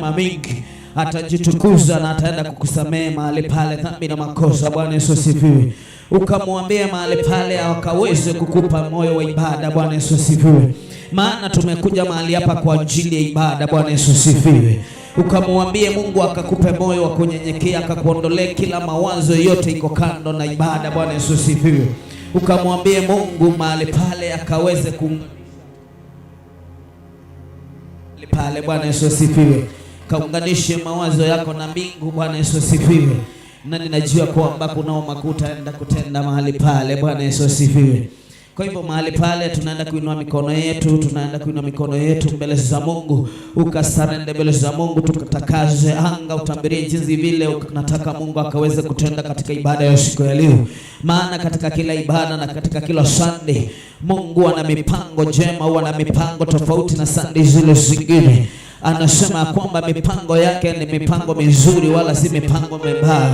Mingi atajitukuza na ataenda kukusamehe mahali pale dhambi na makosa. Bwana Yesu asifiwe. Ukamwambia mahali pale akaweze kukupa moyo wa ibada. Bwana Yesu asifiwe. Maana tumekuja mahali hapa kwa ajili ya ibada. Bwana Yesu asifiwe. Ukamwambie Mungu akakupe moyo wa kunyenyekea, akakuondolee kila mawazo yote iko kando na ibada. Bwana Yesu asifiwe. Ukamwambie Mungu mahali pale akaweze ku pale. Bwana Yesu asifiwe. Kaunganishe mawazo yako na mbingu. Bwana Yesu asifiwe. Na ninajua kwamba kunao makuu utaenda kutenda mahali pale. Bwana Yesu asifiwe. Kwa hivyo mahali pale tunaenda kuinua mikono yetu, tunaenda kuinua mikono yetu mbele za Mungu, ukasurrender mbele za Mungu, tukatakaze anga, utambirie jinsi vile unataka Mungu akaweze kutenda katika ibada ya siku ya leo. Maana katika kila ibada na katika kila Sunday Mungu ana mipango njema, huwa na mipango tofauti na Sunday zile zingine. Anasema kwamba mipango yake ni mipango mizuri, wala si mipango mibaya,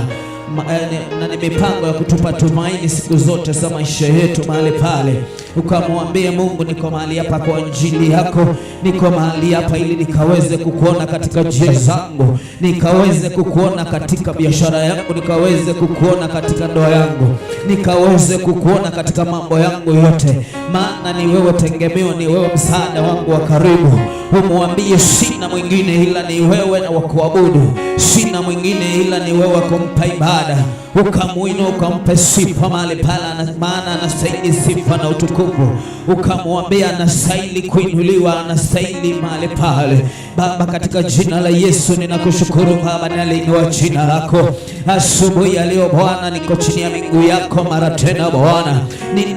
na ni mipango ya kutupa tumaini siku zote za maisha yetu. Mahali pale ukamwambie Mungu, niko mahali hapa kwa ajili yako, niko mahali hapa ili nikaweze kukuona katika njia zangu, nikaweze kukuona katika biashara yangu, nikaweze kukuona katika ndoa yangu, nikaweze kukuona katika mambo yangu yote, maana ni wewe tegemeo, ni wewe msaada wangu wa karibu. Umwambie sina mwingine ila ni wewe na wa kuabudu, sina mwingine ila ni wewe wa kumpa ibada. Ukamuinua, ukampe sifa mahali pale, maana anastahili sifa na utukufu. Ukamwambia anastahili kuinuliwa, anastahili mahali pale. Baba, katika jina la Yesu ninakushukuru Baba, naliinua jina lako asubuhi ya leo Bwana, niko chini ya miguu yako mara tena Bwana,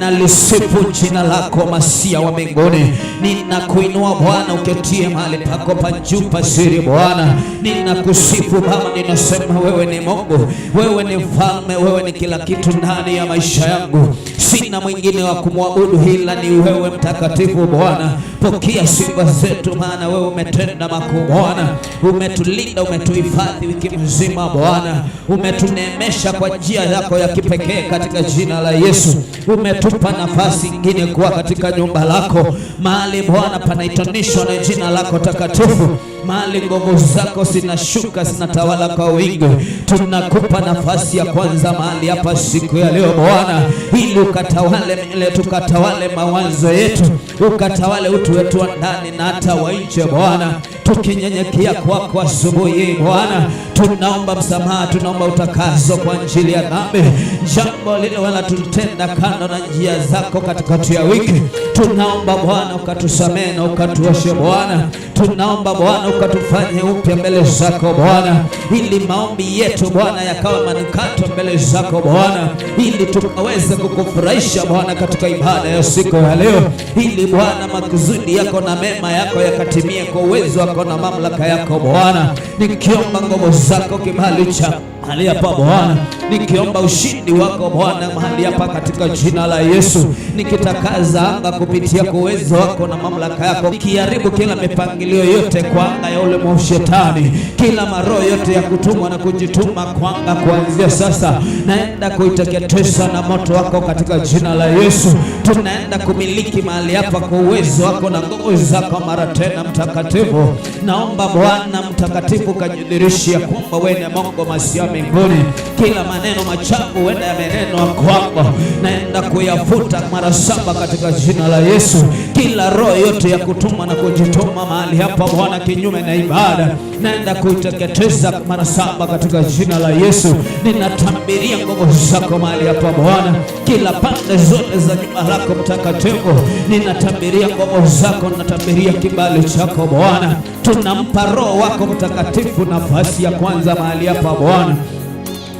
ninalisifu jina lako Masia wa mbinguni, ninakuinua Bwana uketie mahali pako pa juu pa siri Bwana, ninakusifu Baba, ninasema wewe ni Mungu, wewe ni mfalme, wewe ni kila kitu ndani ya maisha yangu. Sina mwingine wa kumwabudu ila ni wewe mtakatifu Bwana. Pokea sifa zetu, maana wewe umetenda makuu Bwana, umetulinda, umetuhifadhi wiki mzima Bwana, umetuneemesha kwa njia yako ya kipekee katika jina la Yesu. Umetupa nafasi ingine kuwa katika nyumba lako, mahali Bwana panaitanishwa na jina lako takatifu, mahali nguvu zako zinashuka zinatawala kwa wingi. Tunakupa nafasi ya kwanza mahali hapa siku ya leo Bwana, ili ukatawale mioyo yetu, ukatawale mawazo yetu, ukatawale utu wetu wa ndani na hata wa nje Bwana, tukinyenyekea kwako asubuhi hii Bwana, tunaomba msamaha, tunaomba utakaso kwa ajili ya dhambi, jambo lile wala tulitenda kando na njia zako katikati ya wiki. Tunaomba Bwana ukatusamehe na ukatuoshe Bwana, tunaomba Bwana ukatufanye upya mbele zako Bwana, ili maombi yetu Bwana yakawa manukato mbele zako Bwana, ili tukaweze kukufurahisha Bwana katika ibada ya siku ya leo, ili Bwana makusudi yako na mema yako yakatimie kwa uwezo wako na mamlaka yako Bwana, nikiomba nguvu zako, kibali cha mahali hapa Bwana, nikiomba ushindi wako Bwana mahali hapa katika jina la Yesu, nikitakaza anga kupitia kwa uwezo wako na mamlaka yako, nikiharibu kila mipangilio yote kwa anga ya ule mwovu shetani, kila maroho yote ya kutumwa na kujituma kwa anga, kuanzia sasa naenda kuiteketeza na moto wako katika jina la Yesu. Tunaenda kumiliki mahali hapa kwa uwezo wako na nguvu zako mara tena, Mtakatifu. Naomba Bwana Mtakatifu kajidhihirishia kwamba wewe ni Mungu masia mbinguni. Kila maneno machafu huenda yamenenwa kwako, naenda kuyafuta mara saba katika jina la Yesu. Kila roho yote ya kutuma na kujituma mahali hapa Bwana, kinyume na ibada, naenda kuiteketeza mara saba katika jina la Yesu. Ninatambiria nguvu zako mahali hapa Bwana, kila pande zote za nyumba lako mtakatifu, ninatambiria nguvu zako, ninatambiria kibali chako Bwana. Tunampa Roho wako Mtakatifu nafasi ya kwanza mahali hapa Bwana,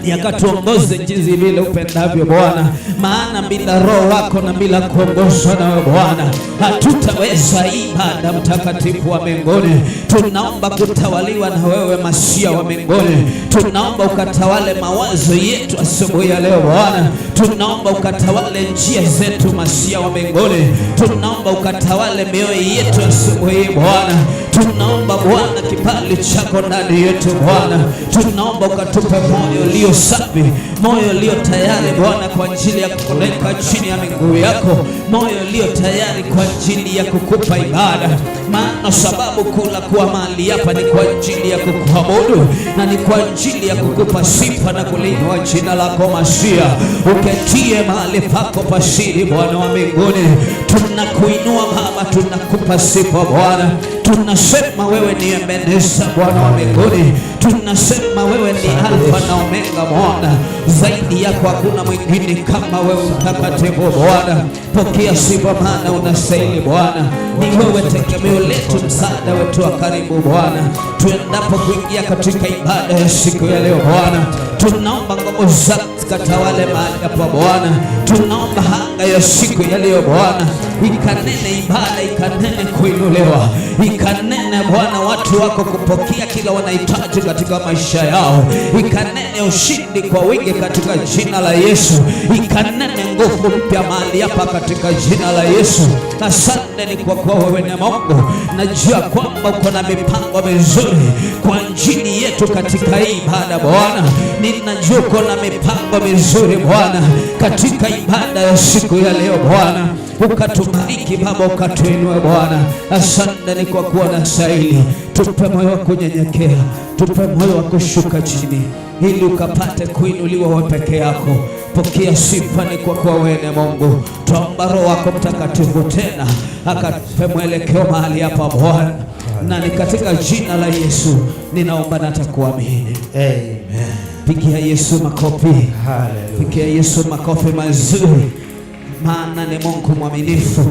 yakatuongoze jinsi vile upendavyo Bwana, maana bila roho wako na bila kuongozwa nawe Bwana hatutaweza ibada. Mtakatifu wa mbinguni, tunaomba kutawaliwa na wewe Masia wa mbinguni, tunaomba ukatawale mawazo yetu asubuhi ya leo Bwana. Tunaomba ukatawale njia zetu, Masia wa mbinguni. Tunaomba ukatawale mioyo yetu asubuhi hii Bwana. Tunaomba Bwana kibali chako ndani yetu Bwana. Tunaomba ukatupe moyo ulio safi, moyo ulio tayari Bwana kwa ajili ya kukoleka chini ya miguu yako, moyo ulio tayari kwa ajili ya kukupa ibada, maana sababu kula kuwa mahali hapa ni kwa ajili ya kukuabudu na ni kwa ajili ya kukupa sifa na kuliinua jina lako Masia. Uketie mahali pako pasiri, Bwana wa mbinguni, tunakuinua Baba, tunakupa sifa Bwana, tunasema wewe ni Ebeneza, Bwana wa mbinguni, tunasema wewe ni Alfa na Omega Bwana, zaidi yako hakuna mwingine kama wewe mtakatifu Bwana. Pokea sifa, maana unastahili Bwana, ni wewe tegemeo letu, msaada wetu wa karibu Bwana. Tuendapo kuingia katika ibada ya siku ya leo Bwana, tunaomba nguvu zako zikatawale mahali hapa Bwana, tunaomba anga ya siku ya leo Bwana ikanene ibada, ikanene kuinuliwa, ikanene Bwana watu wako kupokea kila wanahitaji katika maisha yao, ikanene ushindi kwa wingi katika jina la Yesu, ikanene nguvu mpya mahali hapa katika jina la Yesu. Asante ni kwa kuwa wewe ni Mungu, najua kwamba uko na mipango mizuri kwa ajili yetu katika hii ibada Bwana, ninajua uko na mipango mizuri Bwana katika ibada ya siku ya leo Bwana, ukatubariki Baba, ukatuinue Bwana. Asante ni kwa kuwa na stahili. Tupe moyo wa kunyenyekea, tupe moyo wa kushuka chini, ili ukapate kuinuliwa wewe peke yako. Pokea sifa ni kwa kuwa wewe ni Mungu. Tuomba Roho wako Mtakatifu tena akatupe mwelekeo mahali hapa Bwana, na ni katika jina la Yesu ninaomba na takuamini. Amen. Pigia Yesu makofi. Hallelujah. Pigia Yesu makofi mazuri, maana ni Mungu mwaminifu,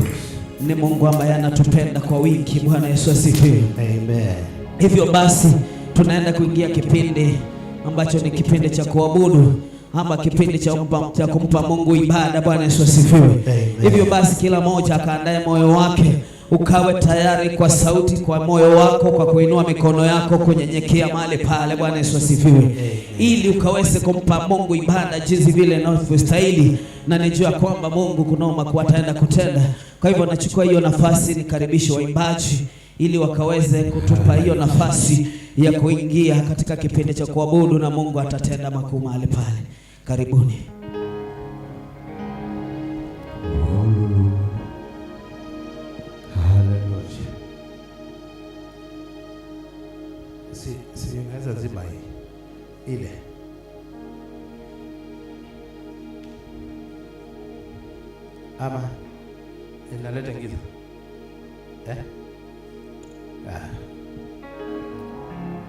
ni Mungu ambaye anatupenda kwa wingi. Bwana Yesu asifiwe. Amen. Hivyo basi tunaenda kuingia kipindi ambacho ni kipindi cha kuabudu ama kipindi cha kumpa Mungu ibada. Bwana Yesu asifiwe. Amen. Hivyo basi kila mmoja akaandae moyo wake, ukawe tayari kwa sauti, kwa moyo wako, kwa kuinua mikono yako, kunyenyekea mahali pale. Bwana Yesu asifiwe, ili ukaweze kumpa Mungu ibada jinsi vile inavyostahili, na nijua kwamba Mungu kunoma kuwa ataenda kutenda. Kwa hivyo nachukua hiyo nafasi nikaribishe waimbaji ili wakaweze kutupa hiyo nafasi ya kuingia katika kipindi cha kuabudu, na Mungu atatenda makuu mahali pale. Karibuni. Hallelujah. Si unaweza zima hii ile. Ama inaleta giza. Eh? Ah.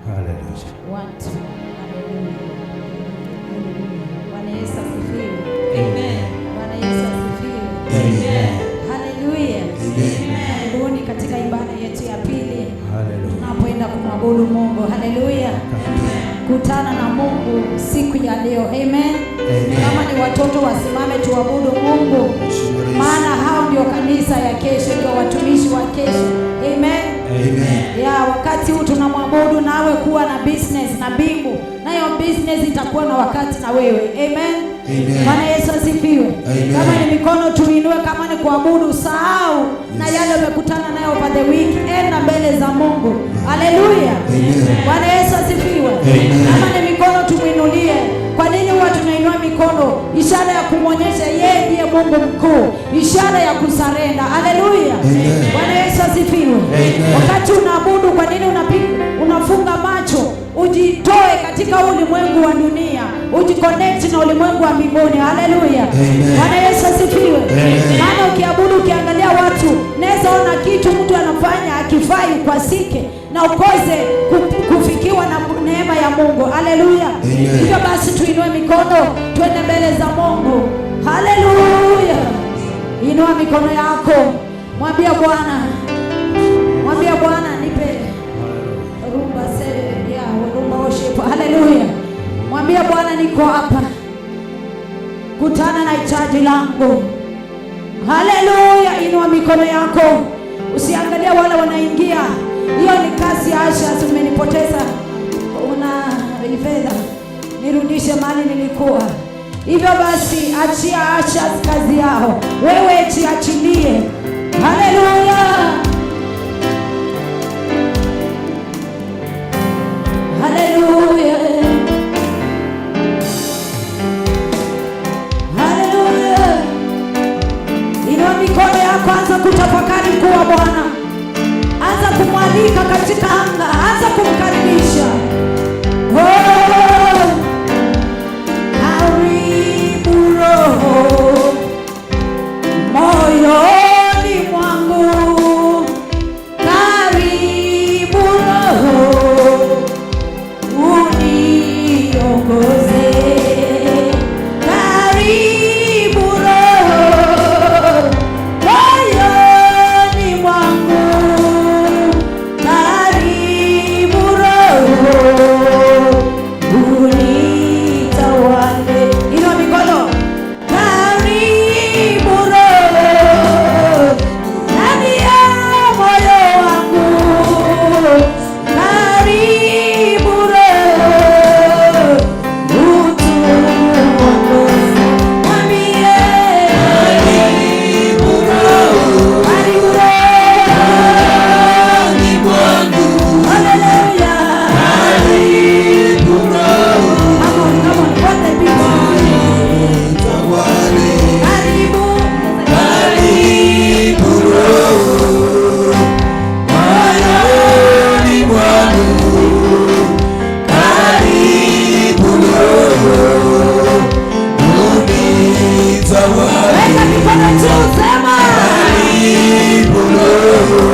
Hallelujah. One, two. Hallelujah. Hallelujah. Bwana Yesu asifiwe. Amen. Bwana Yesu asifiwe. Amen. Hallelujah. Karibuni katika ibada yetu ya pili Hallelujah. tunapoenda kumwabudu Mungu. Hallelujah. Kutana na Mungu siku ya leo. Amen. Amen. Kama ni watoto wasimame tuabudu Mungu. Maana hao ndio kanisa ya kesho, ndio watumishi wa kesho. Amen. Amen. Ya wakati huu tunamwabudu, nawe kuwa na business na mbingu, nayo business itakuwa na wakati na wewe. Amen. Amen. Bwana Yesu asifiwe. Amen. Kama ni mikono tuinue, kama ni kuabudu, sahau na yale umekutana nayo over the week, enda mbele za Mungu. Haleluya. Bwana Yesu asifiwe. Kama ni mikono tumwinulie. Kwa nini huwa tunainua mikono? Ishara ya kumwonyesha yeye ndiye Mungu mkuu, ishara ya kusarenda. Haleluya. Bwana Yesu asifiwe. Wakati unaabudu, kwa nini unafunga macho? Ujitoe katika ulimwengu wa dunia, ujiconnect na ulimwengu wa mbinguni. Haleluya. Bwana Yesu asifiwe. Maana ukiabudu, ukiangalia watu, naweza ona kitu mtu anafanya akifai ukwasike na ukoze kufikiwa na neema ya Mungu. Haleluya. Hivyo basi tuinue mikono tuende mbele za Mungu. Haleluya. Inua mikono yako, mwambie Bwana, mwambie Bwana, nipe rumba se ya rumba worship. Haleluya. Mwambie Bwana, niko hapa, kutana na hitaji langu. Haleluya. Inua mikono yako, usiangalie wale wanaingia. Hiyo ni kazi ya Asha, umenipoteza una fedha, nirudishe mahali nilikuwa. Hivyo basi achia ushers kazi yao, wewe jiachilie. Haleluya, haleluya, haleluya. Inua mikono yako, anza kutafakari mkuu wa Bwana, anza kumwalika katika anga, anza kumkaribisha. Oh, karibu Roho moyoni mwangu, karibu Roho uniongoze, karibu Roho moyoni mwangu, karibu Roho unitawale. Inua mikono. Karibu Roho ndani ya moyo wangu, karibu Roho utuongoze. Mwambie karibu Roho, haleluya. Come on, come on, what the people. Karibu, weka mikono juu, sema.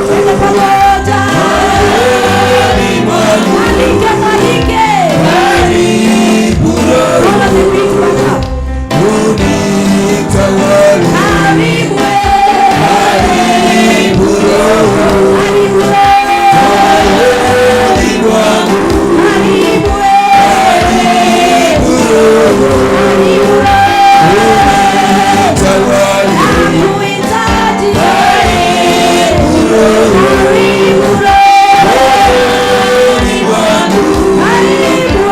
Twende pamoja. Mwalike, mwalike. Follow the beat back up. Karibu, karibu karibu, karibu. Nakuhitaji. Karibu Karibu.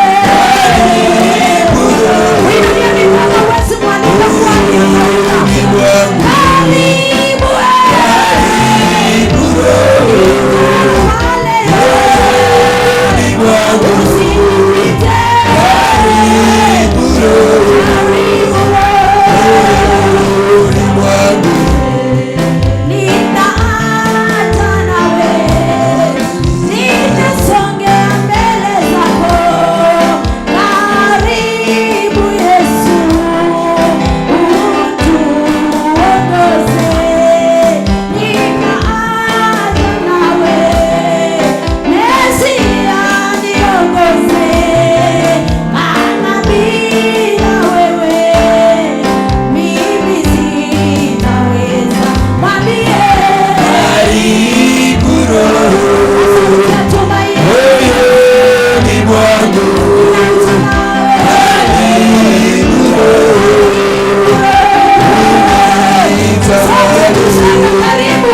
Uinulie mikono uweze kuandika kuandika. Karibu. Usinipite. Karibu. Nitaata nawe, nitasongea mbele zako. Karibu Yesu, utuongoze. Nitaata nawe, Mesia niongoze. Maana bila wewe mimi sitaweza. Mwambie Karibu.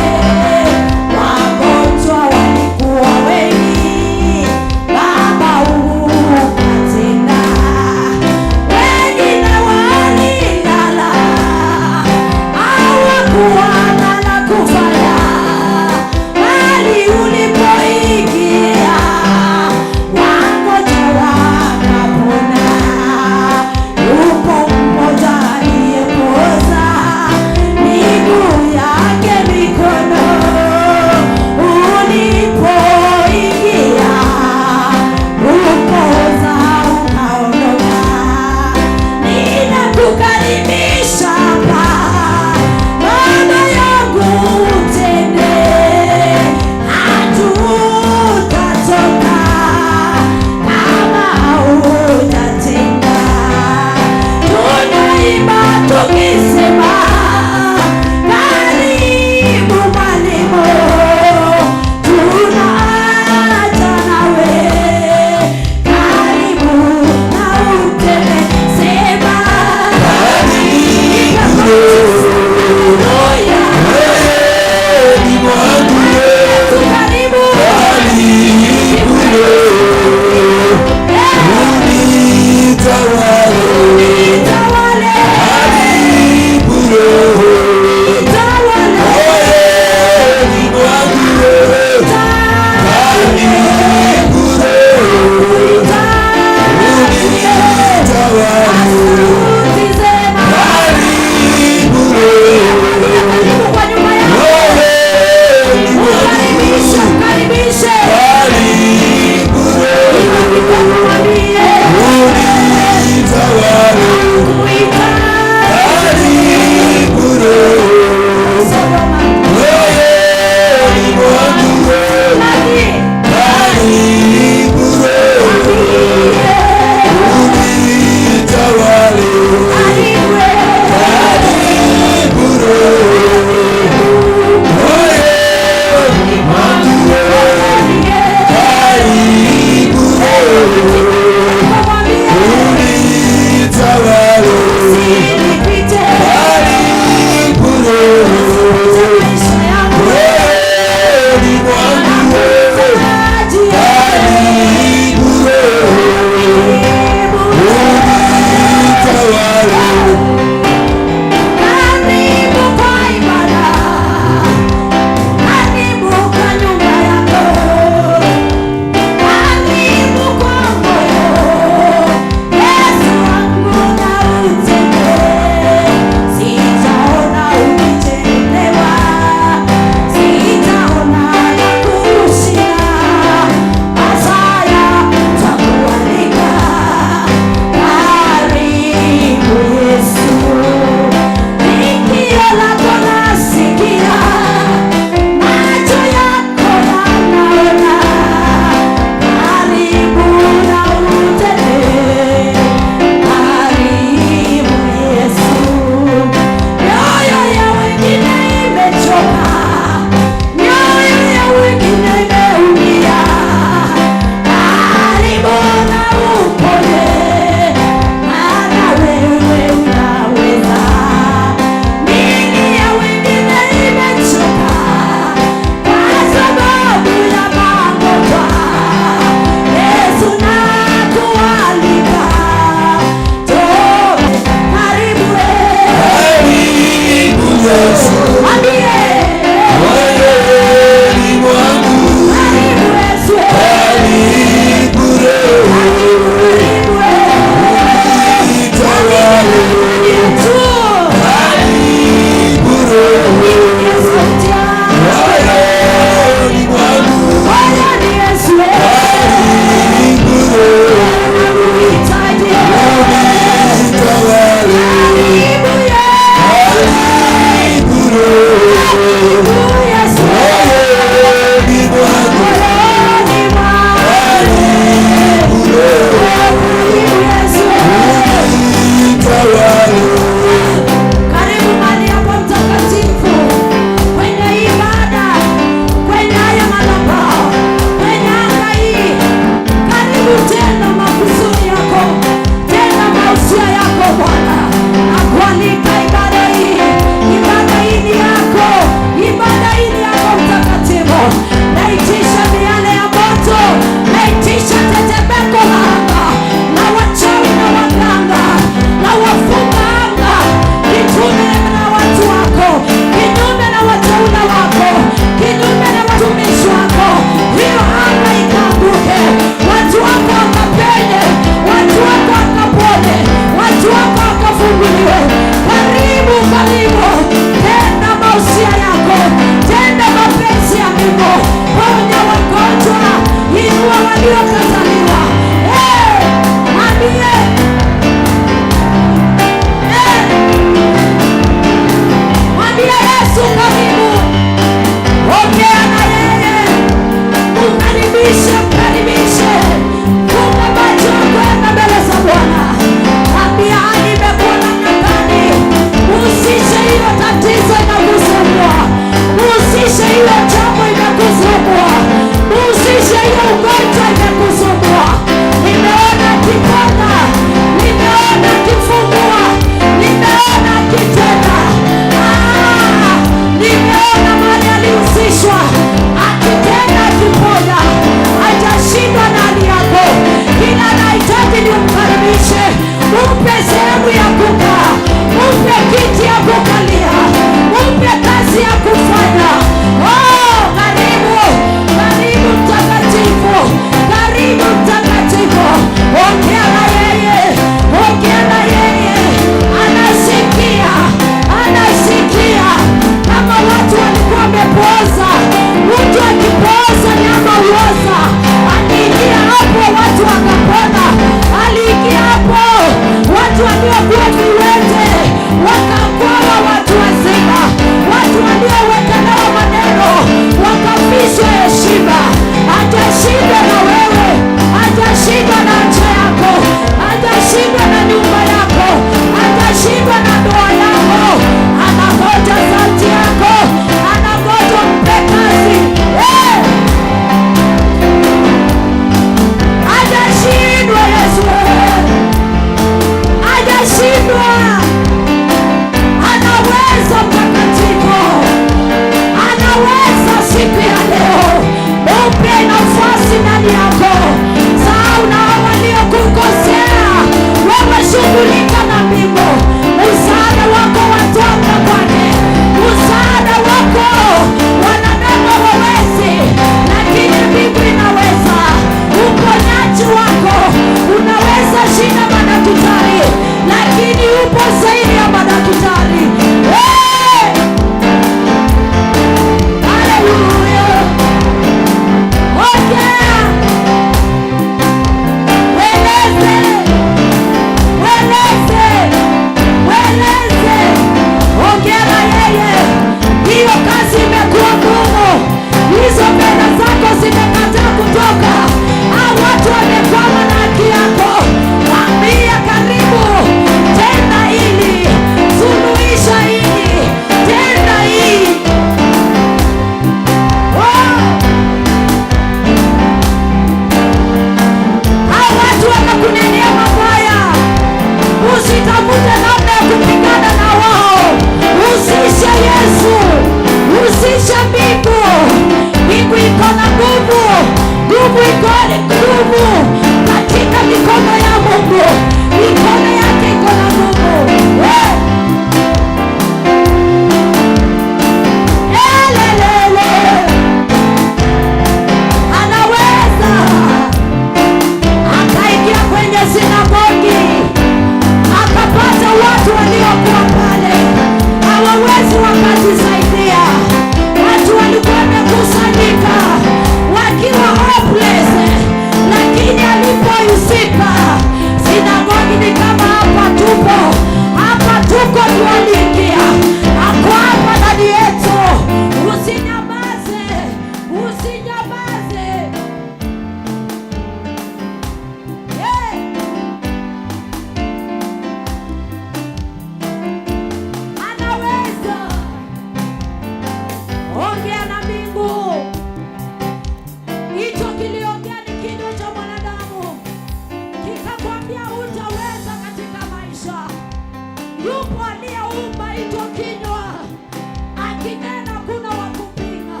Akinena hakuna wa kupinga,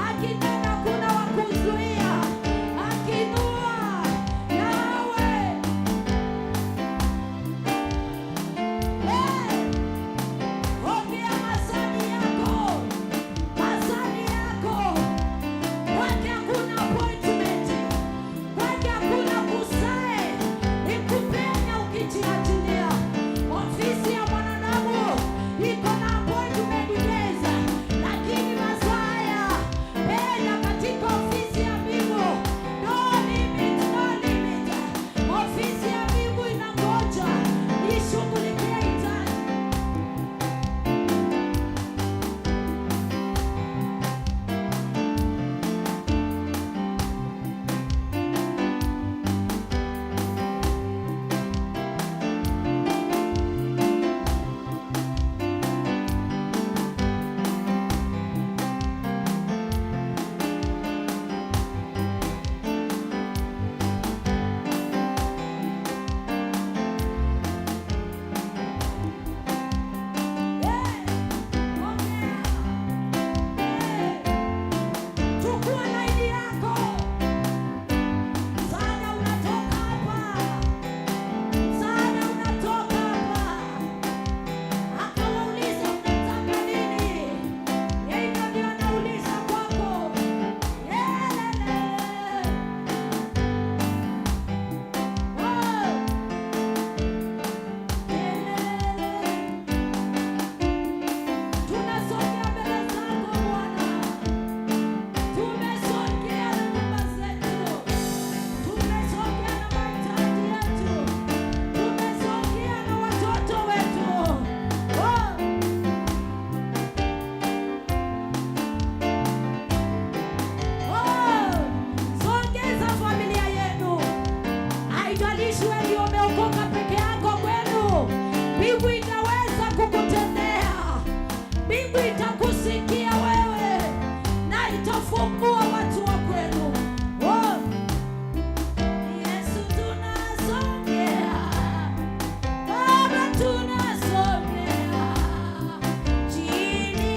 akinena hakuna wa kuzuia, akinua yawe. Hey! Ongea masani yako, masani yako. Kwake hakuna appointment, kwake hakuna kusae, ni kupenya ukijiachilia. Ofisi ya mwanadamu iko na appointment days, lakini Masaya penya katika ofisi ya mbingu. No limit, no limit. Ofisi ya mbingu inangoja ishughulikie hitaji. Hey, ongea. Hey, chukua laini yako. Msaada unatoka hapa. Msaada unatoka hapa. Akawauliza, mnataka nini? Yeye ndio anauliza kwako. Yelele. Oh. Yelele. Tunasogea mbele zako Bwana, tumesogea na nyumba zetu, tumesogea na mahitaji yetu, tumesogea na watoto wetu. Oh. Oh. Songeza familia yenu. Haijalishi wewe ndio umeokoka peke yako kwenu, mbingu itaweza kukutendea, mbingu itakusikia wewe na itafungua watu wa kwenu. Oh. Yesu tunasogea, Baba tunasogea chini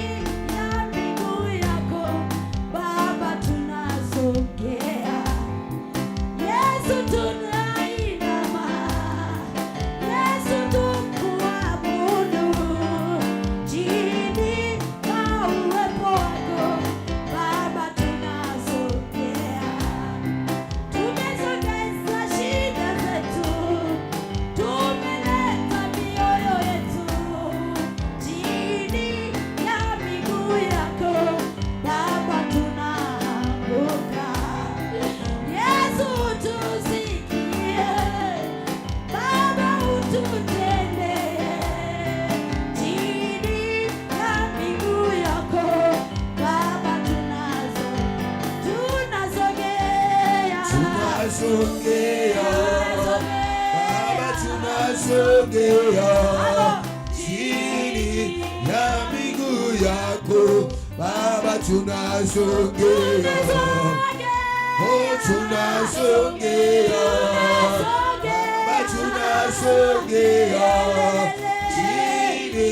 ya miguu yako, Baba tunasogea. Yesu tunainama, Yesu tukuabudu, chini ya uwepo wako Baba tunasogea. Tumesogeza shida zetu, tumeleta mioyo yetu chini ya miguu yako Baba tunaanguka. Yesu tusikie, Baba ututendee, chini ya miguu yako Baba tunasogea. Tunasogea, Baba, tunasogea chini ya miguu yako Baba, tunasogea. Oh, tunasogea, Baba, tunasogea chini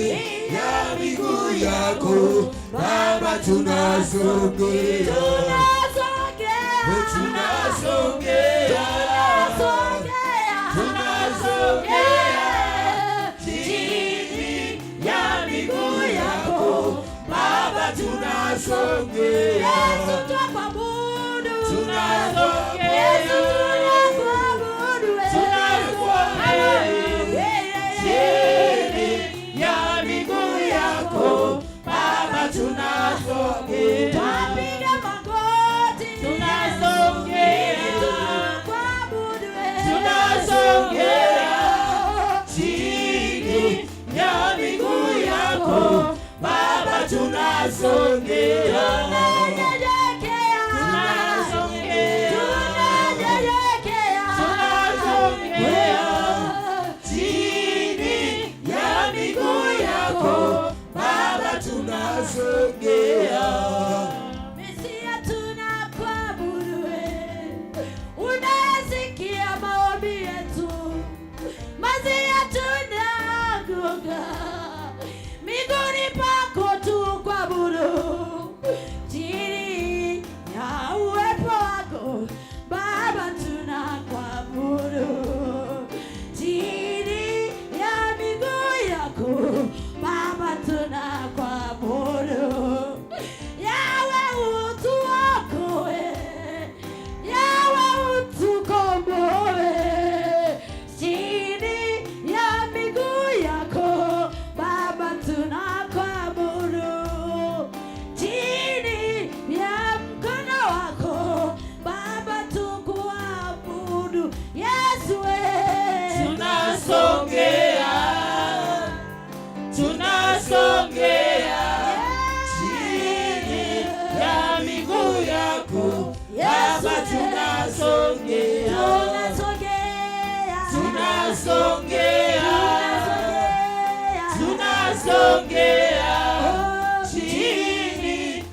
ya miguu yako Baba, tunasogea. Tunasogea, tunasogea chini ya miguu yako Baba, tunasogea. Yesu twakuabudu. Tunasogea. Yesu tunakuabudu wewe. Tunakuabudu. Yeah. Chini ya miguu yako Baba, tunasogea. Twapiga magoti. Tunasogea. Ili tukuabudu wewe. Tunasogea chini ya miguu yako Baba, tunasogea. Tunanyenyekea. Tunasogea. Tunanyenyekea. Tunasogea chini ya miguu yako Baba, tunasogea. Mesia tunakuabudu wewe, unayesikia maombi yetu. Masia tunaanguka miguuni pako tukuabudu.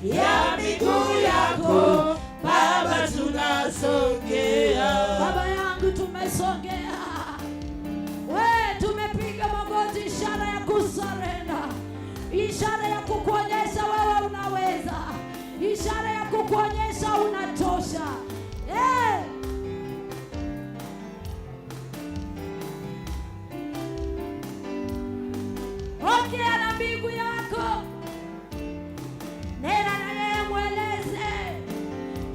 ya miguu yako Baba, tunasongea. Baba yangu, tumesongea. We, tumepiga magoti, ishara ya kusurrender, ishara ya kukuonyesha wewe unaweza, ishara ya kukuonyesha unatosha. Hey! Ongea na mbingu yako, nena na yeye, mweleze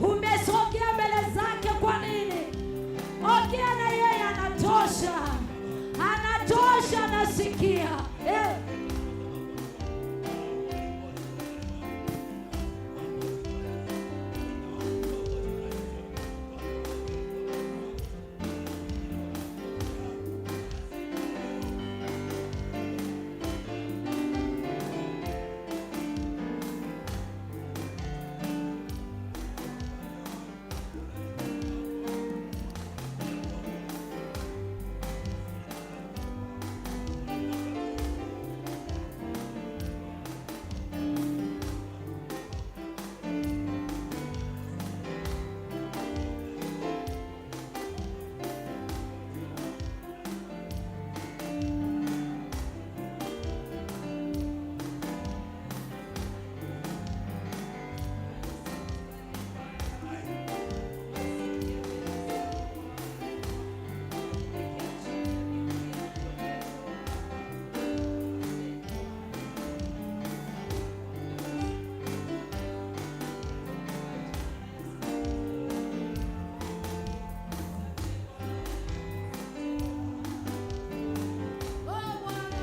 umesongea mbele zake kwa nini. Ongea na yeye, anatosha, anatosha, anasikia. Eh. Oh, Bwana.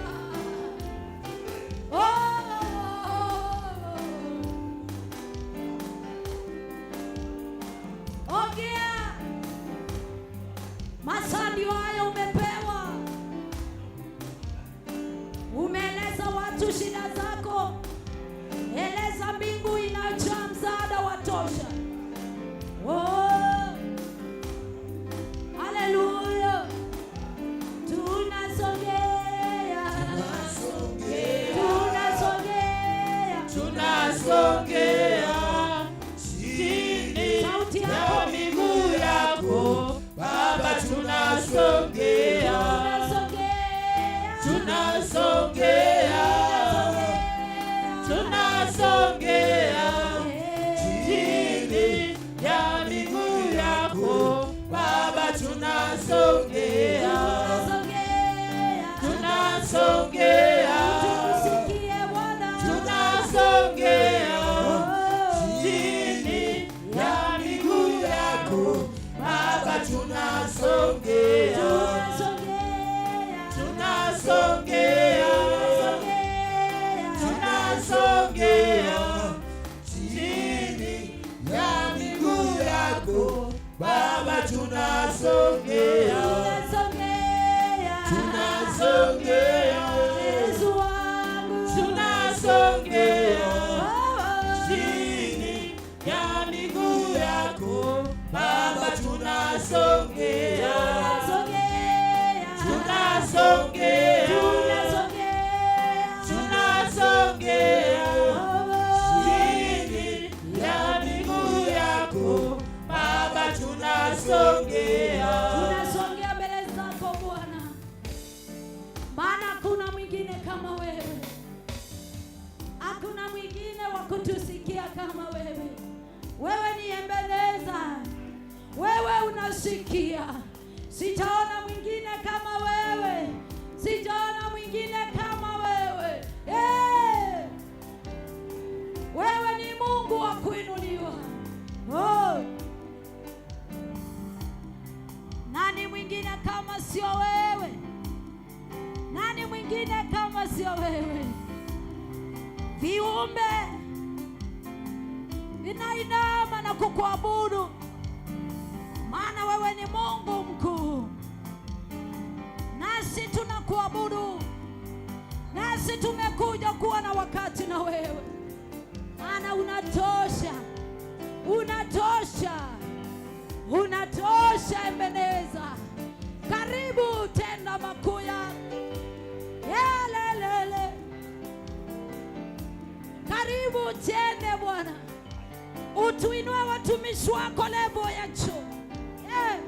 Oh. Ongea. Masaa ndio hayo umepewa. Umeeleza watu shida zako. Eleza mbingu inajaa msaada wa tosha. Oh. Haleluya. Tunasongea. Tunasongea. Tunasongea chini Sauti ya yako. miguu yako Baba, tunasongea, Tunasongea. Tunasongea, tunasongea chini ya miguu yako Baba, tunasongea, Tunasongea. Tunasongea, Tusikie Bwana. Tunasongea Oh. chini ya miguu yako Baba, tunasongea, Tunasongea. Tunasongea, Tunasongea. Tunasongea chini ya miguu yako Baba, tunasongea, Tunasongea. Tunasongea, Yesu wangu. Tunasongea Oh. chini ya miguu yako Baba, tunasongea, Tunasongea. Tunasongea, Tunasongea. Tunasongea Oh. chini ya miguu yako Baba, tunasongea. Tunasongea mbele zako Bwana, maana hakuna mwingine kama wewe, hakuna mwingine wa kutusikia kama wewe. Wewe ni Ebeneza, wewe unasikia. Sijaona mwingine kama wewe, sijaona mwingine kama wewe. Hey! Wewe ni Mungu wa kuinuliwa. Oh. Nani mwingine kama sio wewe? Nani mwingine kama sio wewe? Viumbe vinainama na kukuabudu, maana wewe ni Mungu mkuu, nasi tunakuabudu, nasi tumekuja kuwa na wakati na wewe, maana unatosha, unatosha, unatosha. Ebeneza, karibu tenda makuu yako. Yelelele. Karibu. Utende Bwana, utuinue watumishi wako level ya juu. Eh.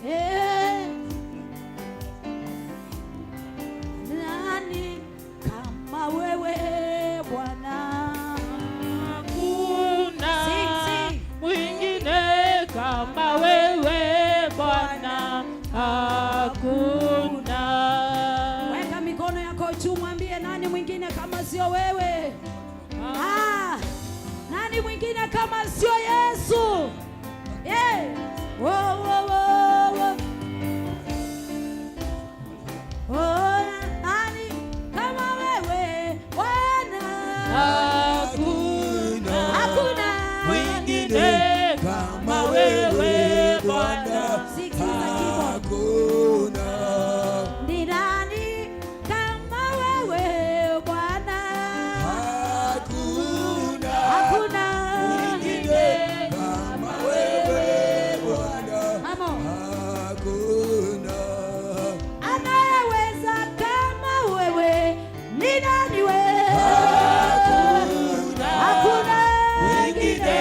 Eh. Nani kama wewe, Bwana? Hakuna Sing, sing. Mwingine kama wewe, Bwana, hakuna. Weka mikono yako juu, mwambie, nani mwingine kama sio wewe? Ah, nani mwingine kama sio Yesu? Yeah. Oh, oh, oh, oh. Oh, nani kama wewe, Bwana? Hakuna Hakuna mwingine kama wewe, Bwana. Sikiza keyboard. Hakuna. Ni nani kama wewe, Bwana? Hakuna. Hakuna. Mwingine kama wewe, Bwana. Mamo. Hakuna. Anayeweza kama wewe ni nani we? Hakuna. Hakuna mwingine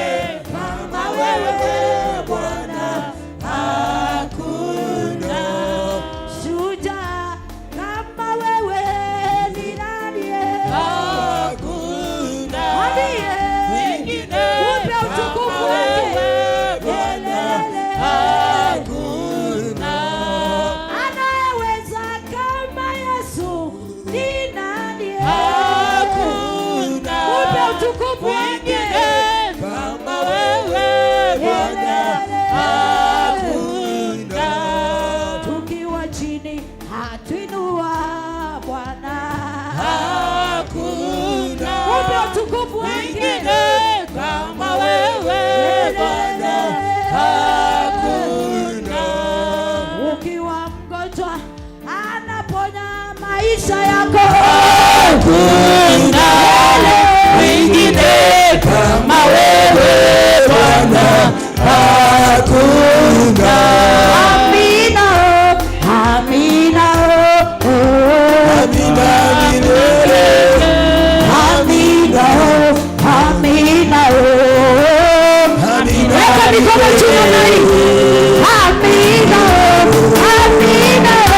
kama wewe, Bwana. Hakuna. Shujaa kama wewe ni nani? Hakuna Mwambie. mwingine Upe utukufu kama wake. wewe, Bwana. Hakuna. Anayeweza kama Yesu ni nani? Hakuna Upe utukufu wake. mwingine kama wewe, Bwana. Hakuna. Tukiwa chini hatuinua, Bwana. Hakuna Upe utukufu wake. mwingine kama wewe, Bwana. Hakuna. Ukiwa mgonjwa anaponya maisha yako. Hakuna mwingine kama wewe, Bwana. Hakuna. Amina, amina, oh. Amina milele. Amina, amina, oh. Amina. Weka mikono juu namna hii. Amina, amina, oh.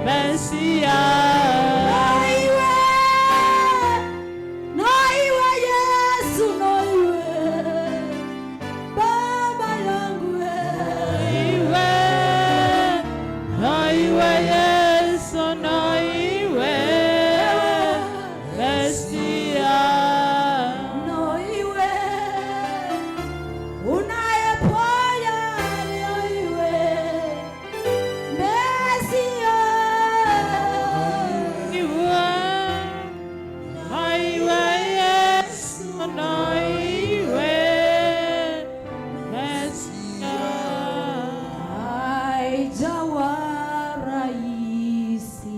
Mesia. Noiwe, noiwe Yesu, noiwe Baba yangu we. Noiwe, noiwe Yesu, noiwe Mesia. Noiwe unayeponya, noiwe Mesia. Noiwe, noiwe Yesu, noiwe Mesia. Haijawa rahisi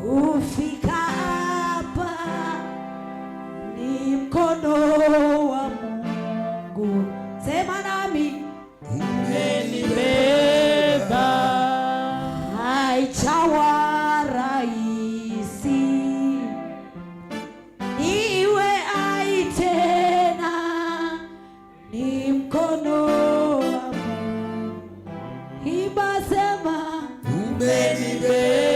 kufika hapa, ni mkono wa Mungu. Sema nami, Umenibeba. Haijawa rahisi iwe ai tena, ni mkono wa Mungu. Imba, sema. Umenibeba.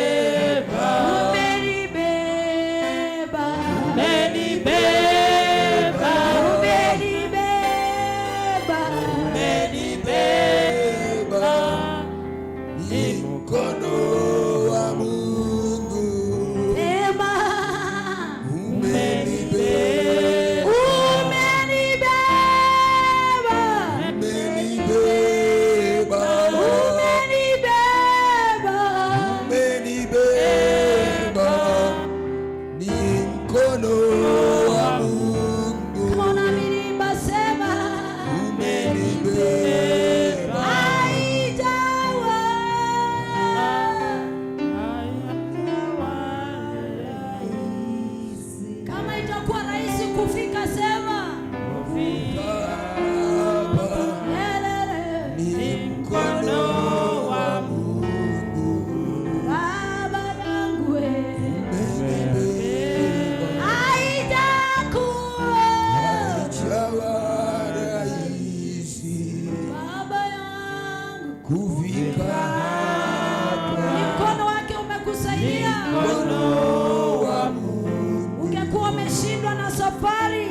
Umenibeba. Umenibeba. Umenibeba. Umenibeba. Ni mkono wa Mungu. Sema. Umenibeba. Umenibeba. Umenibeba. Umenibeba. Umenibeba. Ni mkono wa Mungu. Kama unaamini imba, sema. Umenibeba. Haijawa kama itakuwa rahisi kufika, sema. Lelele. Ni mkono wa Mungu. Baba yangu we. Haijakuwa Haijawa rahisi Baba yangu, kufika hapa. ni mkono wake umekusaidia. Mkono wa Mungu. Ungekuwa umeshindwa na safari.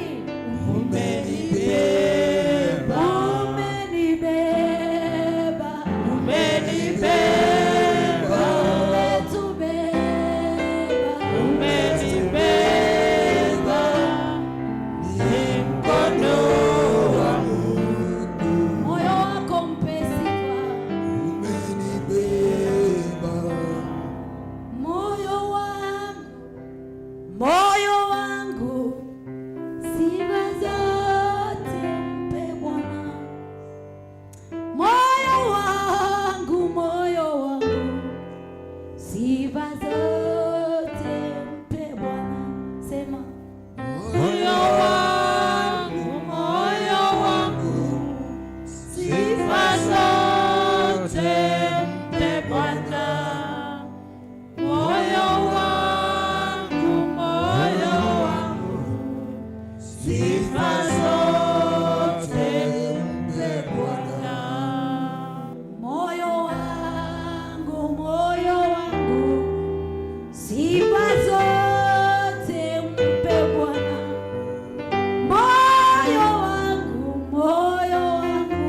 Umenibeba. Umenibeba. Umenibeba. Umetubeba. Umenibeba. Ni mkono wa Mungu. Moyo wako mpe sifa. Umenibeba. Moyo wangu, moyo wangu, sifa zote mpe Bwana. Moyo wangu, moyo wangu, sifa zote mpe Bwana. Sema. Moyo wangu, moyo wangu, sifa zote mpe Bwana. Moyo wangu, moyo wangu, sifa zote mpe Bwana. Moyo wangu, moyo wangu, sifa zote mpe Bwana. Moyo wangu, moyo wangu,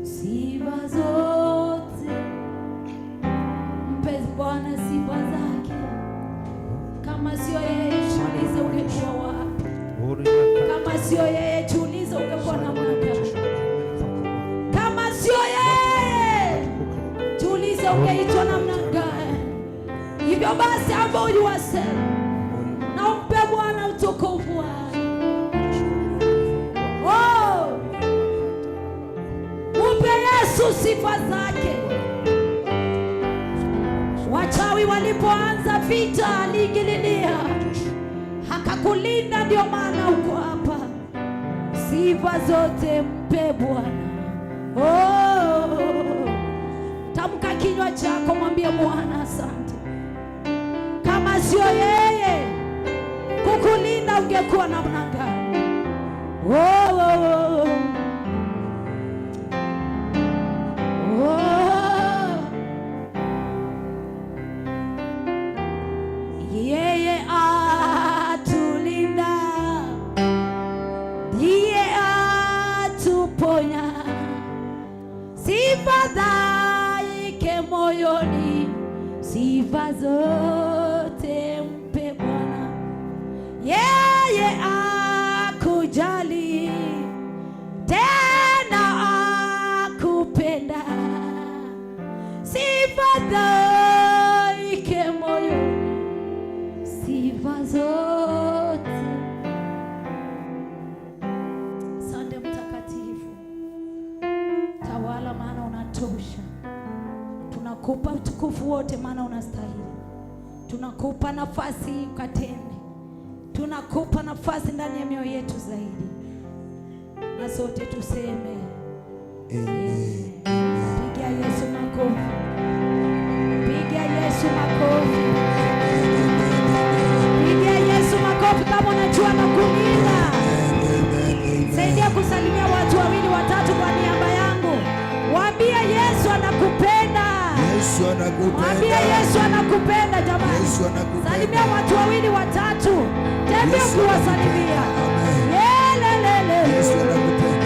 sifa zote mpe Bwana sifa zake. Kama sio yeye, jiulize ungekuwa wapi? Kama sio yeye, jiulize ungekuwa namna gani? Kama sio yeye, jiulize ungeitwa namna gani? Hivyo basi, humble yourself na umpe Bwana utukufu wake. Oh, mpe Yesu sifa zake. Wachawi walipoanza vita, aliingililia akakulinda, ndio maana uko hapa. Sifa zote mpe Bwana. Oh, tamka kinywa chako, mwambie Bwana asante. Kama sio yeye kukulinda, ungekuwa namna gani? Oh. Oh. Sifadhaike moyoni, sifa zote mpe Bwana. Yeye akujali tena akupenda. Sifadhaike moyoni, sifa zote. Asante Mtakatifu, tawala, maana unatosha. Tunakupa utukufu wote, maana unastahili. Tunakupa nafasi ukatende, tunakupa nafasi ndani ya mioyo yetu zaidi, na sote tuseme Amen. Piga Yesu makofi, piga Yesu makofi, piga Yesu makofi kama unajua anakulinda. Saidia kusalimia watu wawili watatu kwa niaba yangu, waambie Yesu anakupenda. Yesu anakupenda. Mwambie Yesu anakupenda jamani. Yesu anakupenda. Salimia watu wawili watatu, tembea Yesu kuwasalimia. Amen. Yelelele. Yesu anakupenda.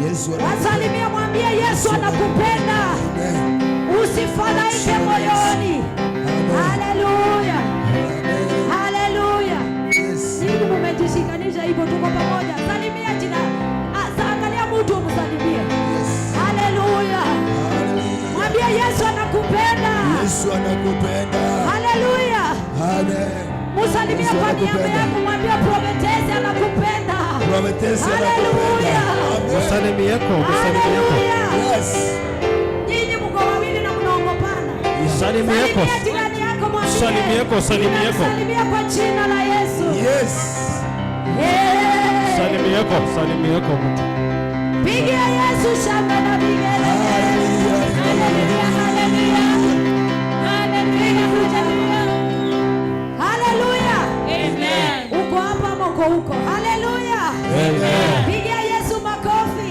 Yesu anakupenda. Wasalimia, mwambie Yesu anakupenda. Amen. Usifadhaike moyoni. Amen. Haleluya. Amen. Haleluya. Yes. Ninyi mumejishikanisha hivyo, tuko pamoja. Salimia jina. Angalia mtu umsalimie. Yes. Haleluya. Hallelujah. Mwambie Yesu anakupenda. Yesu anakupenda. Haleluya. Amen. Musalimie Yesu kwa niaba anakupenda. yako, mwambie prophetess anakupenda. Prophetess anakupenda. Haleluya. Amen. Msalimieko, msalimieko. Haleluya. Yes. Nyinyi mko wawili na mnaongopana. Msalimieko. Salimia jirani yako, mwambie. Salimieko, salimieko. Ninakusalimia kwa jina la Yesu. Yes. Hey. Salimieko, salimieko mtu. Pigia Yesu shangwe na vigelegele. Hallelujah. Haleluya, haleluya. Haleluya. Haleluya. Amen. Uko hapa ama uko huko? Haleluya. Amen. Pigia Yesu makofi.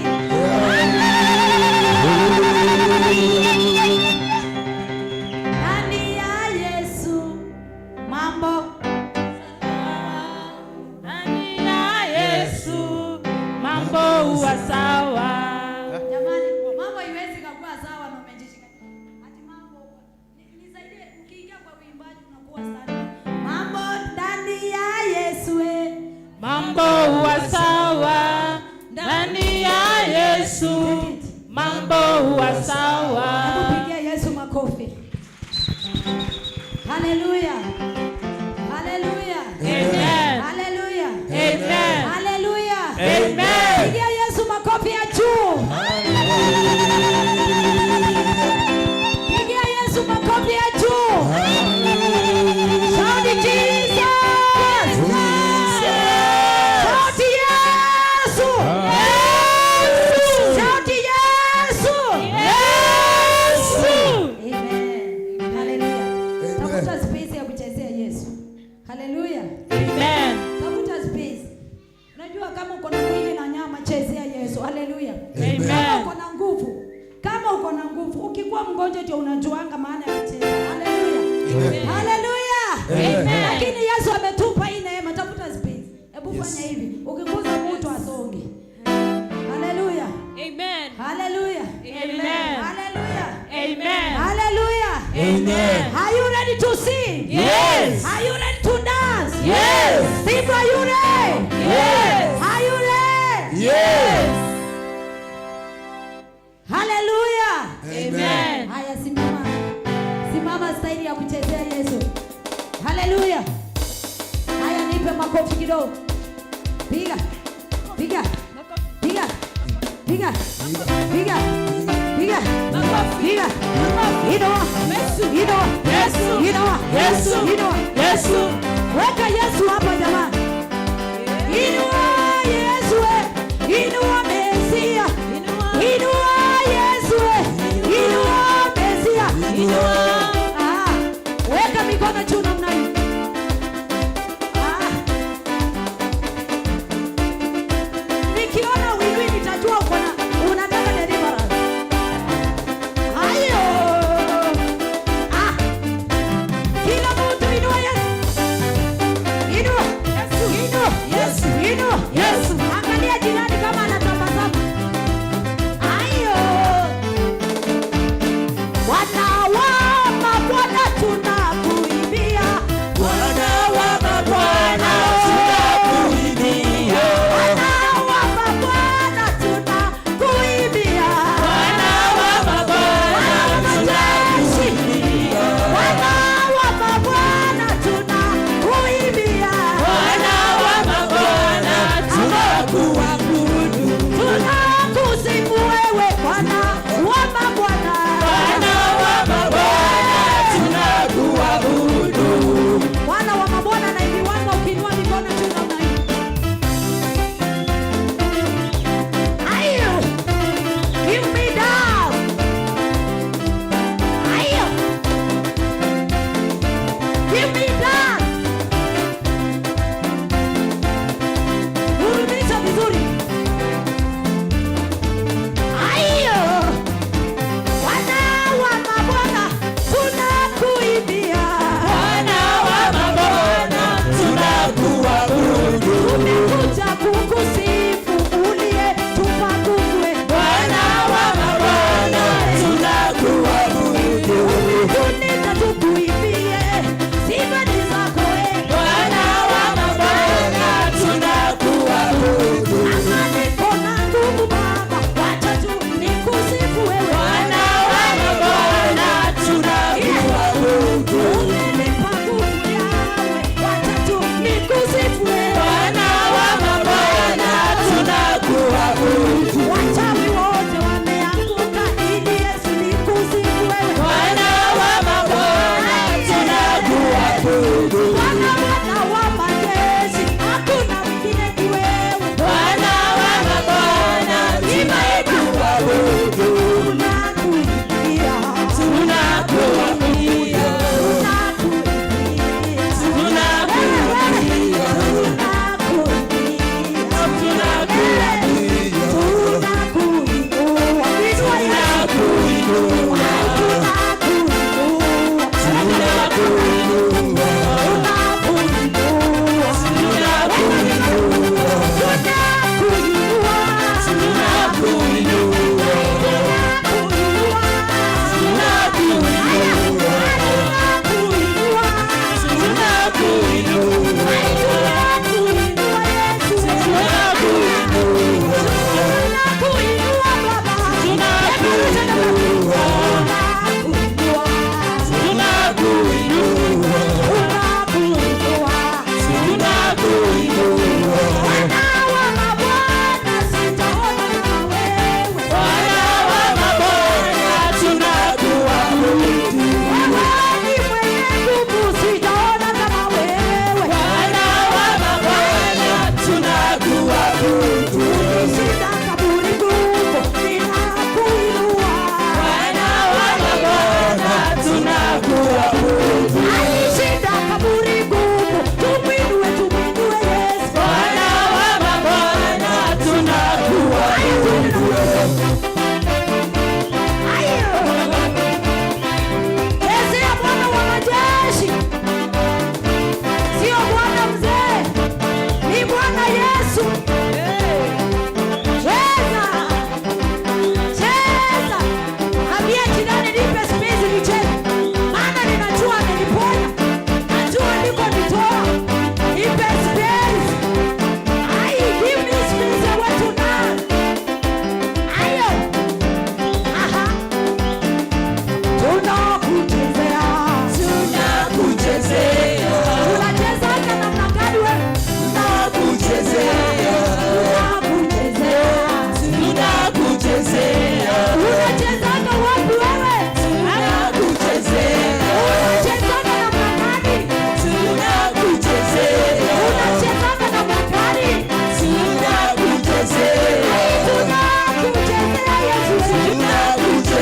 Ndani ya Yesu mambo Ndani ya Yesu mambo huwa sawa. Jamani, mambo haiwezi kuwa sawa na umejishika. Ati mambo nisaidie, ukiingia kwa uimbaji unakuwa sana. Mambo ndani ya Yesu eh. Mambo huwa sawa ndani ya Yesu. Mambo huwa sawa. Hebu pigia Yesu makofi. Haleluya. Haleluya. Amen. Haleluya. Amen. Haleluya. Amen. Pigia Yesu makofi ya juu. Pigia Yesu makofi ya juu. Shout Jesus. Shout Yesu. Shout Yesu. Yesu. Amen. Haleluya. Amen. Tafuta space ya kuchezea Yesu. Haleluya. Amen. Tafuta space. Unajua kama uko na mwili na nyama, chezea Yesu. Haleluya. Amen. Kama uko na nguvu, kama uko na nguvu, ukikuwa mgonjwa ndio unajuanga maana ya kucheza. Haleluya. Amen. Haleluya. Amen. Lakini Yesu ametupa hii neema, tafuta space. Hebu Yes. fanya hivi. Ukiguza mtu asonge. Haleluya. Amen. Haleluya. Amen. Haleluya. Amen. Haleluya. Amen. Are you ready to sing? Yes. Are you ready to dance? Yes. People, are you ready? Yes. Are you ready? Yes. Haleluya. Amen. Haya, simama. Simama staili ya kuchezea Yesu. Haleluya. Haya, nipe makofi kidogo. Piga. Piga. Piga. Piga. Piga. Piga. Piga. Inua. Inua. Yesu. Inua. Yesu. Inua. Yesu. Weka Yesu hapa jamani. Inua Yesu we. Inua Mesia. Inua Yesu we. Inua Mesia. Ah, weka mikono juu namna hii. Ah. Nikiona uinui nitajua uko na unataka deliverance. Hayo. Ah. Kila mtu inua Yesu.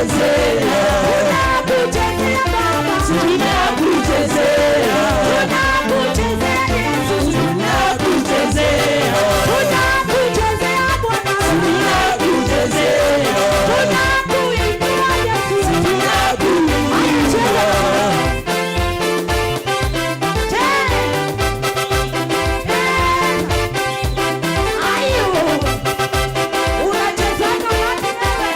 Tunakuchezea. Tunakuchezea Baba. Tunakuchezea. Tunakuchezea Yesu. Tunakuchezea. Tunakuchezea Bwana. Tunakuchezea. Tunakuinua Yesu. Tunakuinua. Haya, cheza. Cheza. Ayo. Unachezaga wapi wewe?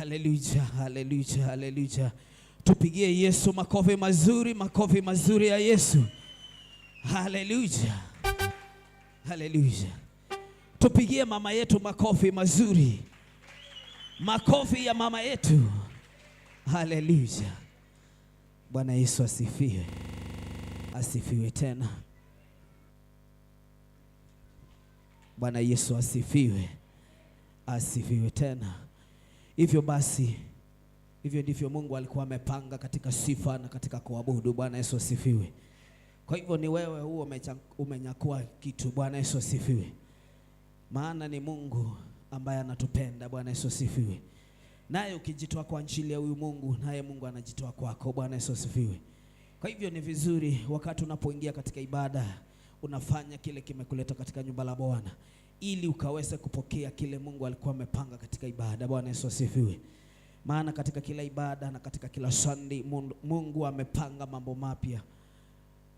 Haleluya, haleluya, haleluya. Tupigie Yesu makofi mazuri, makofi mazuri ya Yesu. Haleluya, haleluya. Tupigie mama yetu makofi mazuri, makofi ya mama yetu. Haleluya. Bwana Yesu asifiwe, asifiwe tena. Bwana Yesu asifiwe, asifiwe tena. Hivyo basi, hivyo ndivyo Mungu alikuwa amepanga katika sifa na katika kuabudu. Bwana Yesu asifiwe. Kwa hivyo ni wewe huo umenyakua kitu. Bwana Yesu asifiwe. Maana ni Mungu ambaye anatupenda. Bwana Yesu asifiwe. Naye ukijitoa kwa ajili ya huyu Mungu, naye Mungu anajitoa kwako. Bwana Yesu asifiwe. Kwa hivyo ni vizuri wakati unapoingia katika ibada, unafanya kile kimekuleta katika nyumba la Bwana, ili ukaweze kupokea kile Mungu alikuwa amepanga katika ibada. Bwana Yesu asifiwe. Maana katika kila ibada na katika kila Sunday Mungu amepanga mambo mapya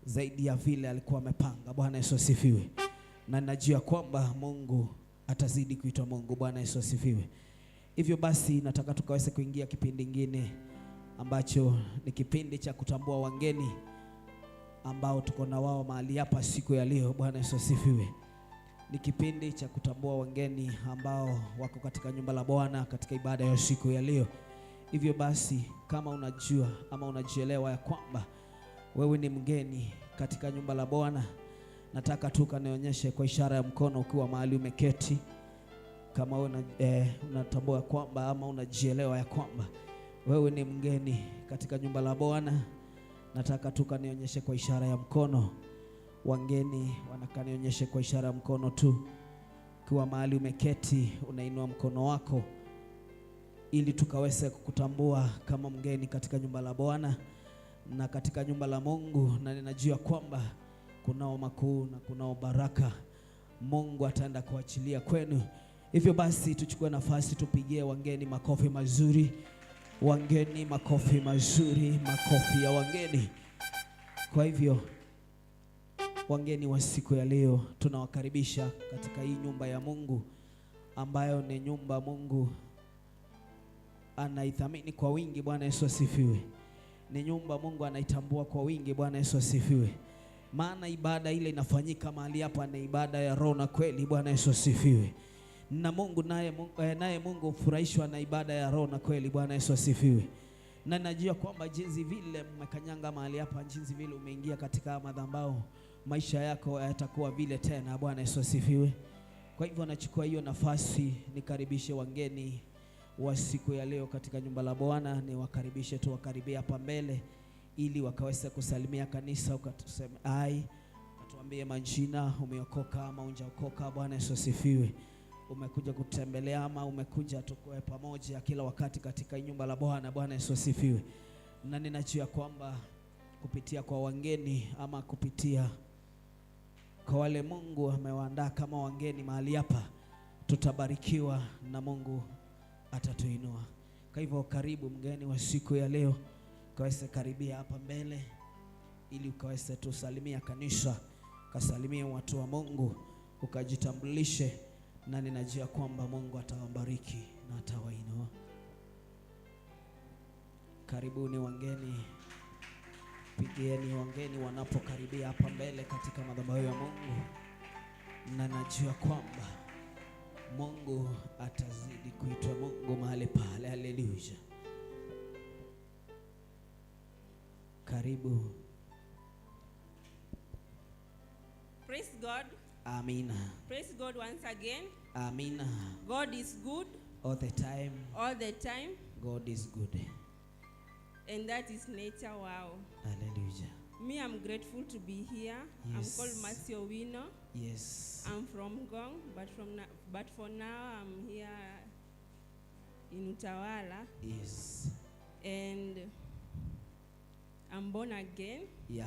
zaidi ya vile alikuwa amepanga. Bwana Yesu asifiwe. Na najua kwamba Mungu atazidi kuitwa Mungu. Bwana Yesu asifiwe. Hivyo basi nataka tukaweze kuingia kipindi kingine ambacho ni kipindi cha kutambua wageni ambao tuko na wao mahali hapa siku ya leo. Bwana Yesu asifiwe. Ni kipindi cha kutambua wageni ambao wako katika nyumba la Bwana katika ibada ya siku ya leo. Hivyo basi kama unajua ama unajielewa ya kwamba wewe ni mgeni katika nyumba la Bwana, nataka tu kanionyeshe kwa ishara ya mkono ukiwa mahali umeketi. Kama wewe unatambua kwamba ama unajielewa ya kwamba wewe ni mgeni katika nyumba la Bwana, nataka tu kanionyeshe kwa ishara ya mkono. Wageni wanakanionyeshe kwa ishara ya mkono tu. Ukiwa mahali umeketi unainua mkono wako ili tukaweze kukutambua kama mgeni katika nyumba la Bwana na katika nyumba la Mungu. Na ninajua kwamba kunao makuu na kunao baraka Mungu ataenda kuachilia kwenu. Hivyo basi tuchukue nafasi tupigie wageni makofi mazuri. Wageni makofi mazuri, makofi ya wageni. Kwa hivyo wageni wa siku ya leo tunawakaribisha katika hii nyumba ya Mungu ambayo ni nyumba Mungu anaithamini kwa wingi. Bwana Yesu asifiwe. Ni nyumba Mungu anaitambua kwa wingi. Bwana Yesu asifiwe. Maana ibada ile inafanyika mahali hapa ni ibada ya roho na kweli. Bwana Yesu asifiwe. Na Mungu naye Mungu hufurahishwa na ibada ya roho na kweli. Bwana Yesu asifiwe. Na najua kwamba jinsi vile mmekanyanga mahali hapa, jinsi vile umeingia katika madhabahu, maisha yako hayatakuwa vile tena. Bwana Yesu asifiwe. Kwa hivyo nachukua hiyo nafasi nikaribishe wageni wa siku ya leo katika nyumba la Bwana. Niwakaribishe tu, wakaribia hapa mbele ili wakaweze kusalimia kanisa, ukatuseme ai, atuambie majina, umeokoka ama hujaokoka. Bwana Yesu asifiwe. Umekuja kutembelea ama umekuja tukue pamoja kila wakati katika nyumba la Bwana. Bwana Yesu asifiwe. Na ninajua kwamba kupitia kwa wageni ama kupitia kwa wale Mungu amewaandaa kama wageni mahali hapa, tutabarikiwa na Mungu atatuinua. Kwa hivyo karibu mgeni wa siku ya leo, ukaweze karibia hapa mbele ili ukaweze tusalimia kanisa, kasalimia watu wa Mungu, ukajitambulishe, na ninajua kwamba Mungu atawabariki na atawainua. Karibuni wageni, pigieni wageni wanapokaribia hapa mbele katika madhabahu ya Mungu, na najua kwamba Mungu atazidi kuitwa Mungu mahali pale. Haleluya. Karibu. Praise God. Amina. Praise God once again. Amina. God is good All the time. all the time, God is good. and that is nature. Wow. Hallelujah. Me, I'm grateful to be here. Yes. I'm called Mercy Owino. Yes. I'm from Gong, but for now I'm here in Utawala. Yes. And I'm born again. Yeah.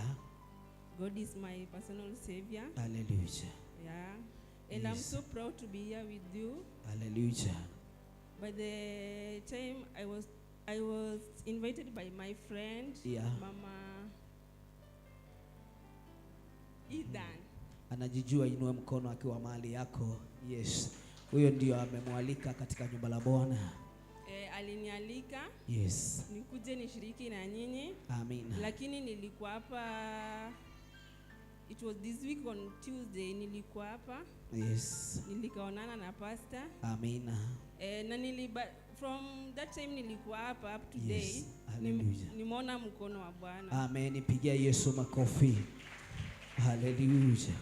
God is my personal savior. Hallelujah. Yeah. And I'm Yes. so proud to be here with you. Hallelujah. By the time I was invited by my friend, Yeah. Mama Ethan. Anajijua, inue mkono akiwa mahali yako. Yes. Huyo ndio amemwalika katika nyumba la Bwana. Alinialika nikuje nishiriki na nyinyi. Amina. Lakini nilikuwa hapa, it was this week on Tuesday nilikuwa hapa. Nilikaonana na pastor. Amina. Na from that time nilikuwa hapa up to day. Hallelujah. Nimeona mkono wa Bwana. Amen. Pigia Yesu makofi. Hallelujah.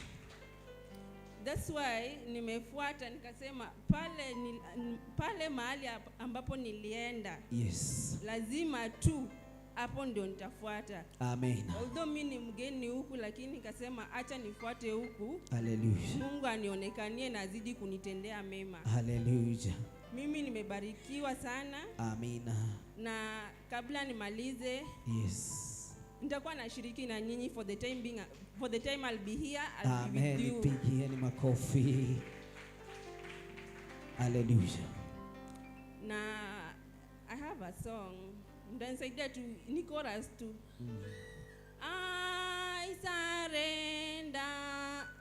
That's why nimefuata nikasema pale mahali ambapo nilienda. Lazima tu hapo ndio nitafuata. Amen. Although mimi ni mgeni huku, lakini nikasema acha nifuate huku. Hallelujah. Mungu anionekanie na azidi kunitendea mema. Hallelujah. Mimi nimebarikiwa sana. Amina. Na kabla nimalize, nitakuwa nashiriki na nyinyi for the time being, for the time I'll be here, I'll be Amen. with you. Pigieni makofi. Hallelujah. Na I have a song. Mtanisaidia tu, ni chorus tu. I surrender,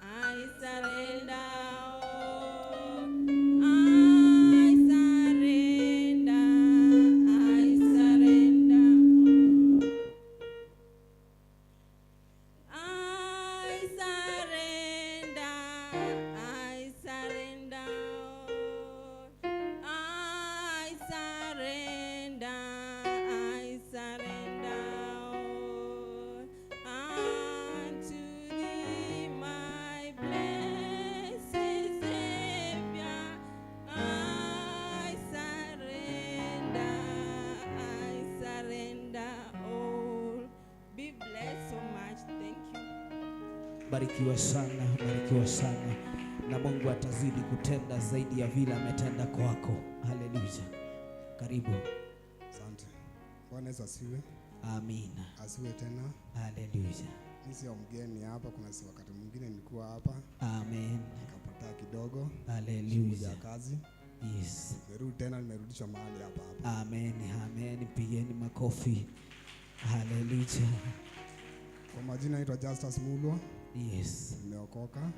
I surrender all. I surrender, I surrender. I surrender, I surrender all. I surrender, I surrender all. Unto thee, my blessed Savior, I surrender, I surrender all. Be blessed so much. Thank you. Barikiwa sana, barikiwa sana. Na Mungu atazidi kutenda zaidi ya vile ametenda kwako. Hallelujah. Karibu. Asante. Bwana Yesu asifiwe. Amina. Asifiwe tena. Hallelujah. Mimi sio mgeni hapa, kuna si wakati mwingine nilikuwa hapa. Amen. Nikapotea kidogo. Hallelujah. Shughuli ya kazi. Nimerudi tena, nimerudishwa mahali hapa hapa. Amen, amen. Pigeni makofi. Hallelujah. Kwa majina naitwa Justus Mulwa. Nimeokoka.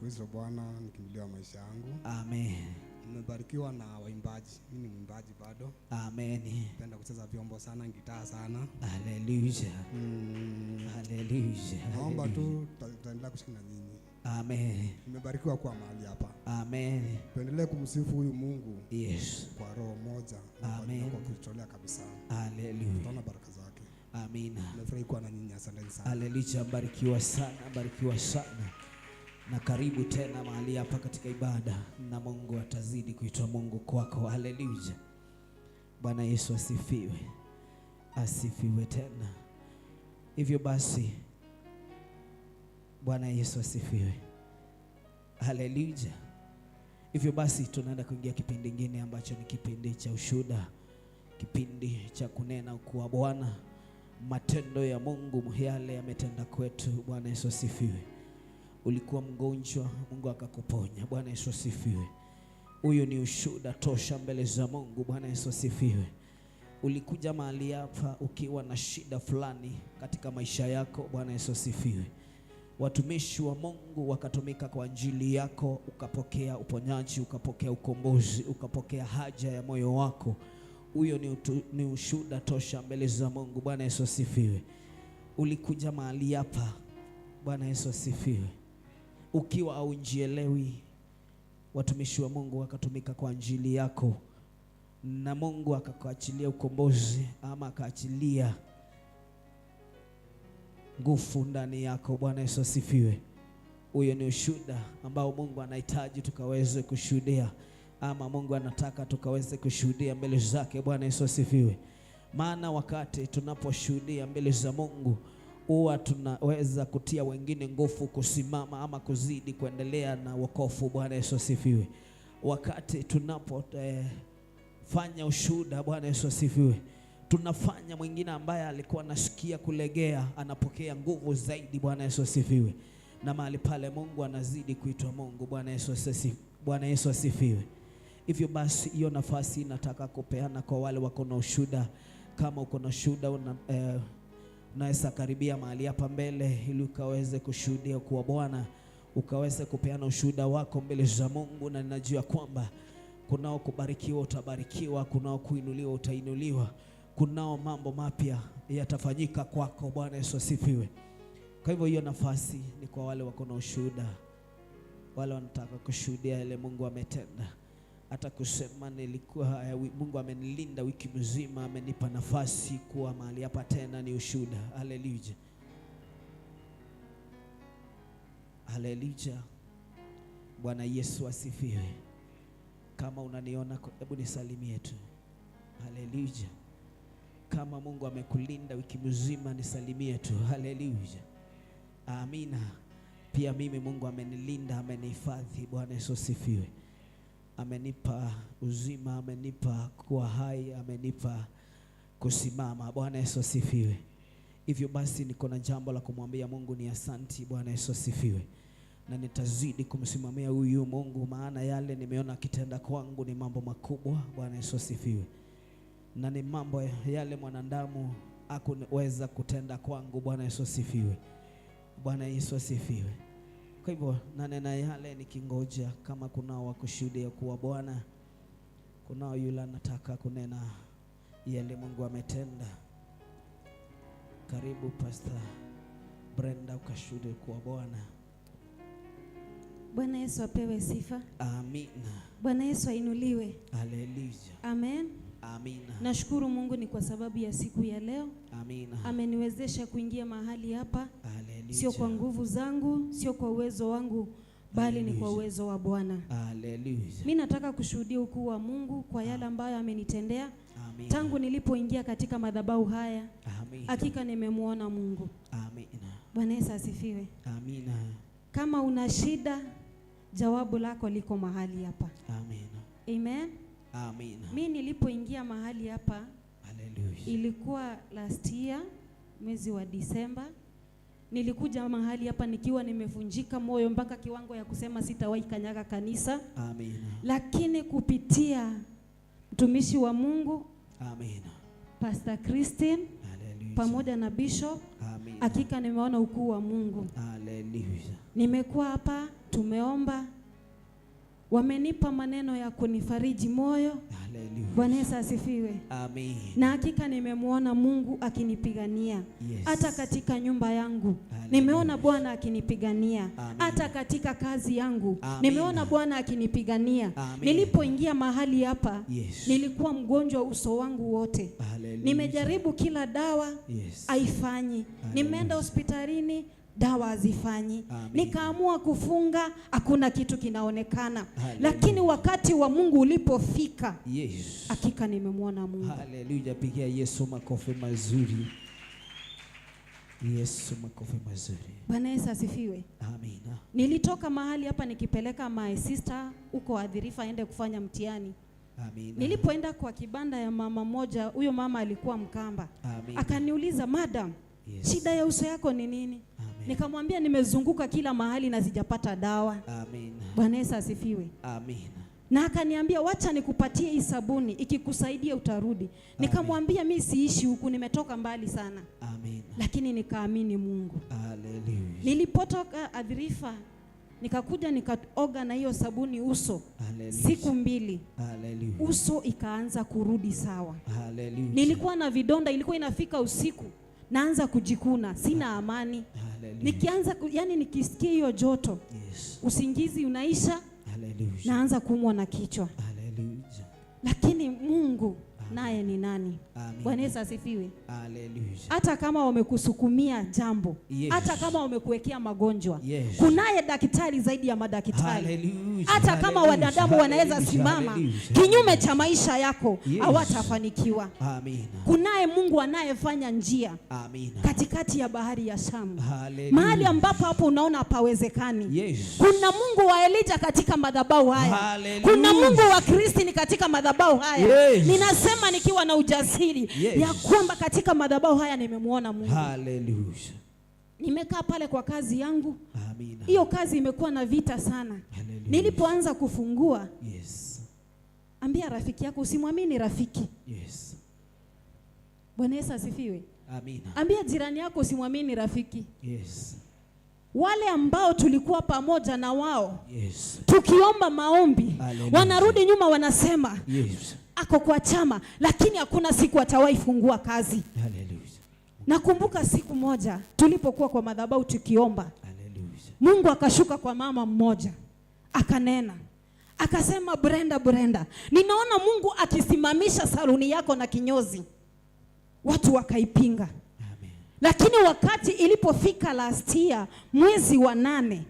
Kristo Bwana ni kimbilio la maisha yangu. Amen. Nimebarikiwa na waimbaji. Mimi ni mwimbaji bado. Amen. Napenda kucheza vyombo sana, gitaa sana. Hallelujah. Hallelujah. Naomba tu tutaendelea kushiriki na nyinyi. Amen. Nimebarikiwa kuwa mahali hapa. Amen. Tuendelee kumsifu huyu Mungu. Kwa roho moja na Amen. kwa kujitolea kabisa. Hallelujah. Tutaona baraka zake. Amina. Nimefurahi kuwa na nyinyi, asanteni sana. Hallelujah, barikiwa sana, barikiwa sana. Na karibu tena mahali hapa katika ibada, na Mungu atazidi kuitwa Mungu kwako. Hallelujah. Bwana Yesu asifiwe. Asifiwe tena. Hivyo basi, Bwana Yesu asifiwe. Hallelujah. Hivyo basi tunaenda kuingia kipindi kingine ambacho ni kipindi cha ushuhuda, kipindi cha kunena ukuu wa Bwana, matendo ya Mungu yale yametenda kwetu. Bwana Yesu asifiwe. Ulikuwa mgonjwa, Mungu akakuponya. Bwana Yesu asifiwe. Huyu ni ushuhuda tosha mbele za Mungu. Bwana Yesu asifiwe. Ulikuja mahali hapa ukiwa na shida fulani katika maisha yako. Bwana Yesu asifiwe. Watumishi wa Mungu wakatumika kwa ajili yako, ukapokea uponyaji, ukapokea ukombozi, ukapokea haja ya moyo wako. Huyo ni ushuhuda tosha mbele za Mungu. Bwana Yesu asifiwe. Ulikuja mahali hapa, Bwana Yesu asifiwe, ukiwa haujielewi, watumishi wa Mungu wakatumika kwa ajili yako, na Mungu akakuachilia ukombozi ama akaachilia nguvu ndani yako. Bwana Yesu asifiwe. Huyo ni ushuhuda ambao Mungu anahitaji tukaweze kushuhudia, ama Mungu anataka tukaweze kushuhudia mbele zake. Bwana Yesu asifiwe. Maana wakati tunaposhuhudia mbele za Mungu, huwa tunaweza kutia wengine nguvu kusimama ama kuzidi kuendelea na wokovu. Bwana Yesu asifiwe. Wakati tunapofanya ushuhuda, Bwana Yesu asifiwe, tunafanya mwingine ambaye alikuwa anasikia kulegea anapokea nguvu zaidi. Bwana Yesu asifiwe. Na mahali pale Mungu anazidi kuitwa Mungu. Bwana Yesu asifiwe. Bwana Yesu asifiwe. Hivyo basi hiyo nafasi nataka kupeana kwa wale wako na ushuhuda. Kama uko na ushuhuda, unaweza karibia mahali hapa mbele ili ukaweze kushuhudia kwa Bwana, ukaweze kupeana ushuhuda wako mbele za Mungu. Na ninajua kwamba Kunao kubarikiwa utabarikiwa, kunao kuinuliwa utainuliwa, kunao mambo mapya yatafanyika kwako. Bwana Yesu asifiwe. Kwa hivyo hiyo nafasi ni kwa wale wako na ushuhuda, wale wanataka kushuhudia yale Mungu ametenda. Hata kusema nilikuwa Mungu amenilinda wiki mzima, amenipa nafasi kuwa mahali hapa tena, ni ushuhuda. Haleluya. Haleluya. Bwana Yesu asifiwe. Kama unaniona, hebu nisalimie tu. Haleluya. Kama Mungu amekulinda wiki mzima, nisalimie tu. Haleluya. Amina. Pia mimi Mungu amenilinda, amenihifadhi. Bwana Yesu asifiwe. Amenipa uzima, amenipa kuwa hai, amenipa kusimama. Bwana Yesu asifiwe. Hivyo basi niko na jambo la kumwambia Mungu ni asanti. Bwana Yesu asifiwe. Na nitazidi kumsimamia huyu Mungu, maana yale nimeona akitenda kwangu ni mambo makubwa. Bwana Yesu asifiwe. Na ni mambo yale mwanadamu hakuweza kutenda kwangu. Bwana Yesu asifiwe. Bwana Yesu asifiwe. Kwa hivyo nanena yale nikingoja kama kunao wa kushuhudia kuwa Bwana, kunao yule anataka kunena yale Mungu ametenda. Karibu Pastor Brenda ukashuhudie kuwa Bwana. Bwana Yesu apewe sifa. Amina. Bwana Yesu ainuliwe. Haleluya. Amen. Amina. Nashukuru Mungu ni kwa sababu ya siku ya leo. Amina. Ameniwezesha kuingia mahali hapa. Haleluya. Sio kwa nguvu zangu, sio kwa uwezo wangu, bali ni kwa uwezo wa Bwana. Haleluya. Mimi nataka kushuhudia ukuu wa Mungu kwa yale ambayo amenitendea. Amina. Tangu nilipoingia katika madhabahu haya. Amina. Hakika nimemuona Mungu. Amina. Bwana Yesu asifiwe. Amina. Kama una shida, jawabu lako liko mahali hapa. Amina. Amen. Amina. Mimi nilipoingia mahali hapa, haleluya, ilikuwa last year mwezi wa Disemba. Nilikuja mahali hapa nikiwa nimevunjika moyo mpaka kiwango ya kusema sitawahi kanyaga kanisa. Amina. Lakini kupitia mtumishi wa Mungu, amina, Pastor Christine, haleluya, pamoja na Bishop, amina, hakika nimeona ukuu wa Mungu. Haleluya. Nimekuwa hapa, tumeomba, wamenipa maneno ya kunifariji moyo. Haleluya. Bwana Yesu asifiwe. Amen. Na hakika nimemuona Mungu akinipigania. Yes. Hata katika nyumba yangu haleluya, nimeona Bwana akinipigania. Hata katika kazi yangu amen, nimeona Bwana akinipigania. Nilipoingia mahali hapa, yes, nilikuwa mgonjwa uso wangu wote. Haleluya. Nimejaribu kila dawa, yes, haifanyi. Nimeenda hospitalini, dawa hazifanyi. Nikaamua kufunga, hakuna kitu kinaonekana. Lakini wakati wa Mungu ulipofika, yes, hakika nimemwona Mungu. Haleluya. Pigia Yesu makofi mazuri. Yesu makofi mazuri. Bwana Yesu asifiwe. Amina. Nilitoka mahali hapa nikipeleka my sister huko Adhirifa aende kufanya mtihani. Amina. Nilipoenda kwa kibanda ya mama moja, huyo mama alikuwa Mkamba. Amina. Akaniuliza, madam, yes, shida ya uso yako ni nini? Nikamwambia nimezunguka kila mahali na sijapata dawa. Amina. Bwana Yesu asifiwe. Amina. Na akaniambia wacha nikupatie hii sabuni, ikikusaidia utarudi. Nikamwambia mimi siishi huku, nimetoka mbali sana. Amina. Lakini nikaamini Mungu. Haleluya. Nilipotoka Adhirifa nikakuja nikaoga na hiyo sabuni uso. Haleluya. Siku mbili. Haleluya. Uso ikaanza kurudi sawa. Haleluya. Nilikuwa na vidonda, ilikuwa inafika usiku naanza kujikuna, sina amani. Haleluya. Nikianza yani nikisikia hiyo joto, yes, usingizi unaisha. Haleluya. Naanza kuumwa na kichwa. Haleluya. Lakini Mungu naye ni nani? Amen. Bwana Yesu asifiwe. Haleluya. Hata kama wamekusukumia jambo, yes, hata kama wamekuwekea magonjwa, yes, kunaye daktari zaidi ya madaktari. Haleluya. Hata kama wanadamu wanaweza simama kinyume cha maisha yako, hawatafanikiwa. Amina. Kunaye Mungu anayefanya njia. Amina. Katikati ya bahari ya Shamu. Haleluya. Mahali ambapo hapo unaona hapawezekani. Yes. Kuna Mungu wa Elijah katika madhabahu haya. Haleluya. Kuna Mungu wa Kristi katika madhabahu haya. Yes. Ninasema nikiwa na ujasiri, yes, ya kwamba katika madhabahu haya nimemuona Mungu. Haleluya. Nimekaa pale kwa kazi yangu. Amina. Hiyo kazi imekuwa na vita sana. Haleluya. Nilipoanza kufungua, yes, ambia rafiki yako usimwamini rafiki. Yes. Bwana Yesu asifiwe. Amina. Ambia jirani yako usimwamini rafiki. Yes. Wale ambao tulikuwa pamoja na wao, Yes. tukiomba maombi, Hallelujah. wanarudi nyuma wanasema, Yes. ako kwa chama lakini hakuna siku atawahi fungua kazi. Hallelujah. Nakumbuka siku moja tulipokuwa kwa madhabahu tukiomba, Hallelujah. Mungu akashuka kwa mama mmoja akanena, akasema, Brenda, Brenda, ninaona Mungu akisimamisha saluni yako na kinyozi. Watu wakaipinga. Amen. Lakini wakati ilipofika last year mwezi wa 8,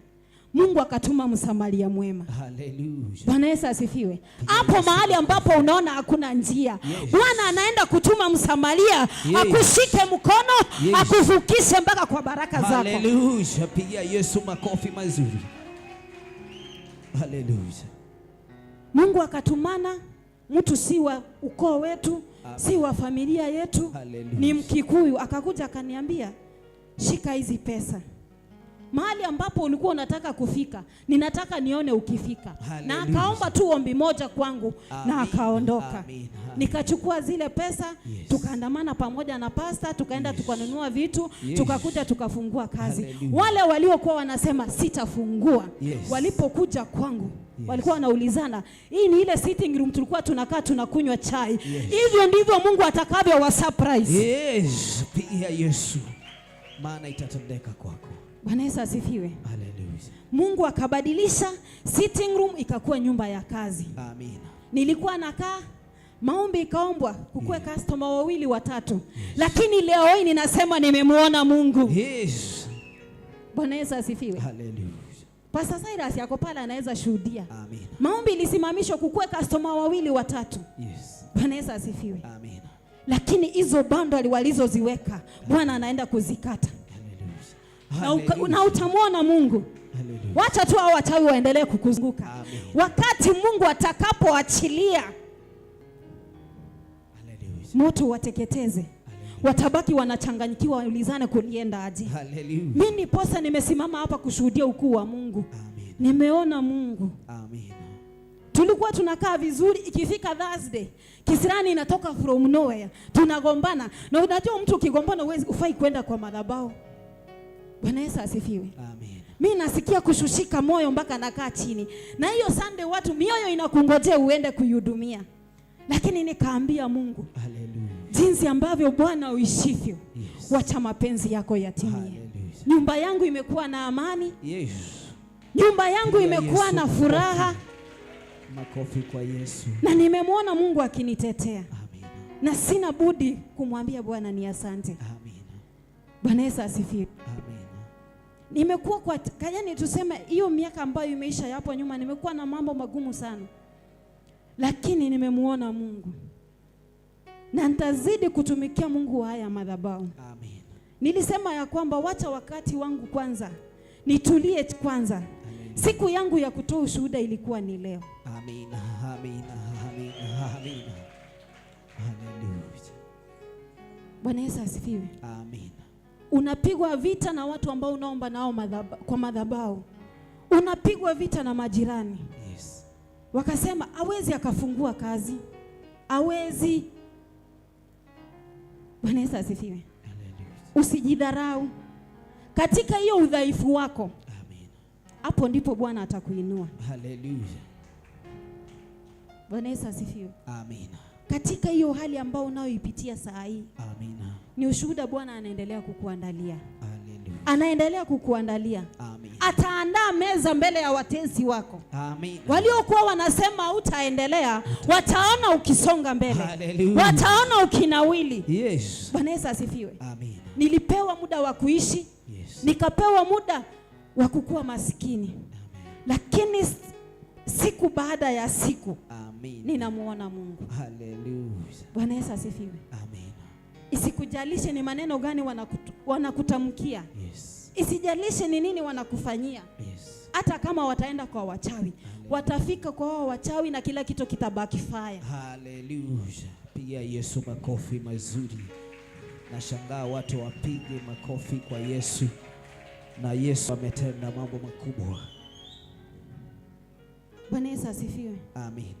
Mungu akatuma msamaria mwema. Hallelujah. Bwana Yesu asifiwe. Hapo mahali ambapo unaona hakuna njia, Yes. Bwana anaenda kutuma msamaria, Yes. akushike mkono, Yes. akuvukishe mpaka kwa baraka zako. Hallelujah. Pigia Yesu makofi mazuri. Hallelujah. Mungu akatumana mtu si wa ukoo wetu, Amen. si wa familia yetu, Hallelujah. ni Mkikuyu, akakuja akaniambia, shika hizi pesa. Mahali ambapo ulikuwa unataka kufika, ninataka nione ukifika. Na Hallelujah. akaomba tu ombi moja kwangu, Amen. na akaondoka. Amen. Nikachukua zile pesa, Yes. tukaandamana pamoja na pasta, tukaenda, Yes. tukanunua vitu, Yes. tukakuja tukafungua kazi. Hallelujah. Wale waliokuwa wanasema sitafungua, Yes. walipokuja kwangu, Yes. walikuwa wanaulizana, hii ni ile sitting room tulikuwa tunakaa tunakunywa chai. Yes. Hivyo ndivyo Mungu atakavyo wa surprise. Yes. Pigia Yesu, maana itatendeka kwako. Bwana Yesu asifiwe. Hallelujah. Mungu akabadilisha sitting room ikakuwa nyumba ya kazi. Amina. Nilikuwa nakaa, maombi ikaombwa, kukue customer 2 3. Lakini leo hii ninasema nimemuona Mungu. Yes. Bwana Yesu asifiwe. Hallelujah. Pastor Cyrus yako pale anaweza shuhudia. Amina. Maombi ilisimamishwa kukue customer 2 3. Yes. Bwana Yesu asifiwe. Amina. Lakini hizo bando walizoziweka Bwana anaenda kuzikata. Hallelujah. Na utamwona Mungu. Hallelujah. Wacha tu hao wachawi waendelee kukuzunguka. Amen. Wakati Mungu atakapoachilia Hallelujah. moto wateketeze, watabaki wanachanganyikiwa, waulizane kulienda aje. Hallelujah. Mimi posa nimesimama hapa kushuhudia ukuu wa Mungu. Amen. Nimeona Mungu. Amen. Tulikuwa tunakaa vizuri, ikifika Thursday kisirani inatoka from nowhere, tunagombana. Na unajua mtu ukigombana huwezi ufai kwenda kwa madhabahu. Bwana Yesu asifiwe. Amen. Mimi nasikia kushushika moyo mpaka nakaa chini. Na hiyo Sunday watu mioyo inakungojea uende kuihudumia. Lakini nikaambia Mungu, Hallelujah. jinsi ambavyo Bwana uishivyo, Yes. wacha mapenzi yako yatimie. Hallelujah. Nyumba yangu imekuwa na amani. Yes. Nyumba yangu Piga imekuwa Yesu na furaha. Makofi kwa Yesu. Na nimemwona Mungu akinitetea. Amen. Na sina budi kumwambia Bwana ni asante. Amen. Bwana Yesu asifiwe. Amen. Nimekuwa kwa kayani, tuseme hiyo miaka ambayo imeisha hapo nyuma, nimekuwa na mambo magumu sana. Lakini nimemuona Mungu. Na nitazidi kutumikia Mungu wa haya madhabahu. Amen. Nilisema ya kwamba wacha wakati wangu kwanza, nitulie kwanza. Hallelujah. Siku yangu ya kutoa ushuhuda ilikuwa ni leo. Amina, amina, amina, amina. Hallelujah. Bwana Yesu asifiwe. Amina. Unapigwa vita na watu ambao unaomba nao kwa madhabahu. Unapigwa vita na majirani. Yes. Wakasema hawezi akafungua kazi. Hawezi. Bwana Yesu asifiwe. Hallelujah. Usijidharau. Katika hiyo udhaifu wako, Amen. hapo ndipo Bwana atakuinua. Hallelujah. Bwana Yesu asifiwe. Amina. Katika hiyo hali ambayo unayoipitia saa hii, Amina. ni ushuhuda Bwana anaendelea kukuandalia. Hallelujah. Anaendelea kukuandalia. Amen. Ataandaa meza mbele ya watesi wako. Amen. Waliokuwa wanasema utaendelea, wataona ukisonga mbele. Hallelujah. Wataona ukinawili. Yes. Bwana Yesu asifiwe. Amen. Nilipewa muda wa kuishi. Yes. Nikapewa muda wa kukua maskini. Amen. Lakini siku baada ya siku, Amen. ninamuona Mungu. Hallelujah. Bwana Yesu asifiwe. Amen. Isikujalishe ni maneno gani wanakutamkia. Yes. Isijalishe ni nini wanakufanyia. Yes. Hata kama wataenda kwa wachawi, watafika kwa wao wachawi na kila kitu kitabaki fire. Hallelujah. Piga Yesu makofi mazuri. Nashangaa watu wapige makofi kwa Yesu. Na Yesu ametenda mambo makubwa. Bwana Yesu asifiwe. Amen.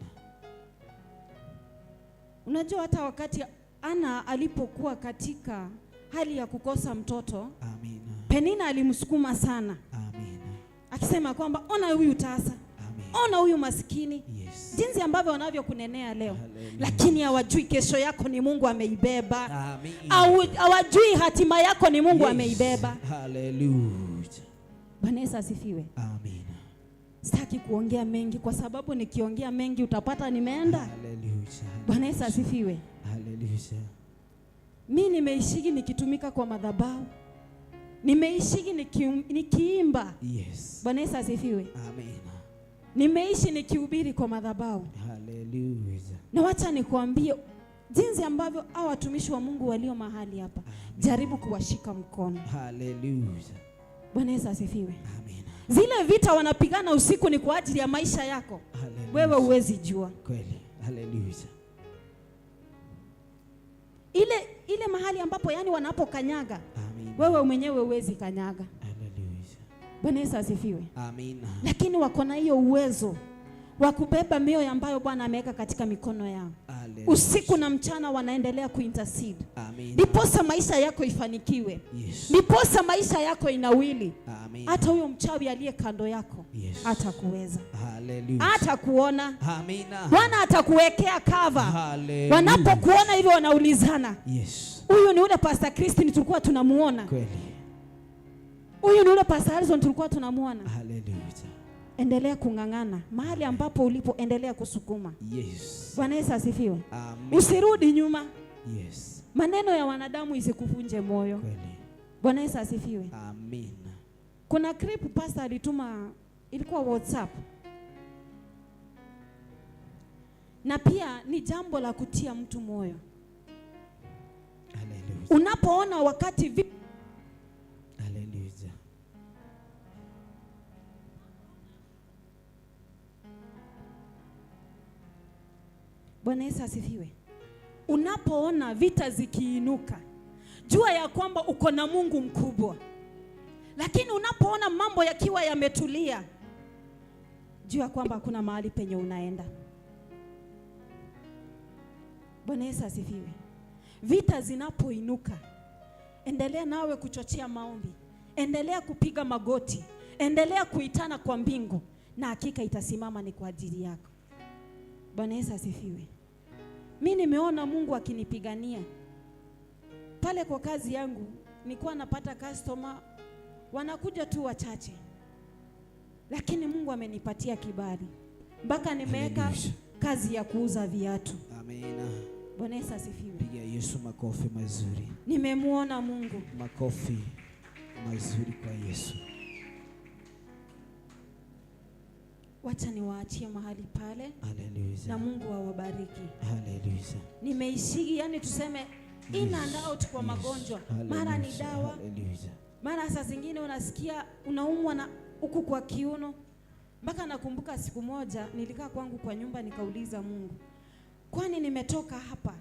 Unajua hata wakati Ana alipokuwa katika hali ya kukosa mtoto, Amen. Penina alimsukuma sana. Amen. Akisema kwamba ona huyu tasa. Ona huyu maskini. Yes. Jinsi ambavyo wanavyokunenea leo. Hallelujah. Lakini hawajui kesho yako ni Mungu ameibeba. Hawajui hatima yako ni Mungu ameibeba. Hallelujah. Bwana Yesu asifiwe. Amen. Sitaki kuongea mengi kwa sababu nikiongea mengi utapata nimeenda. Hallelujah. Bwana Yesu asifiwe. Hallelujah. Mimi nimeishiki nikitumika kwa madhabahu. Nimeishiki nikiimba. Yes. Bwana Yesu asifiwe. Amen. Nimeishi nikihubiri kwa madhabahu. Hallelujah. Na wacha nikuambie jinsi ambavyo hao watumishi wa Mungu walio mahali hapa, jaribu kuwashika mkono. Hallelujah. Bwana Yesu asifiwe. Amen. Zile vita wanapigana usiku ni kwa ajili ya maisha yako. Hallelujah. Wewe huwezi jua. Kweli. Hallelujah. Ile mahali ambapo yani wanapokanyaga. Amen. Wewe mwenyewe huwezi kanyaga. Hallelujah. Bwana Yesu asifiwe. Amen. Lakini wako na hiyo uwezo wa kubeba mioyo ambayo Bwana ameweka katika mikono yao. Hallelujah. Usiku na mchana wanaendelea kuintercede. Amen. Ndiposa maisha yako ifanikiwe. Yes. Ndiposa maisha yako inawili. Amen. Hata huyo mchawi aliye kando yako yes, hatakuweza. Hallelujah. Hatakuona. Amen. Bwana atakuwekea cover. Hallelujah. Wanapokuona hivyo wanaulizana. Yes. Huyu ni ule Pastor Christine tulikuwa tunamuona. Kweli. Huyu ni ule Pastor Harrison tulikuwa tunamuona. Hallelujah. Endelea kung'ang'ana mahali ambapo ulipo, endelea kusukuma. Yes. Bwana Yesu asifiwe. Amen. Usirudi nyuma. Yes. Maneno ya wanadamu isikuvunje moyo. Kweli. Bwana Yesu asifiwe. Amen. Kuna clip pastor alituma, ilikuwa WhatsApp. Na pia ni jambo la kutia mtu moyo. Hallelujah. Unapoona wakati Hallelujah. Bwana Yesu asifiwe. Unapoona vita zikiinuka, jua ya kwamba uko na Mungu mkubwa. Lakini unapoona mambo yakiwa yametulia, jua kwamba hakuna mahali penye unaenda. Bwana Yesu asifiwe. Vita zinapoinuka, endelea nawe kuchochea maombi, endelea kupiga magoti, endelea kuitana kwa mbingu, na hakika itasimama ni kwa ajili yako. Bwana Yesu asifiwe. Mimi nimeona Mungu akinipigania. Pale kwa kazi yangu nilikuwa napata customer wanakuja tu wachache. Lakini Mungu amenipatia kibali. Mpaka nimeweka kazi ya kuuza viatu. Amina. Bwana Yesu asifiwe. Piga Yesu makofi mazuri. Nimemuona Mungu. Makofi mazuri kwa Yesu. Wacha niwaachie mahali pale. Hallelujah. Na Mungu awabariki. Hallelujah. Nimeishigi, yani tuseme in and out kwa magonjwa. Mara ni dawa. Hallelujah. Mara saa zingine unasikia unaumwa na huku kwa kiuno. Mpaka nakumbuka siku moja nilikaa kwangu kwa nyumba nikauliza Mungu, kwani nimetoka hapa,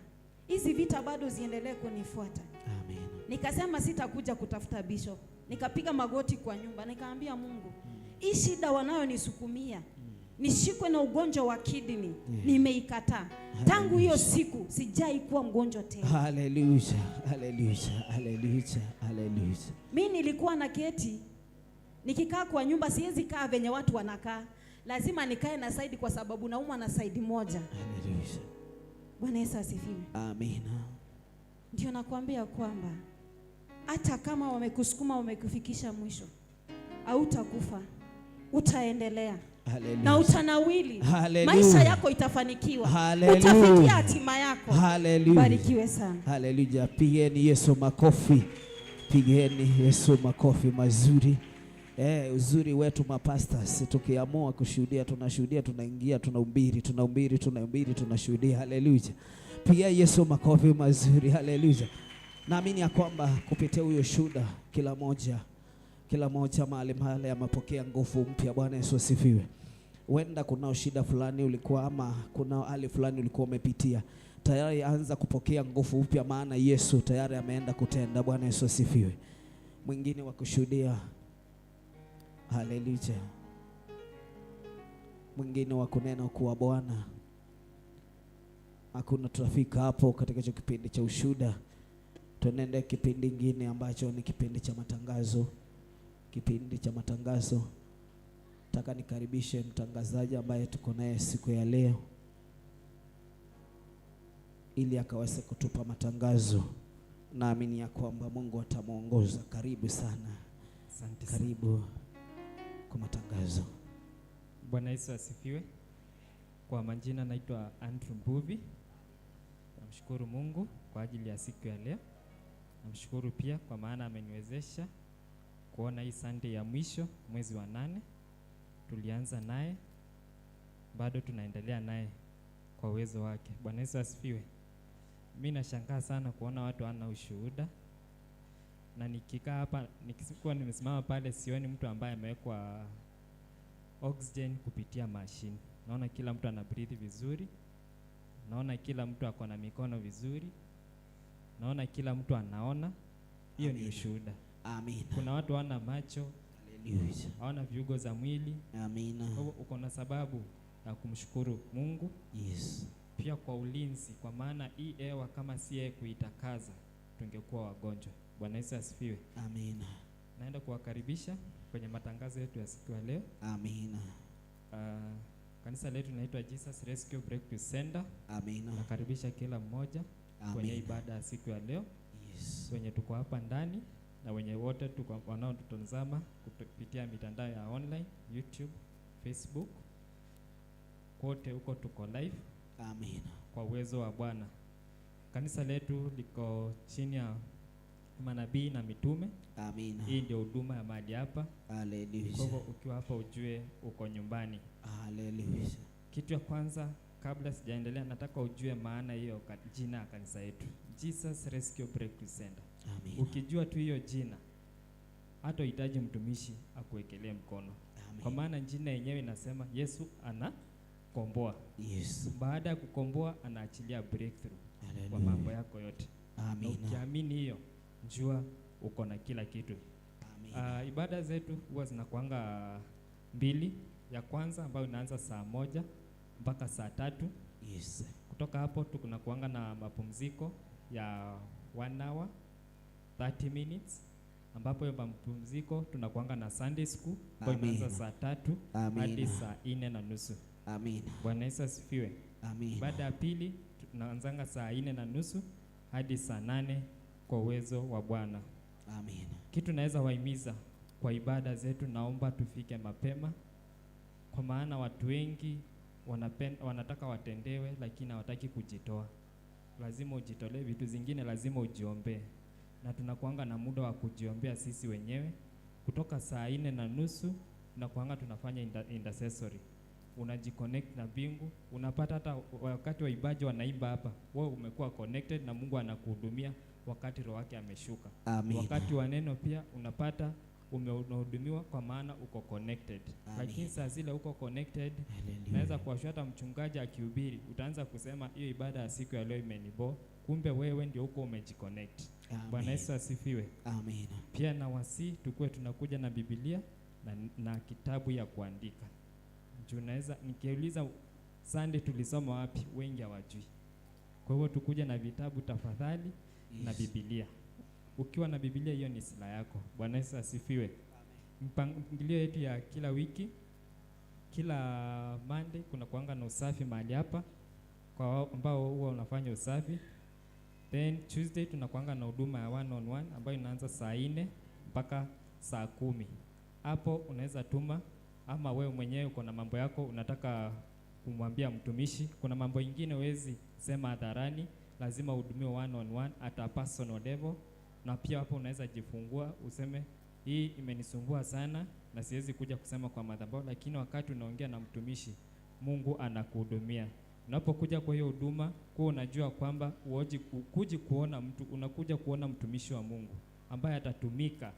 hizi vita bado ziendelee kunifuata? Amen. Nikasema sitakuja kutafuta bishop. Nikapiga magoti kwa nyumba nikaambia Mungu, hii shida wanayonisukumia, nishikwe na ugonjwa wa kidney, nimeikataa. Tangu hiyo siku sijai kuwa mgonjwa tena. Hallelujah, hallelujah, hallelujah, hallelujah. Mimi nilikuwa na keti, nikikaa kwa nyumba siwezi kaa venye watu wanakaa. Lazima nikae na side kwa sababu naumwa na side moja. Hallelujah. Bwana Yesu asifiwe. Amina. Ndio nakwambia kwamba hata kama wamekusukuma wamekufikisha mwisho, hautakufa, utaendelea. Hallelujah. Na utanawili. Hallelujah. Maisha yako itafanikiwa. Hallelujah. Utafikia hatima yako. Hallelujah. Barikiwe sana. Hallelujah. Pigeni Yesu makofi. Pigeni Yesu makofi mazuri. Uzuri wetu mapastors, tukiamua kushuhudia tunashuhudia, tunaingia, tunahubiri, tunahubiri, tunahubiri, tunashuhudia. Hallelujah. Pigia Yesu makofi mazuri. Hallelujah. Naamini ya kwamba kupitia huyo shuhuda kila moja mahali mahali amepokea nguvu mpya. Bwana Yesu asifiwe. Huenda kuna shida fulani ulikuwa ama kuna hali fulani ulikuwa umepitia, tayari anza kupokea nguvu mpya, maana Yesu tayari ameenda kutenda. Bwana Yesu asifiwe. Mwingine wa kushuhudia. Hallelujah. Mwingine wa kunena kuwa Bwana. Hakuna trafika hapo katika hicho kipindi cha ushuhuda. Tunaenda kipindi kingine ambacho ni kipindi cha matangazo. Kipindi cha matangazo. Nataka nikaribishe mtangazaji ambaye tuko naye siku ya leo ili akaweze kutupa matangazo. Naamini ya kwamba Mungu atamuongoza. Karibu sana. Asante sana. Karibu kwa matangazo. Bwana Yesu asifiwe. Kwa majina naitwa Andrew Mbuvi. Namshukuru Mungu kwa ajili ya siku ya leo. Namshukuru pia kwa maana ameniwezesha kuona hii Sunday ya mwisho mwezi wa 8. Tulianza naye, bado tunaendelea naye kwa uwezo wake. Bwana Yesu asifiwe. Mimi nashangaa sana kuona watu hawana ushuhuda. Na nikikaa hapa, nikikuwa nimesimama pale, sioni mtu ambaye amewekwa oxygen kupitia machine. Naona kila mtu ana breathe vizuri. Naona kila mtu ako na mikono vizuri. Naona kila mtu anaona. Hiyo ni ushuhuda. Amina. Kuna watu hawana macho. Haleluya. Hawana viungo za mwili. Amina. Kwa hivyo uko na sababu ya kumshukuru Mungu. Yes. Pia kwa ulinzi, kwa maana hii hewa kama si yeye kuitakaza tungekuwa wagonjwa. Bwana Yesu asifiwe. Amina. Naenda kuwakaribisha kwenye matangazo yetu ya siku ya leo. Amina. Kanisa letu linaitwa Jesus Rescue Breakthrough Center. Amina. Nakaribisha kila mmoja kwenye ibada ya siku ya leo. Yes. Wenye tuko hapa ndani na wenye wote tuko wanaotutazama kupitia mitandao ya online, YouTube, Facebook. Kote huko tuko live. Amina. Kwa uwezo wa Bwana. Kanisa letu liko chini ya manabii na mitume. Amina. Hii ndio huduma ya mahali hapa. Haleluya. Kwa hivyo ukiwa hapa ujue uko nyumbani. Haleluya. Kitu ya kwanza kabla sijaendelea, nataka ujue maana hiyo jina ya kanisa yetu, Jesus Rescue Breakthrough Center. Amina. Ukijua tu hiyo jina, hata uhitaji mtumishi akuwekelee mkono. Amina. Kwa maana jina yenyewe inasema Yesu anakomboa. Yes. Baada ya kukomboa anaachilia breakthrough Hallelujah. kwa mambo yako yote. Amina. Na ukiamini hiyo, jua uko na kila kitu. Amina. Ibada zetu huwa zinakuanga mbili. Ya kwanza ambayo inaanza saa 1 mpaka saa 3. Yes. Kutoka hapo tunakuanga na mapumziko ya 1 hour 30 minutes, ambapo hiyo mapumziko tunakuanga na Sunday school ambayo inaanza saa 3 hadi saa 4:30. Amina. Bwana Yesu asifiwe. Amina. Baada ya pili tunaanzanga saa 4:30 hadi saa 8 kwa uwezo wa Bwana. Amina. Kitu naweza wahimiza kwa ibada zetu, naomba tufike mapema, kwa maana watu wengi wanataka watendewe lakini hawataki kujitoa. Lazima ujitolee, vitu zingine lazima ujiombee. Na tunakuanga na muda wa kujiombea sisi wenyewe. Kutoka saa 4:30 tunakuanga tunafanya intercessory. Unajiconnect na mbingu, unapata hata wakati waibaji wanaimba hapa, wewe umekuwa connected na Mungu anakuhudumia wakati roho yake ameshuka. Amina. Wakati wa neno pia unapata umehudumiwa kwa maana uko connected. Lakini saa zile uko connected, naweza kuwashwa hata mchungaji akihubiri, utaanza kusema hiyo ibada ya siku ya leo imenibo, kumbe wewe ndio uko umejiconnect. Bwana Yesu asifiwe. Amina. Pia na wasi tukue tunakuja na Biblia na kitabu ya kuandika. Juu naweza nikiuliza Sunday tulisoma wapi, wengi hawajui. Kwa hivyo tukuja na vitabu tafadhali. Yes. Na Biblia. Ukiwa na Biblia hiyo ni silaha yako. Bwana Yesu asifiwe. Mpangilio yetu ya kila wiki, kila Monday kuna kuanga na usafi mahali hapa kwa ambao huwa unafanya usafi. Then Tuesday tunakuanga na huduma ya 1 on 1 ambayo inaanza saa 4 mpaka saa 10. Hapo unaweza tuma, ama wewe mwenyewe uko na mambo yako unataka kumwambia mtumishi. Kuna mambo ingine huwezi sema hadharani, lazima uhudumiwe 1 on 1 at a personal level. Na pia hapo unaweza jifungua useme hii imenisumbua sana na siwezi kuja kusema kwa madhabahu, lakini wakati unaongea na mtumishi Mungu anakuhudumia. Unapokuja kwa hiyo huduma, kwa unajua kwamba ukuji kuona mtu, unakuja kuona mtumishi wa Mungu ambaye atatumika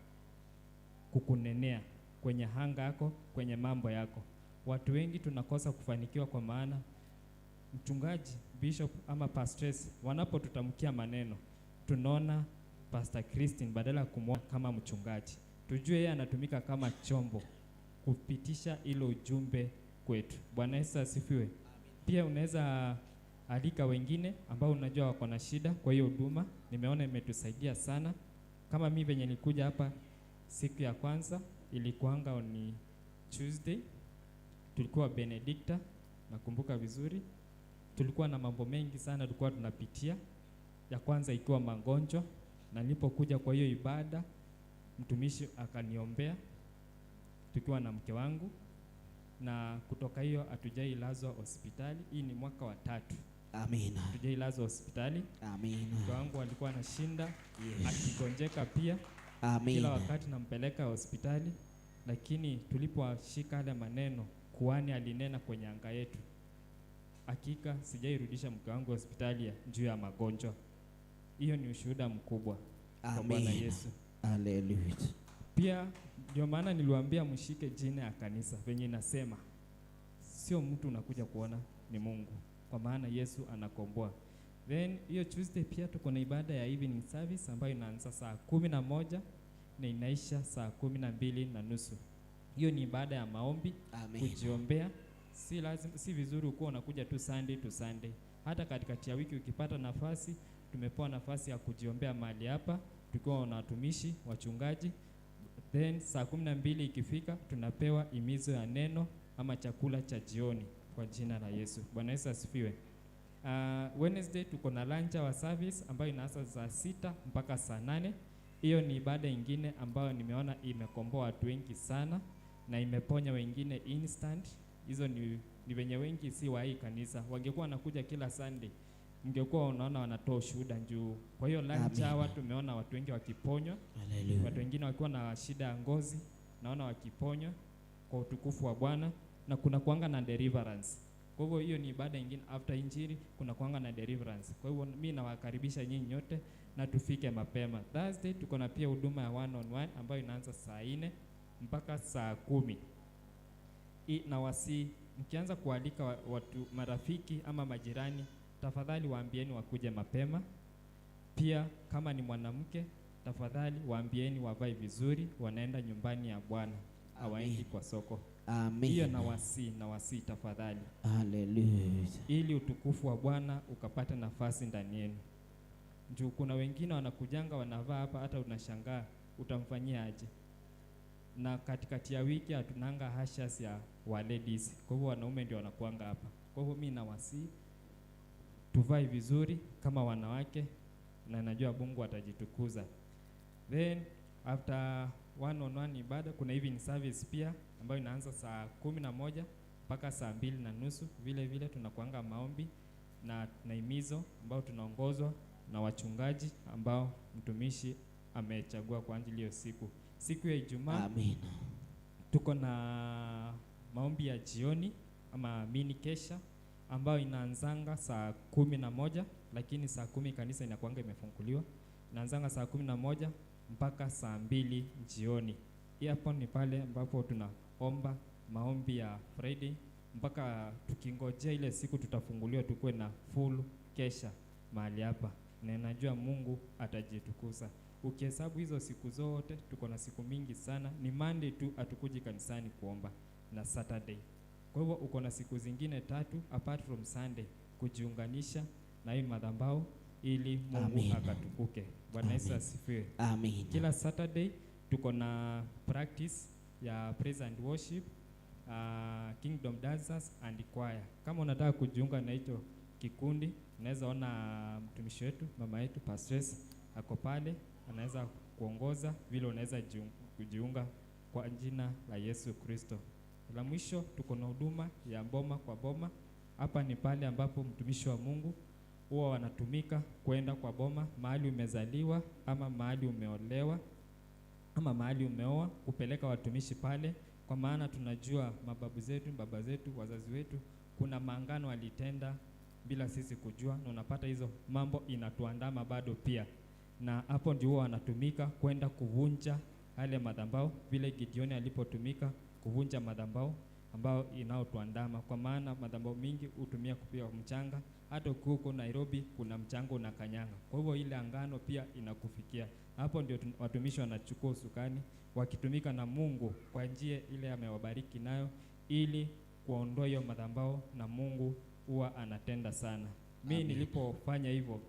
kukunenea kwenye hanga yako, kwenye mambo yako. Watu wengi tunakosa kufanikiwa kwa maana mchungaji, bishop ama pastors wanapotutamkia maneno, tunaona Pastor Christine badala kumwona kama mchungaji. Tujue yeye anatumika kama chombo kupitisha ilo ujumbe kwetu. Bwana Yesu asifiwe. Pia unaweza alika wengine ambao unajua wako na shida kwa hiyo huduma. Nimeona imetusaidia sana. Kama mimi venye nilikuja hapa siku ya kwanza ilikuanga ni Tuesday. Tulikuwa Benedicta, nakumbuka vizuri. Tulikuwa na mambo mengi sana tulikuwa tunapitia. Ya kwanza ikiwa magonjwa, na nilipokuja kwa hiyo ibada mtumishi akaniombea tukiwa na mke wangu, na kutoka hiyo hatujailazwa hospitali. Hii ni mwaka wa 3. Amina. Hatujailazwa hospitali. Amina. Mke wangu alikuwa anashinda, Yes. akigonjeka pia. Amina. Kila wakati nampeleka hospitali, lakini tuliposhika yale maneno kuhani alinena kwenye anga yetu, hakika sijairudisha mke wangu hospitali juu ya magonjwa. Hiyo ni ushuhuda mkubwa kwa Bwana Yesu. Hallelujah. Pia ndio maana niliwaambia mshike jina ya kanisa venye inasema, sio mtu unakuja kuona, ni Mungu, kwa maana Yesu anakomboa. Then hiyo Tuesday pia tuko na ibada ya evening service ambayo inaanza saa 11 na inaisha saa 12:30. Hiyo ni ibada ya maombi. Amen. Kujiombea. Si lazima, si vizuri ukuwa unakuja tu Sunday to Sunday. Hata katikati ya wiki ukipata nafasi, tumepewa nafasi ya kujiombea mahali hapa tukiwa na watumishi, wachungaji. Then saa 12 ikifika tunapewa imizo ya neno ama chakula cha jioni kwa jina la Yesu. Bwana Yesu asifiwe. Wednesday tuko na lunch hour service ambayo inaanza saa 6 mpaka saa 8. Hiyo ni ibada ingine ambayo nimeona imekomboa watu wengi sana na imeponya wengine instant. Hizo ni wenye wengi si wa hii kanisa. Wangekuwa wanakuja kila Sunday, mngekuwa unaona wanatoa ushuhuda juu. Kwa hiyo lunch hour tumeona watu wengi wakiponywa. Hallelujah. Watu wengine wakiwa na shida ya ngozi naona wakiponywa kwa utukufu wa Bwana, na kuna kuanga na deliverance. Kwa hivyo hiyo ni ibada nyingine after injili, kuna kuanga na deliverance. Kwa hivyo mimi nawakaribisha nyinyi nyote na tufike mapema. Thursday tuko na pia huduma ya 1 on 1 ambayo inaanza saa 4 mpaka saa 10. Na wasi mkianza kualika watu marafiki ama majirani, tafadhali waambieni wakuje mapema. Pia kama ni mwanamke, tafadhali waambieni wavae vizuri, wanaenda nyumbani ya Bwana, hawaendi kwa soko. Amen. Hiyo na wasi tafadhali. Hallelujah. Ili utukufu wa Bwana ukapate nafasi ndani yenu. Juu kuna wengine wanakujanga wanavaa hapa, hata unashangaa utamfanyia aje. Na katikati ya wiki hatunanga hashas ya wa ladies. Kwa hivyo wanaume ndio wanakuanga hapa. Kwa hivyo mimi nawasi tuvae vizuri kama wanawake, na najua Mungu atajitukuza. Then after 1 on 1 ibada kuna evening service pia ambayo inaanza saa 11 mpaka saa 2:30. Vile vile tunakuanga maombi na imizo ambao tunaongozwa na wachungaji ambao mtumishi amechagua kwa ajili ya siku. Siku ya Ijumaa, Amen, tuko na maombi ya jioni ama mini kesha ambayo inaanzanga saa 11, lakini saa 10 kanisa inakuanga imefunguliwa. Inaanzanga saa 11 mpaka saa 2 jioni. Hapo ni pale ambapo tunaomba maombi ya Friday mpaka tukingojea ile siku tutafunguliwa tukue na full kesha mahali hapa, na najua Mungu atajitukuza. Ukihesabu hizo siku zote tuko na siku mingi sana. Ni Monday tu hatukuji kanisani kuomba na Saturday. Kwa hivyo uko na siku zingine 3 apart from Sunday kujiunganisha na hii madhabahu ili Mungu akatukuke. Bwana Yesu asifiwe. Amen. Kila Saturday tuko na practice ya praise and worship, Kingdom Dancers and Choir. Kama unataka kujiunga na hicho kikundi, unaweza ona mtumishi wetu, mama yetu Pastress ako pale, anaweza kuongoza vile unaweza kujiunga kwa jina la Yesu Kristo. La mwisho tuko na huduma ya boma kwa boma. Hapa ni pale ambapo mtumishi wa Mungu huwa wanatumika kwenda kwa boma mahali umezaliwa ama mahali umeolewa ama mahali umeoa, kupeleka watumishi pale, kwa maana tunajua mababu zetu, baba zetu, wazazi wetu kuna maangano walitenda bila sisi kujua, na unapata hizo mambo inatuandama bado pia. Na hapo ndio huwa wanatumika kwenda kuvunja yale madhabahu, vile Gideon alipotumika kuvunja madhabahu ambao inaotuandama, kwa maana madhabahu mingi hutumia kupiga mchanga. Hata huko Nairobi kuna mchanga unakanyanga, kwa hivyo ile angano pia inakufikia. Hapo ndio watumishi wanachukua usukani wakitumika na Mungu kwa njia ile amewabariki nayo, ili kuondoa hiyo madhabahu, na Mungu huwa anatenda sana. Mimi nilipofanya hivyo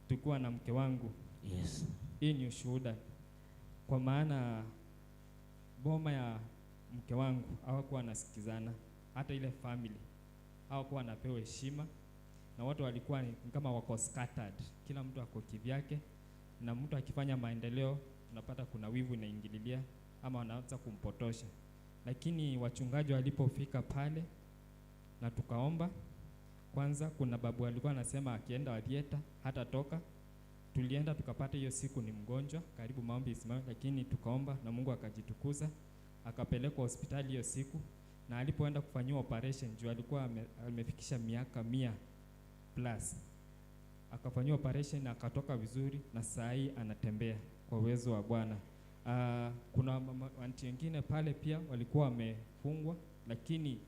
tukiwa na mke wangu, yes, hii ni ushuhuda, kwa maana boma ya mke wangu hawakuwa wanasikizana. Hata ile family hawakuwa wanapewa heshima, na watu walikuwa ni kama wako scattered, kila mtu ako kivyake, na mtu akifanya maendeleo unapata kuna wivu inaingililia ama wanaanza kumpotosha. Lakini wachungaji walipofika pale na tukaomba kwanza, kuna babu alikuwa anasema akienda theater hatatoka. Tulienda tukapata hiyo siku ni mgonjwa, karibu maombi isimame, lakini tukaomba na Mungu akajitukuza, akapelekwa hospitali hiyo siku, na alipoenda kufanyiwa operation juu alikuwa amefikisha miaka 100 plus, akafanyiwa operation na akatoka vizuri, na saa hii anatembea kwa uwezo wa Bwana. Kuna aunti wengine pale pia walikuwa wamefungwa, lakini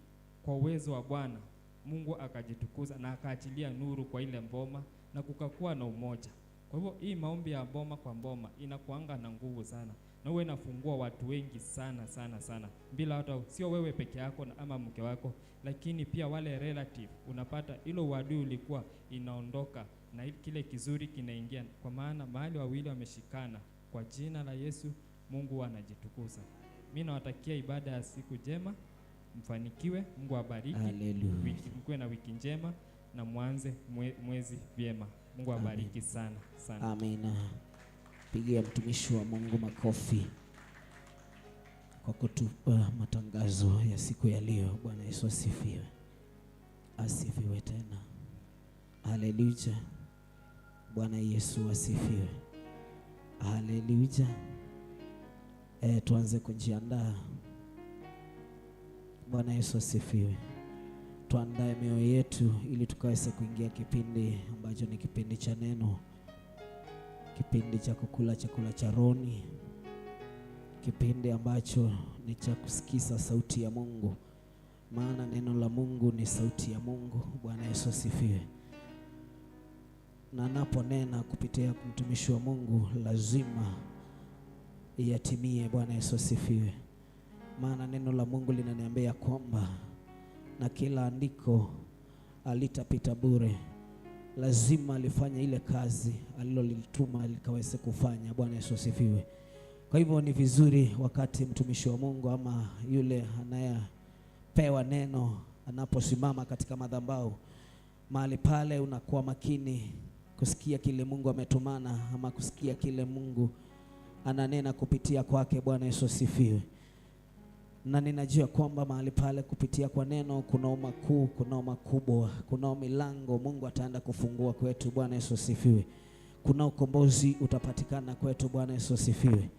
kwa uwezo wa Bwana Mungu akajitukuza na akaachilia nuru kwa ile mboma na kukakuwa na umoja. Kwa hivyo hii maombi ya boma kwa boma inakuanga na nguvu sana, na huwa inafungua watu wengi sana sana sana, bila hata sio wewe peke yako na ama mke wako, lakini pia wale relative, unapata ilo uadui ulikuwa inaondoka na kile kizuri kinaingia, kwa maana mahali wawili wameshikana kwa jina la Yesu, Mungu anajitukuza. Mimi nawatakia ibada ya siku njema, mfanikiwe, Mungu awabariki. Wiki, mkuwe na wiki njema na mwanze mwezi vyema. Mungu awabariki sana sana. Amina. Pigia mtumishi wa Mungu makofi kwa kutupa matangazo ya siku ya leo. Bwana Yesu asifiwe. Asifiwe tena. Haleluya. Bwana Yesu asifiwe. Haleluya. Tuanze kujiandaa. Bwana Yesu asifiwe. Tuandae mioyo yetu ili tukaweze kuingia kipindi ambacho ni kipindi cha neno, kipindi cha kukula chakula cha rohoni, kipindi ambacho ni cha kusikiza sauti ya Mungu, maana neno la Mungu ni sauti ya Mungu. Bwana Yesu asifiwe. Na anaponena kupitia mtumishi wa Mungu lazima yatimie. Bwana Yesu asifiwe. Maana neno la Mungu linaniambia kwamba na kila andiko alitapita bure, lazima alifanye ile kazi alilolituma likaweze kufanya. Bwana Yesu asifiwe. Kwa hivyo ni vizuri wakati mtumishi wa Mungu ama yule anayepewa neno anaposimama katika madhabahu, mahali pale unakuwa makini kusikia kile Mungu ametumana ama kusikia kile Mungu ananena kupitia kwake. Bwana Yesu asifiwe. Na ninajua kwamba mahali pale kupitia kwa neno kuna makuu, kuna makubwa, kuna milango Mungu ataenda kufungua kwetu. Bwana Yesu asifiwe. Kuna ukombozi utapatikana kwetu. Bwana Yesu asifiwe.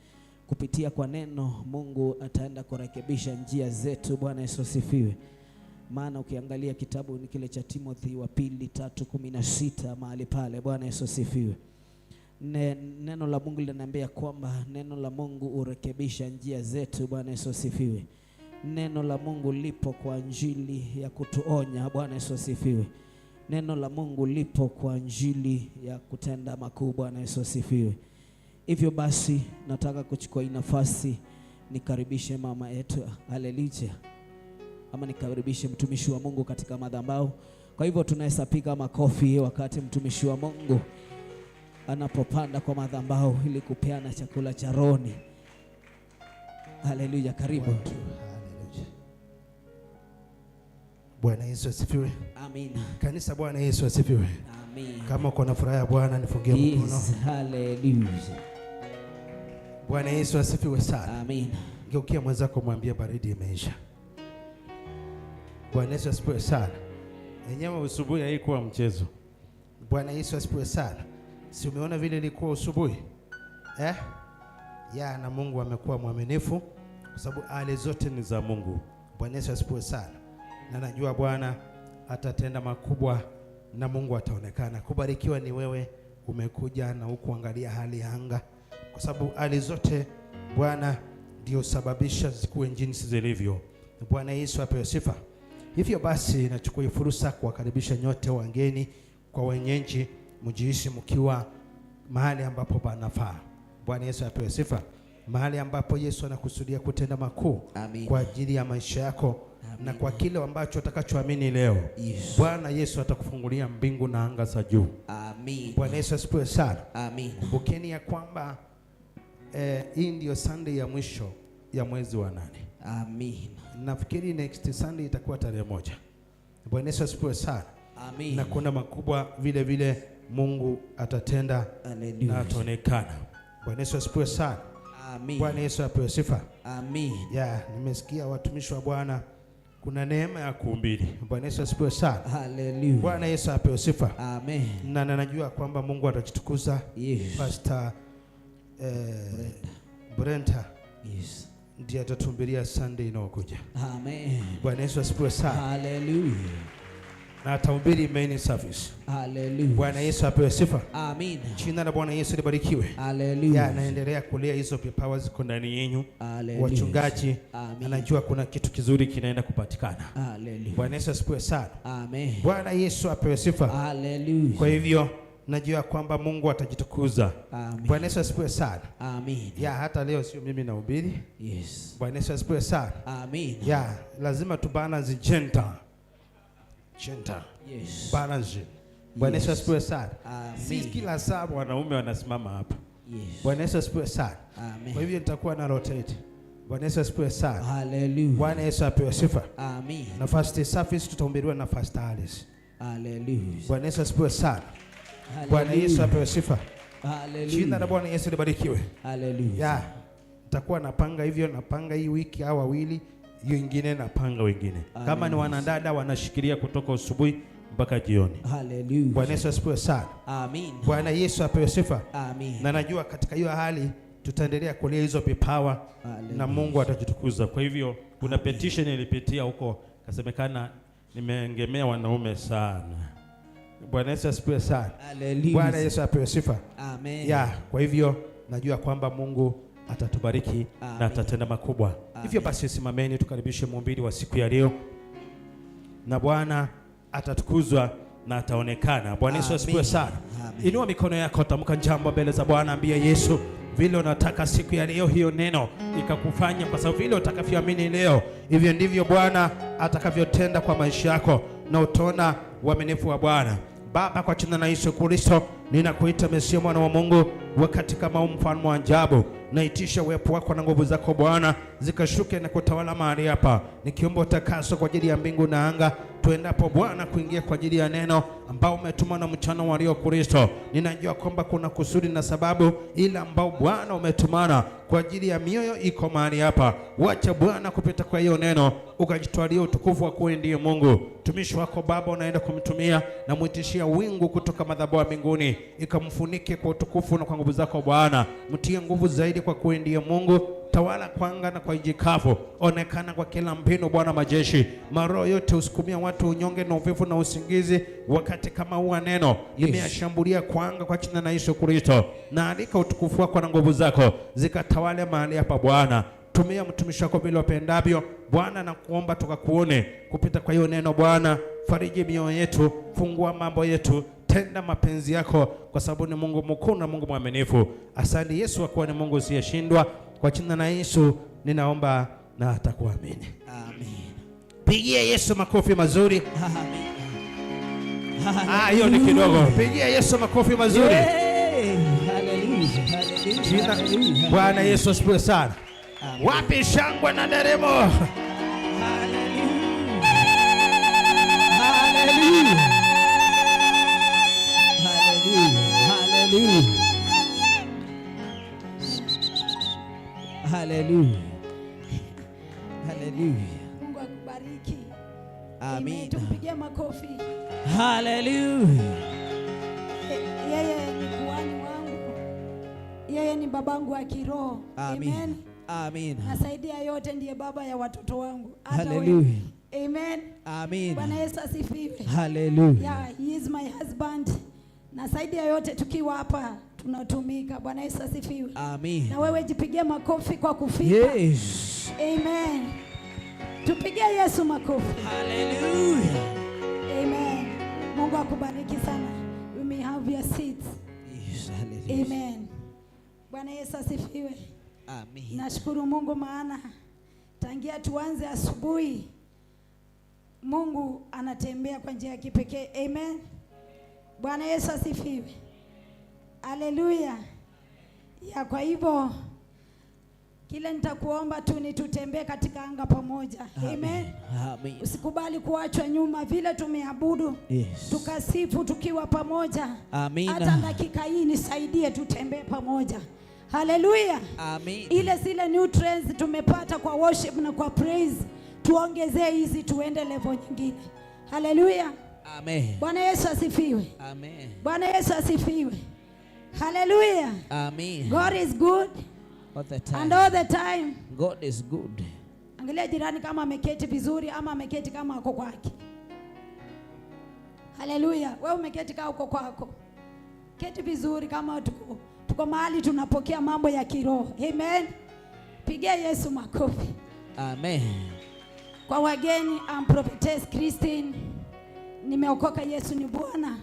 Kupitia kwa neno Mungu ataenda kurekebisha njia zetu. Bwana Yesu asifiwe. Maana ukiangalia kitabu ni kile cha Timothy wa pili 3:16 mahali pale. Bwana Yesu asifiwe. Neno la Mungu linaniambia kwamba neno la Mungu urekebisha njia zetu. Bwana Yesu asifiwe. Neno la Mungu lipo kwa ajili ya kutuonya. Bwana Yesu asifiwe. Neno la Mungu lipo kwa ajili ya kutenda makuu. Bwana Yesu asifiwe. Hivyo basi nataka kuchukua nafasi nikaribishe mama yetu, haleluya, ama nikaribishe mtumishi wa Mungu katika madhabahu. Kwa hivyo tunaweza piga makofi wakati mtumishi wa Mungu anapopanda kwa madhabahu ili kupeana chakula cha rohoni. Haleluya, karibu. Haleluya. Bwana Yesu asifiwe. Amina. Kanisa, Bwana Yesu asifiwe. Amina. Kama uko na furaha ya Bwana nifungie mkono. Haleluya. Bwana Yesu asifiwe sana. Amina. Geukia mwenzako mwambie baridi imeisha. Bwana Yesu asifiwe sana. Yenyewe usubuhi haikuwa mchezo. Bwana Yesu asifiwe sana. Si umeona vile ilikuwa usubuhi? Ya, na Mungu amekuwa mwaminifu kwa sababu hali zote ni za Mungu. Bwana Yesu asifiwe sana. Na najua Bwana atatenda makubwa na Mungu ataonekana. Kubarikiwa ni wewe umekuja na hukuangalia hali ya anga, kwa sababu hali zote Bwana ndio sababisha zikuwe jinsi zilivyo. Bwana Yesu apewe sifa. Hivyo basi nachukua fursa kuwakaribisha nyote wageni kwa wenyeji, mjiishi mkiwa mahali ambapo panafaa. Bwana Yesu apewe sifa. Mahali ambapo Yesu anakusudia kutenda makuu kwa ajili ya maisha yako. Amin. Na kwa kile ambacho utakachoamini leo, yes. Bwana Yesu atakufungulia mbingu na anga za juu. Amin. Bwana Yesu asifiwe sana. Amin. Kumbukeni ya kwamba hii ndio Sunday ya mwisho ya mwezi wa 8. Amen. Nafikiri next Sunday itakuwa tarehe 1. Bwana Yesu asifiwe sana. Amen. Na kuna makubwa vile vile Mungu atatenda na ataonekana. Bwana Yesu asifiwe sana. Amen. Bwana Yesu apewe sifa. Amen. Ya, nimesikia watumishi wa Bwana kuna neema ya kuhubiri. Bwana Yesu asifiwe sana. Hallelujah. Bwana Yesu apewe sifa. Amen. Na najua kwamba Mungu atajitukuza. Yes. Pastor Brenda. Yes. Ndiye atatuhubiria Sunday inayokuja. Amen. Bwana Yesu asifiwe sana. Hallelujah. Na atahubiri main service. Hallelujah. Bwana Yesu apewe sifa. Amen. Jina la Bwana Yesu libarikiwe. Hallelujah. Ya, naendelea kulea hizo vipawa ziko ndani yenu. Hallelujah. Wachungaji, anajua kuna kitu kizuri kinaenda kupatikana. Hallelujah. Bwana Yesu asifiwe sana. Amen. Bwana Yesu apewe sifa. Hallelujah. Kwa hivyo najua kwamba Mungu atajitukuza. Amen. Bwana Yesu asifiwe sana. Amen. Ya, hata leo sio mimi nahubiri. Yes. Bwana Yesu asifiwe sana. Amen. Ya, lazima tu balance gender. Gender. Yes. Balance. Bwana Yesu asifiwe sana. Amen. Si kila saa wanaume wanasimama hapa. Yes. Bwana Yesu asifiwe sana. Amen. Kwa hivyo nitakuwa na rotate. Bwana Yesu asifiwe sana. Hallelujah. Bwana Yesu apewe sifa. Amen. Na first service tutahubiriwa na Pastor Alice. Hallelujah. Bwana Yesu asifiwe sana. Bwana Yesu apewe sifa. Hallelujah. Jina la Bwana Yesu libarikiwe. Hallelujah. Ya, nitakuwa napanga hivyo, napanga hii wiki au wawili, hiyo ingine napanga wengine. Kama ni wanadada wanashikilia kutoka asubuhi mpaka jioni. Hallelujah. Bwana Yesu asifiwe sana. Amen. Bwana Yesu apewe sifa. Amen. Na najua katika hiyo hali tutaendelea kulea hizo vipawa na Mungu atajitukuza. Kwa hivyo kuna petition ilipitia huko kasemekana nimeengemea wanaume sana. Bwana Yesu asifiwe sana. Hallelujah. Bwana Yesu apewe sifa. Amen. Ya, kwa hivyo najua kwamba Mungu atatubariki na atatenda makubwa. Hivyo basi simameni tukaribishe mhubiri wa siku ya leo. Na Bwana atatukuzwa na ataonekana. Bwana Yesu asifiwe sana. Inua mikono yako, tamka jambo mbele za Bwana, ambia Yesu vile unataka siku ya leo hiyo neno ikakufanya, kwa sababu vile utakavyoamini leo hivyo ndivyo Bwana atakavyotenda kwa maisha yako, na utaona uaminifu wa Bwana. Baba, kwa jina la Yesu Kristo ninakuita Mesia mwana wa Mungu, wakati kama mfalme wa ajabu, naitisha uwepo wako na nguvu zako Bwana zikashuke na kutawala mahali hapa, nikiomba utakaso kwa ajili ya mbingu na anga, tuendapo Bwana kuingia kwa ajili ya neno ambao umetuma na mchana wa leo Kristo. Ninajua kwamba kuna kusudi na sababu ila ambao Bwana umetumana kwa ajili ya mioyo iko mahali hapa. Wacha Bwana kupita kwa hiyo neno ukajitwalia utukufu wa kuwa ndiye Mungu. Mtumishi wako Baba unaenda kumtumia na muitishia wingu kutoka madhabahu ya mbinguni ikamfunike kwa utukufu na kwa nguvu zako Bwana. Mtie nguvu zaidi kwa kuwa ndiye Mungu. Tawala kwa anga na kwa nchi kavu, onekana kwa kila mbinu Bwana majeshi. Maroho yote usukumia watu unyonge na uvivu na usingizi, wakati kama huwa neno nimeyashambulia kwa anga kwa jina la Yesu Kristo. Na alika utukufu wako na nguvu zako zikatawale mahali hapa Bwana. Tumia mtumishi wako vile upendavyo Bwana, na kuomba tukakuone kupita kwa hiyo neno Bwana. Fariji mioyo yetu, fungua mambo yetu, tenda mapenzi yako, kwa sababu ni Mungu mkuu na Mungu mwaminifu. Asante Yesu, kwa kuwa ni Mungu usiyeshindwa. Kwa jina la Yesu ninaomba na atakuamini. Amen. Pigie Yesu makofi mazuri. Amen. Ah, hiyo ni kidogo. Pigie Yesu makofi mazuri. Hallelujah. Bwana Yesu asifiwe sana. Wapi shangwe na nderemo? Hallelujah. Hallelujah. Hallelujah. Hallelujah. Hallelujah. Mungu akubariki. Amen. Tumpigie makofi. Hallelujah. Yeye ni kuhani wangu. Yeye ni babangu wa kiroho. Amen. Amen. Nasaidia yote, ndiye baba ya watoto wangu. Hallelujah. Amen. Amen. Bwana Yesu asifiwe. Hallelujah. Yeah, he is my husband. Nasaidia yote tukiwa hapa tunatumika. Bwana Yesu asifiwe. Amen. Na wewe jipigie makofi kwa kufika. Yes. Amen. Tupigie Yesu makofi. Hallelujah. Amen. Mungu akubariki sana. You may have your seats. Yes, hallelujah. Amen. Bwana Yesu asifiwe. Amen. Nashukuru Mungu maana tangia tuanze asubuhi Mungu anatembea kwa njia ya kipekee. Amen. Bwana Yesu asifiwe. Haleluya. Ya, kwa hivyo Kile nitakuomba tu ni tutembee katika anga pamoja. Amen. Amen. Usikubali kuachwa nyuma, vile tumeabudu, Yes. tukasifu tukiwa pamoja. Amina. Hata dakika hii nisaidie tutembee pamoja. Haleluya. Amen. Ile zile nutrients tumepata kwa worship na kwa praise, tuongezee hizi tuende level nyingine. Haleluya. Amen. Bwana Yesu asifiwe. Amen. Bwana Yesu asifiwe. Haleluya. Amen. God is good All the time. and all the time. God is good. Angalia jirani kama ameketi vizuri ama ameketi kama ako kwake. Haleluya. Wewe umeketi kama uko kwako. Keti vizuri kama tuko mahali tunapokea mambo ya kiroho. Amen. Pigia Yesu makofi. Amen. Kwa wageni, I'm Prophetess Christine. Nimeokoka, Yesu ni Bwana.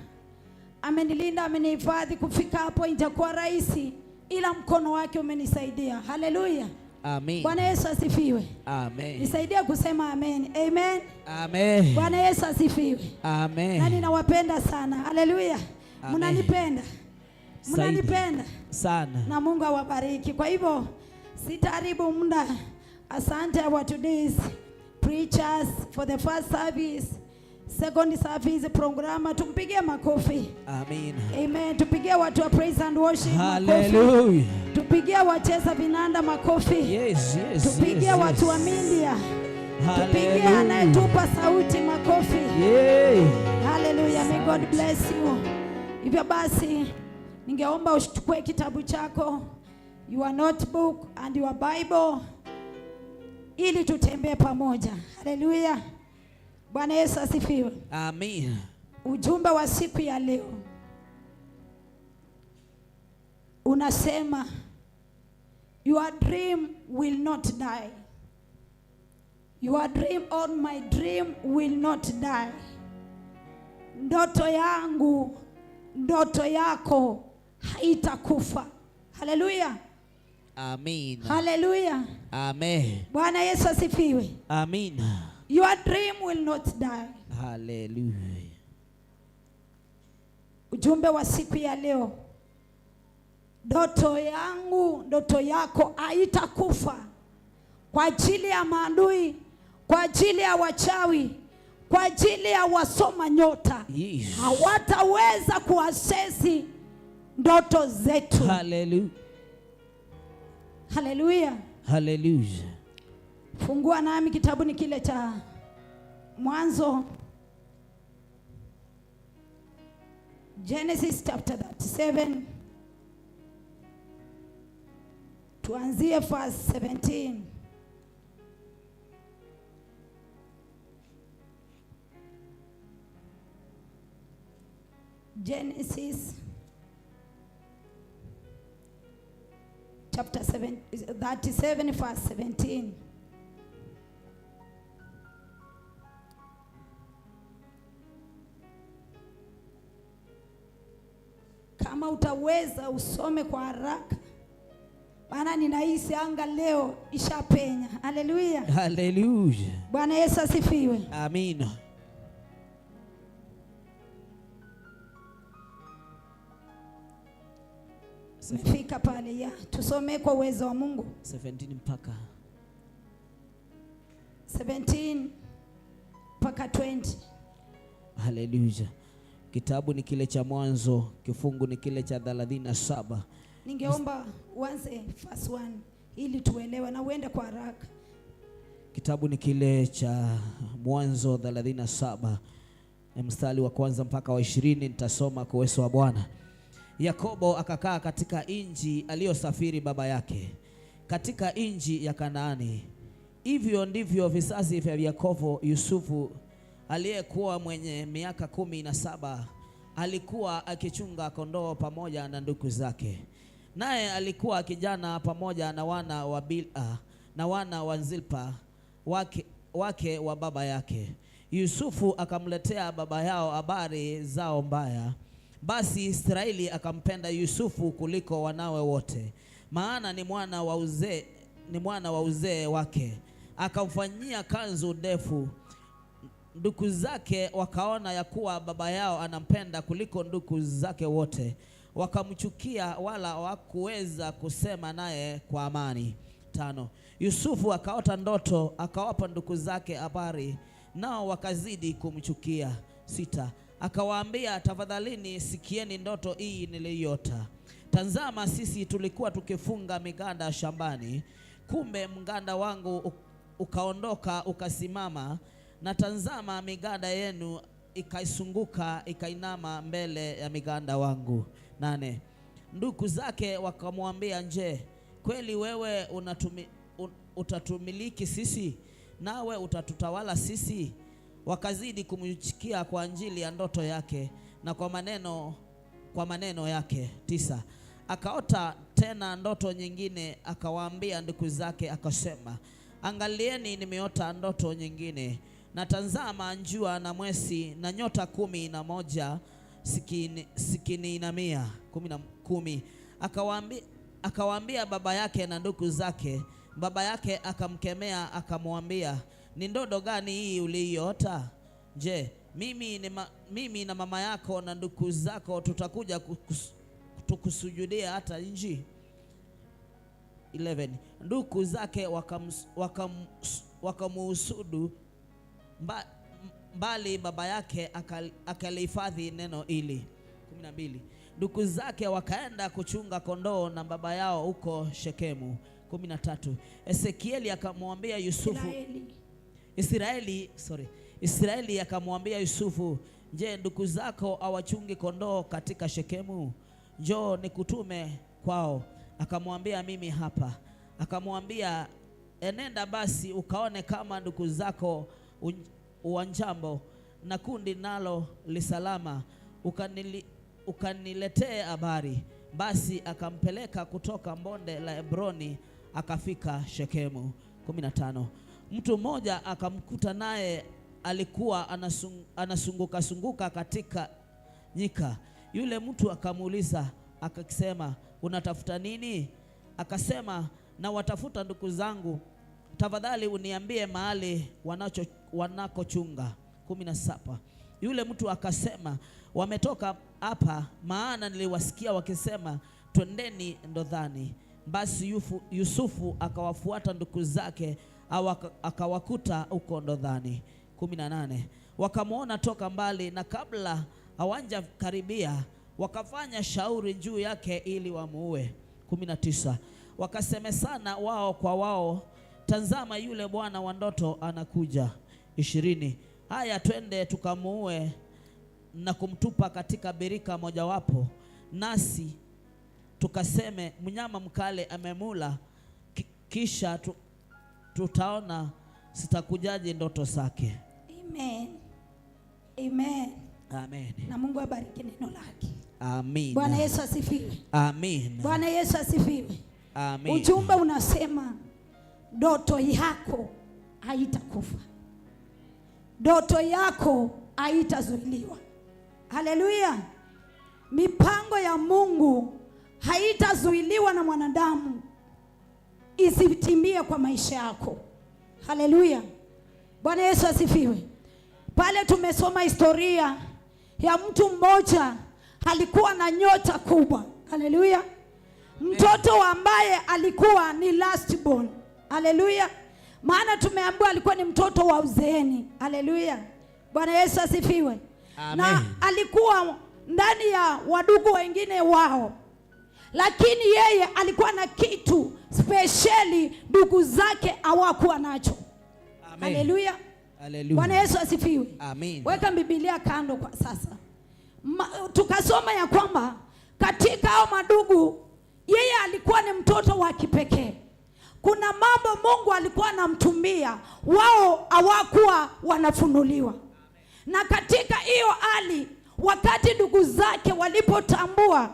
Amenilinda, amenihifadhi kufika hapo itakuwa rahisi, ila mkono wake umenisaidia. Haleluya. Amen. Bwana Yesu asifiwe. Amen. Nisaidia kusema amen. Amen. Amen. Bwana Yesu asifiwe. Amen. Na ninawapenda sana. Haleluya. Mnanipenda. Mnanipenda sana. Na Mungu awabariki. Kwa hivyo sitaharibu muda. Asante our today's preachers for the first service, second service program. Tumpigie makofi. Amen. Amen. Tupigie watu wa praise and worship makofi. Hallelujah. Tupigie wacheza vinanda makofi. Yes, yes. Tupigie yes, watu wa media. Tupigie anayetupa sauti makofi. Yeah. Hallelujah. May God bless you. Hivyo basi ningeomba uchukue kitabu chako, your notebook and your Bible, ili tutembee pamoja. Hallelujah. Bwana Yesu asifiwe. Amen. Ujumbe wa siku ya leo unasema, your dream will not die. Your dream or my dream will not die. Ndoto yangu, ndoto yako haitakufa. Hallelujah. Amen. Hallelujah. Amen. Bwana Yesu asifiwe. Amen. Your dream will not die. Hallelujah. Ujumbe wa siku ya leo, ndoto yangu, ndoto yako haitakufa. Kwa ajili ya maadui, kwa ajili ya wachawi, kwa ajili ya wasoma nyota, yes, hawataweza kuasesi ndoto zetu. Hallelujah. Hallelujah. Hallelujah. Fungua nami kitabu ni kile cha Mwanzo, Genesis chapter 37. Tuanzie verse 17. Genesis chapter 37 verse 17. Kama utaweza usome kwa haraka, maana ninahisi anga leo ishapenya. Hallelujah. Hallelujah. Bwana Yesu asifiwe. Amina. Fika pale ya tusome kwa uwezo wa Mungu. 17 mpaka 17 mpaka 20. Hallelujah. Kitabu ni kile cha Mwanzo, kifungu ni kile cha 37. Ningeomba uanze verse 1 ili tuelewe na uende kwa haraka. Kitabu ni kile cha Mwanzo 37 mstari wa kwanza mpaka wa 20, nitasoma kwa uwezo wa Bwana. Yakobo akakaa katika nchi aliyosafiri baba yake, katika nchi ya Kanaani. Hivyo ndivyo vizazi vya Yakobo. Yusufu aliyekuwa mwenye miaka 17 alikuwa akichunga kondoo pamoja na ndugu zake. Naye alikuwa kijana pamoja na wana wa Bilha na wana wa Zilpa wake wa baba yake. Yusufu akamletea baba yao habari zao mbaya. Basi Israeli akampenda Yusufu kuliko wanawe wote, maana ni mwana wa uzee wake. Akamfanyia kanzu ndefu. Ndugu zake wakaona ya kuwa baba yao anampenda kuliko ndugu zake wote, wakamchukia, wala hawakuweza kusema naye kwa amani. 5. Yusufu akaota ndoto, akawapa ndugu zake habari, nao wakazidi kumchukia. 6. Akawaambia, tafadhalini sikieni ndoto hii niliyoota. Tazama, sisi tulikuwa tukifunga miganda shambani, kumbe mganda wangu ukaondoka ukasimama, na tazama miganda yenu ikaisunguka ikainama mbele ya miganda wangu. 8. Ndugu zake wakamwambia, je, kweli wewe utatumiliki sisi, nawe utatutawala sisi? Wakazidi kumchukia kwa ajili ya ndoto yake na kwa maneno yake. 9. Akaota tena ndoto nyingine, akawaambia ndugu zake akasema, angalieni, nimeota ndoto nyingine, na tazama jua na mwezi na nyota 11 sikiniinamia. 10. Akawaambia baba yake na ndugu zake. Baba yake akamkemea akamwambia, ni ndoto gani hii uliyoota? Je, mimi na mama yako na ndugu zako tutakuja tukusujudia hata nchi? 11. Ndugu zake wakamuhusudu mbali baba yake akalihifadhi neno hili. 12. Ndugu zake wakaenda kuchunga kondoo na baba yao huko Shekemu. 13. Ezekieli akamwambia Yusufu, Israeli akamwambia Yusufu, je, ndugu zako hawachungi kondoo katika Shekemu? Njoo nikutume kwao. Akamwambia, mimi hapa. Akamwambia, enenda basi ukaone kama ndugu zako uwanjambo na kundi nalo lisalama, ukaniletee habari. Basi akampeleka kutoka bonde la Hebroni akafika Shekemu. 15. Mtu mmoja akamkuta naye alikuwa anasunguka sunguka katika nyika. Yule mtu akamuuliza akasema, unatafuta nini? Akasema, na watafuta ndugu zangu, tafadhali uniambie mahali wanakochunga. 17. Yule mtu akasema, wametoka hapa, maana niliwasikia wakisema, twendeni Dothani. Basi Yusufu akawafuata ndugu zake, akawakuta huko Dothani. 18. Wakamuona toka mbali, na kabla hawanja karibia wakafanya shauri juu yake ili wamuue. 19. Wakasemesana wao kwa wao, tazama yule bwana wa ndoto anakuja. 20. Haya, twende tukamuue na kumtupa katika birika mojawapo, nasi tukaseme mnyama mkale amemula, kisha tutaona sitakujaje ndoto zake. Amen. Amen. Amen. Na Mungu abariki neno lake. Amen. Bwana Yesu asifiwe. Amen. Bwana Yesu asifiwe. Amen. Ujumbe unasema ndoto yako haitakufa. Ndoto yako haitazuiliwa. Haleluya. Mipango ya Mungu haitazuiliwa na mwanadamu isitimie kwa maisha yako. Haleluya. Bwana Yesu asifiwe. Pale tumesoma historia ya mtu mmoja alikuwa na nyota kubwa. Haleluya. Mtoto ambaye alikuwa ni last born. Haleluya. Maana tumeambiwa alikuwa ni mtoto wa uzeeni. Haleluya. Bwana Yesu asifiwe. Amen. Na alikuwa ndani ya wadugu wengine wao, lakini yeye alikuwa na kitu speciali ndugu zake hawakuwa nacho. Haleluya. Haleluya. Bwana Yesu asifiwe. Amen. Weka Biblia kando kwa sasa. Tukasoma ya kwamba katika hao madugu yeye alikuwa ni mtoto wa kipekee. Kuna mambo Mungu alikuwa anamtumia, wao hawakuwa wanafunuliwa. Na katika hiyo hali, wakati ndugu zake walipotambua,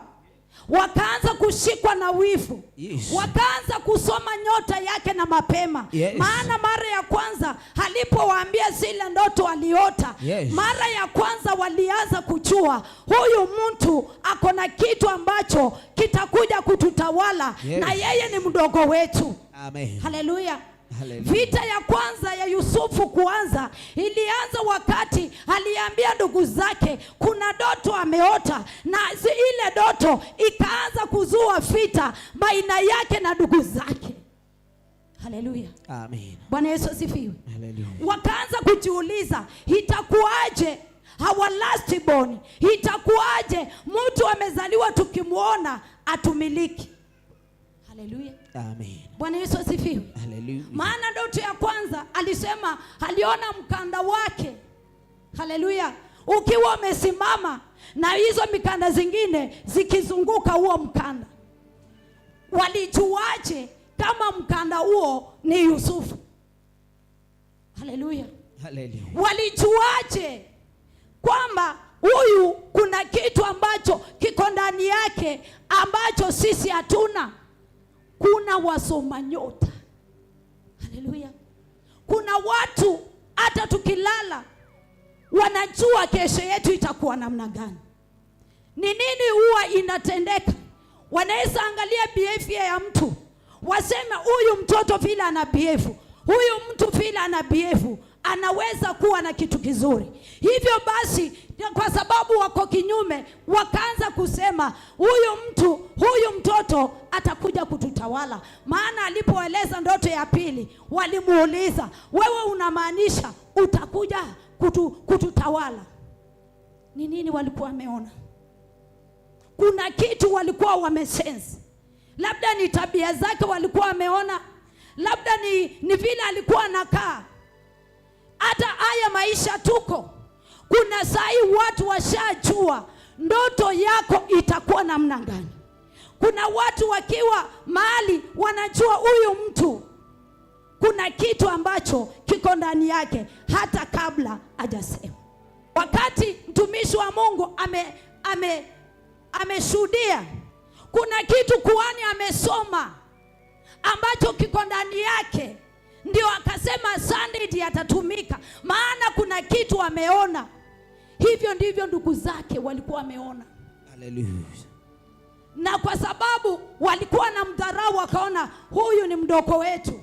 wakaanza kushikwa na wivu. Yes. Wakaanza kusoma nyota yake na mapema. Yes. Maana mara ya kwanza alipowaambia zile ndoto aliota, yes, mara ya kwanza walianza kujua huyu mtu ako na kitu ambacho kitakuja kututawala. Yes. Na yeye ni mdogo wetu. Amen. Haleluya. Hallelujah. Vita ya kwanza ya Yusufu kuanza ilianza wakati aliambia ndugu zake kuna ndoto ameota, na ile ndoto ikaanza kuzua vita baina yake na ndugu zake. Haleluya. Amen. Bwana Yesu asifiwe. Haleluya. Wakaanza kujiuliza, itakuwaje our last born, itakuwaje mtu amezaliwa tukimuona atumiliki? Haleluya. Amen. Bwana Yesu asifiwe. Haleluya. Maana ndoto ya kwanza alisema aliona mkanda wake, haleluya, ukiwa umesimama na hizo mikanda zingine zikizunguka huo mkanda. Walijuaje kama mkanda huo ni Yusufu? Haleluya. Haleluya. Walijuaje kwamba huyu kuna kitu ambacho kiko ndani yake ambacho sisi hatuna? Kuna wasoma nyota. Haleluya. Kuna watu hata tukilala wanajua kesho yetu itakuwa namna gani. Ni nini huwa inatendeka? Wanaweza angalia behavior ya mtu, waseme huyu mtoto vile ana behave, huyu mtu vile ana behave, anaweza kuwa na kitu kizuri. Hivyo basi, kwa sababu wako kinyume, wakaanza kusema huyu mtu, huyu mtoto atakuja kututawala. Maana alipoeleza ndoto ya pili, walimuuliza, wewe unamaanisha utakuja kututawala? Ni nini walikuwa wameona? Kuna kitu walikuwa wamesense. Labda ni tabia zake walikuwa wameona, labda ni vile alikuwa anakaa. Hata haya maisha tuko, kuna sahi watu washajua ndoto yako itakuwa namna gani. Kuna watu wakiwa mahali wanajua huyu mtu kuna kitu ambacho kiko ndani yake hata kabla hajasema. Wakati mtumishi wa Mungu ameshuhudia, kuna kitu kuhani amesoma ambacho kiko ndani yake, ndio akasema Sunday ndiye atatumika, maana kuna kitu ameona. Hivyo ndivyo ndugu zake walikuwa wameona. Haleluya. Na kwa sababu walikuwa na mdharau, wakaona huyu ni mdogo wetu,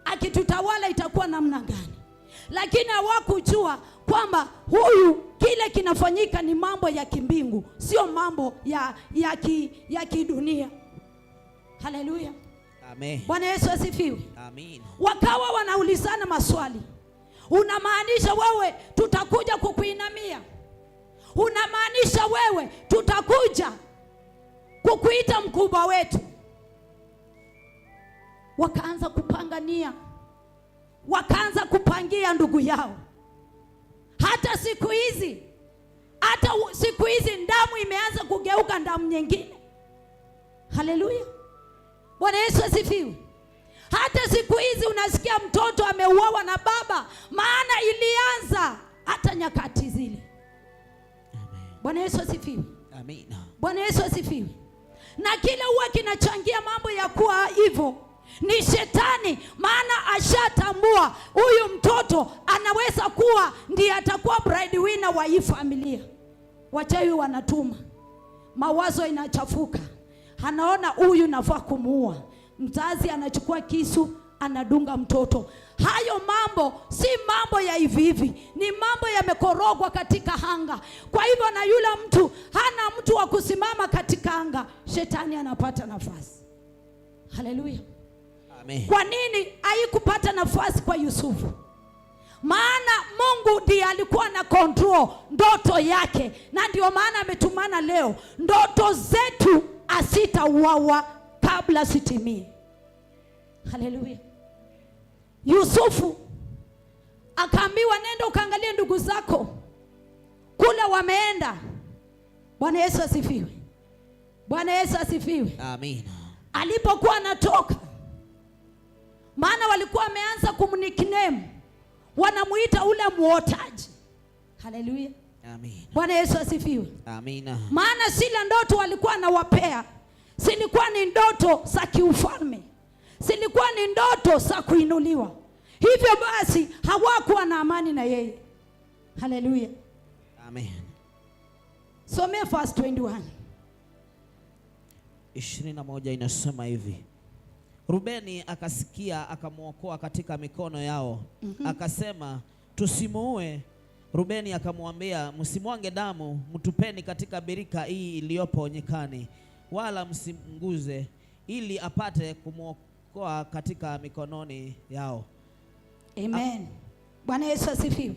akitutawala itakuwa namna gani? Lakini hawakujua kwamba huyu kile kinafanyika ni mambo ya kimbingu, sio mambo ya kidunia. Haleluya. Amen. Bwana Yesu asifiwe. Amen. Wakawa wanaulizana maswali. Unamaanisha wewe tutakuja kukuinamia? Unamaanisha wewe tutakuja kukuita mkubwa wetu? Wakaanza kupangania, wakaanza kupangia ndugu yao. Hata siku hizi, hata siku hizi damu imeanza kugeuka damu nyingine. Haleluya. Bwana Yesu asifiwe. Hata siku hizi unasikia mtoto ameuawa na baba, maana ilianza hata nyakati zile. Bwana Yesu asifiwe. Amina. Bwana Yesu asifiwe. Na kile huwa kinachangia mambo ya kuwa hivyo ni shetani, maana ashatambua huyu mtoto anaweza kuwa ndiye atakuwa breadwinner wa hii familia. Wachawi wanatuma mawazo, inachafuka, anaona huyu nafaa kumuua. Mzazi anachukua kisu anadunga mtoto. Hayo mambo si mambo ya hivi hivi, ni mambo yamekorogwa katika anga. Kwa hivyo na yule mtu hana mtu wa kusimama katika anga, shetani anapata nafasi. Haleluya. Amen. Kwa nini haikupata nafasi kwa Yusufu? Maana Mungu ndiye alikuwa na control ndoto yake, na ndio maana ametumana leo ndoto zetu asitauawa kabla sitimie. Haleluya. Yusufu akaambiwa nenda ukaangalie ndugu zako kule wameenda. Bwana Yesu asifiwe. Bwana Yesu asifiwe. Amina. Alipokuwa anatoka, maana walikuwa wameanza kumnickname, wanamuita ule muotaji. Haleluya. Amina. Bwana Yesu asifiwe. Amina. Maana sila ndoto walikuwa nawapea silikuwa ni ndoto za kiufalme, silikuwa ni ndoto za kuinuliwa. Hivyo basi hawakuwa na amani na yeye. Haleluya. Amen. Somea verse 21. 21 inasema hivi. Rubeni akasikia akamwokoa katika mikono yao. Akasema tusimuue. Rubeni akamwambia msimwange damu, mtupeni katika birika hii iliyopo nyikani, wala msimguze, ili apate Akamwokoa katika mikononi yao. Amen. Bwana Yesu asifiwe.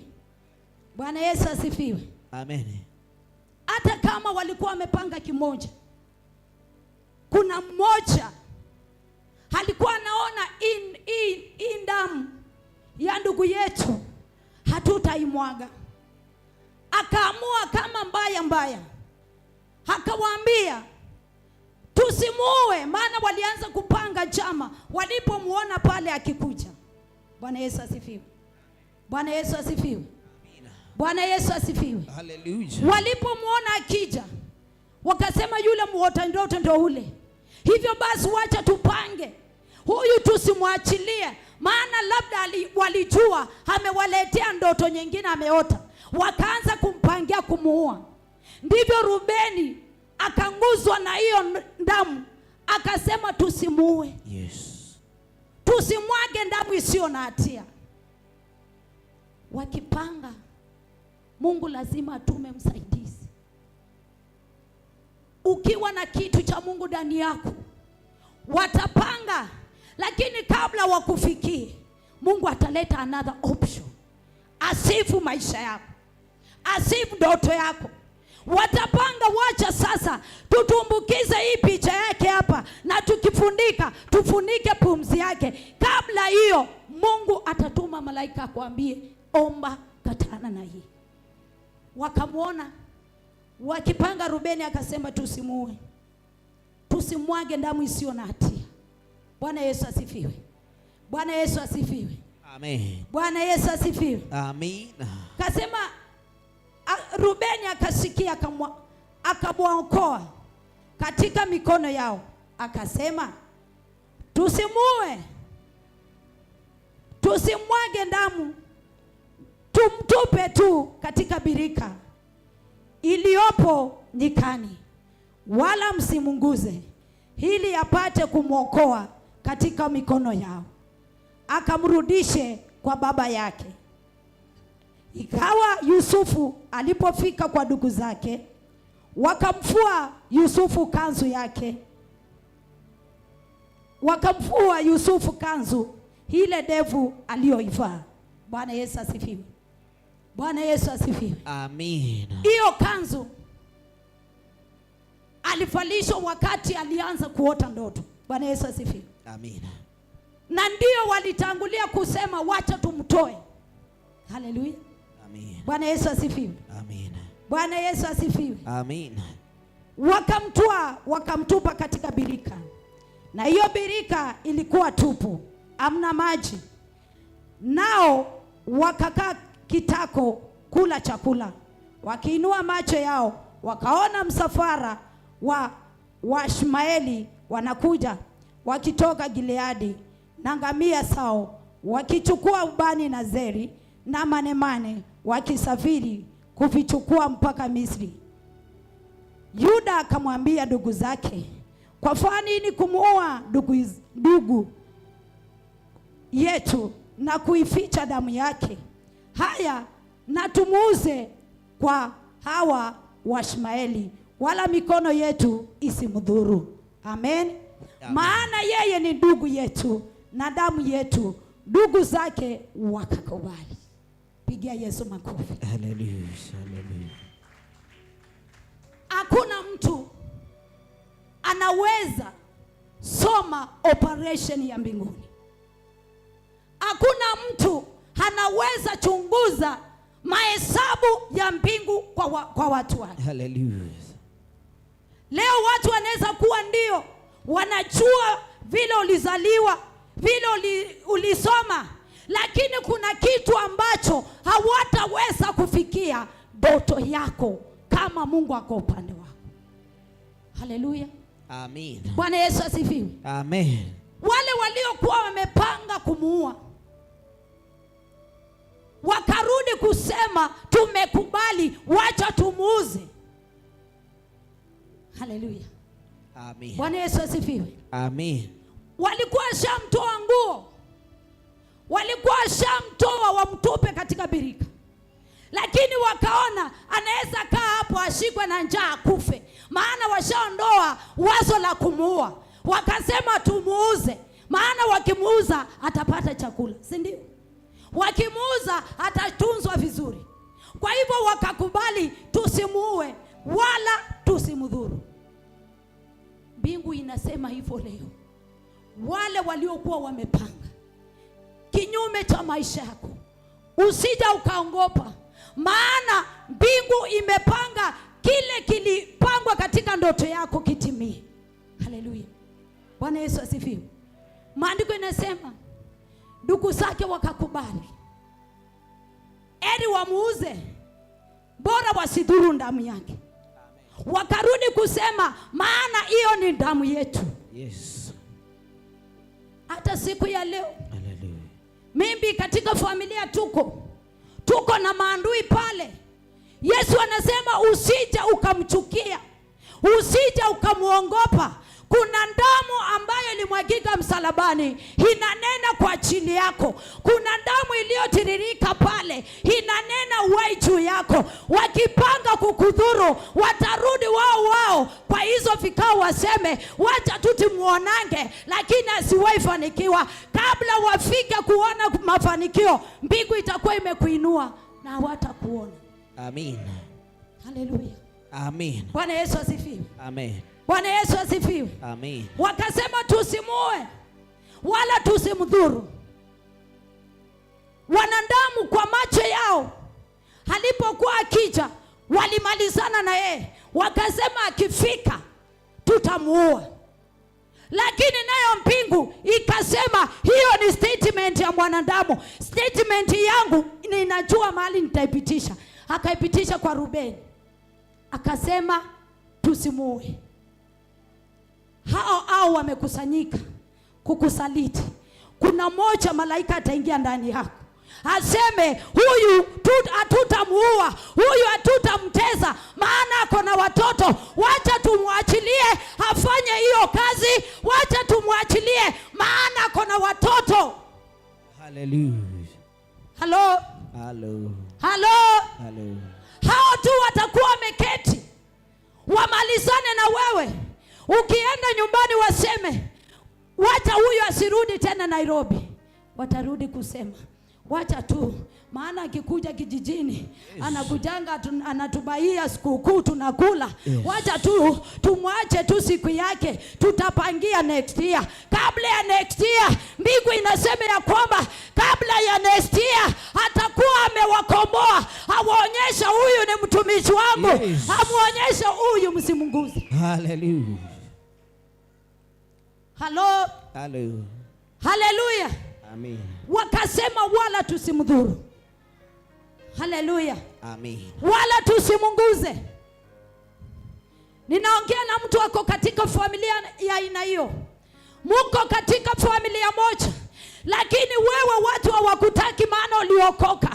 Bwana Yesu asifiwe. Amen. Hata kama walikuwa wamepanga kimoja, kuna mmoja alikuwa anaona hii damu ya ndugu yetu hatutaimwaga. Akaamua kama mbaya mbaya, akawaambia tusimuue, maana walianza kupanga chama walipomuona pale akikuja. Bwana Yesu asifiwe. Bwana Yesu asifiwe. Bwana Yesu asifiwe. Hallelujah. Walipomuona akija, wakasema yule muota ndoto ndio ule. Hivyo basi wacha tupange huyu, tusimwachilie, maana labda walijua amewaletea ndoto nyingine ameota. Wakaanza kumpangia kumuua. Ndivyo Rubeni akanguzwa na hiyo damu, akasema tusimuue. Yes. Tusimwage damu isiyo na hatia. Wakipanga, Mungu lazima atume msaidizi. Ukiwa na kitu cha Mungu ndani yako, watapanga, lakini kabla wakufikie, Mungu ataleta another option. Asifu maisha yako, asifu ndoto yako. Watapanga, wacha sasa tutumbukize hii picha yake hapa, na tukifunika tufunike pumzi yake. Kabla hiyo, Mungu atatuma malaika akwambie, omba, katana na hii. Wakamuona wakipanga, Rubeni akasema tusimuue, tusimwage damu isiyo na hatia. Bwana Yesu asifiwe. Bwana Yesu asifiwe. Amen. Bwana Yesu asifiwe. Amen. Kasema Rubeni akasikia, akamwokoa katika mikono yao, akasema tusimuue, tusimwage damu, tumtupe tu katika birika iliyopo nyikani, wala msimunguze, ili apate kumwokoa katika mikono yao, akamrudishe kwa baba yake. Ikawa Yusufu alipofika kwa ndugu zake, wakamfua Yusufu kanzu yake, wakamfua Yusufu kanzu ile ndefu aliyoivaa. Bwana Yesu asifiwe. Bwana Yesu asifiwe. Amen. Hiyo kanzu alivalishwa wakati alianza kuota ndoto. Bwana Yesu asifiwe. Amen. Na ndio walitangulia kusema wacha tumtoe. Haleluya. Amen. Bwana Yesu asifiwe. Amen. Bwana Yesu asifiwe. Amen. Wakamtoa, wakamtupa katika birika. Na hiyo birika ilikuwa tupu, hamna maji. Nao wakakaa kitako kula chakula. Wakiinua macho yao wakaona msafara wa Washmaeli wanakuja wakitoka Gileadi na ngamia sao, wakichukua ubani na zeri na manemane, wakisafiri kuvichukua mpaka Misri. Yuda akamwambia ndugu zake, kwa nini kumuua ndugu yetu na kuificha damu yake? Haya, na tumuuze kwa hawa Washmaeli, wala mikono yetu isimdhuru. Amen. Amen. Maana yeye ni ndugu yetu na damu yetu. Ndugu zake wakakubali. Pigia Yesu makofi. Hallelujah, hallelujah. Hakuna mtu anaweza soma operation ya mbinguni. Hakuna mtu anaweza chunguza mahesabu ya mbingu kwa watu wake. Hallelujah. Leo watu wanaweza kuwa ndio wanajua vile ulizaliwa, vile ulisoma, lakini kuna kitu ambacho hawataweza kufikia ndoto yako kama Mungu ako upande wako. Haleluya. Amen. Bwana Yesu asifiwe. Amen. Wale waliokuwa wamepanga kumuua wakarudi kusema tumekubali, wacha tumuuze. Haleluya. Amen. Bwana Yesu asifiwe. Amen. Walikuwa shamtoa nguo, walikuwa shamtoa wamtupe katika birika, lakini wakaona anaweza kaa hapo ashikwe na njaa akufe, maana washaondoa wazo la kumuua. Wakasema tumuuze. Maana wakimuuza atapata chakula, si ndio? Wakimuuza atatunzwa vizuri. Kwa hivyo wakakubali, tusimuue wala tusimdhuru. Mbingu inasema hivyo leo. Wale waliokuwa wamepanga kinyume cha maisha yako, usija ukaogopa, maana mbingu imepanga kile kilipangwa katika ndoto yako kitimie. Haleluya, Bwana Yesu asifiwe. Maandiko inasema ndugu zake wakakubali, eri wamuuze, bora wasidhuru damu yake. Wakarudi kusema, maana hiyo ni damu yetu. Yes. Hata siku ya leo Haleluya. mimi katika familia tuko na maandui pale. Yesu anasema usije ukamchukia, usije ukamuongopa. Kuna damu ambayo ilimwagika msalabani inanena kwa ajili yako. Kuna damu iliyotiririka pale inanena uhai juu yako. Wakipanga kukudhuru, watarudi wao wao kwa hizo vikao, waseme wacha tu tumuonange, lakini asiwahi fanikiwa. Kabla wafike kuona mafanikio, mbingu itakuwa imekuinua na hawatakuona. Amin. Haleluya. Amin. Bwana Yesu asifiwe. Amen. Bwana Yesu asifiwe. Amin. Wakasema tusimue wala tusimdhuru. Wanadamu kwa macho yao, alipokuwa akija walimalizana na yeye, wakasema akifika tutamuua. Lakini nayo mbingu ikasema hiyo ni statement ya mwanadamu, statement yangu ninajua mahali nitaipitisha. Akaipitisha kwa Rubeni, akasema tusimuue. Hao hao wamekusanyika kukusaliti. Kuna moja malaika ataingia ndani yako aseme huyu hatutamuua, huyu hatutamteza, maana ako na watoto. Wacha tumwachilie afanye hiyo kazi, wacha tumwachilie, maana ako na watoto. Haleluya. Halo, Halo. halo. Halo. Hao tu watakuwa wameketi wamalizane na wewe. Ukienda nyumbani waseme wacha huyu asirudi tena Nairobi, watarudi kusema wacha tu, maana akikuja kijijini anakujanga anatubaia sikukuu tunakula. Wacha tu tumwache tu siku yake, tutapangia next year. Kabla ya next year, mbingu inasema ya kwamba kabla ya next year atakuwa amewakomboa, awaonyesha huyu ni mtumishi wangu. Amuonyesha huyu msimguze. Haleluya. Halo. Halo. Haleluya. Amin. Wakasema wala tusimdhuru. Haleluya. Amin. Wala tusimunguze. Ninaongea na mtu ako katika familia ya aina hiyo. Muko katika familia moja, lakini wewe watu hawakutaki maana uliokoka.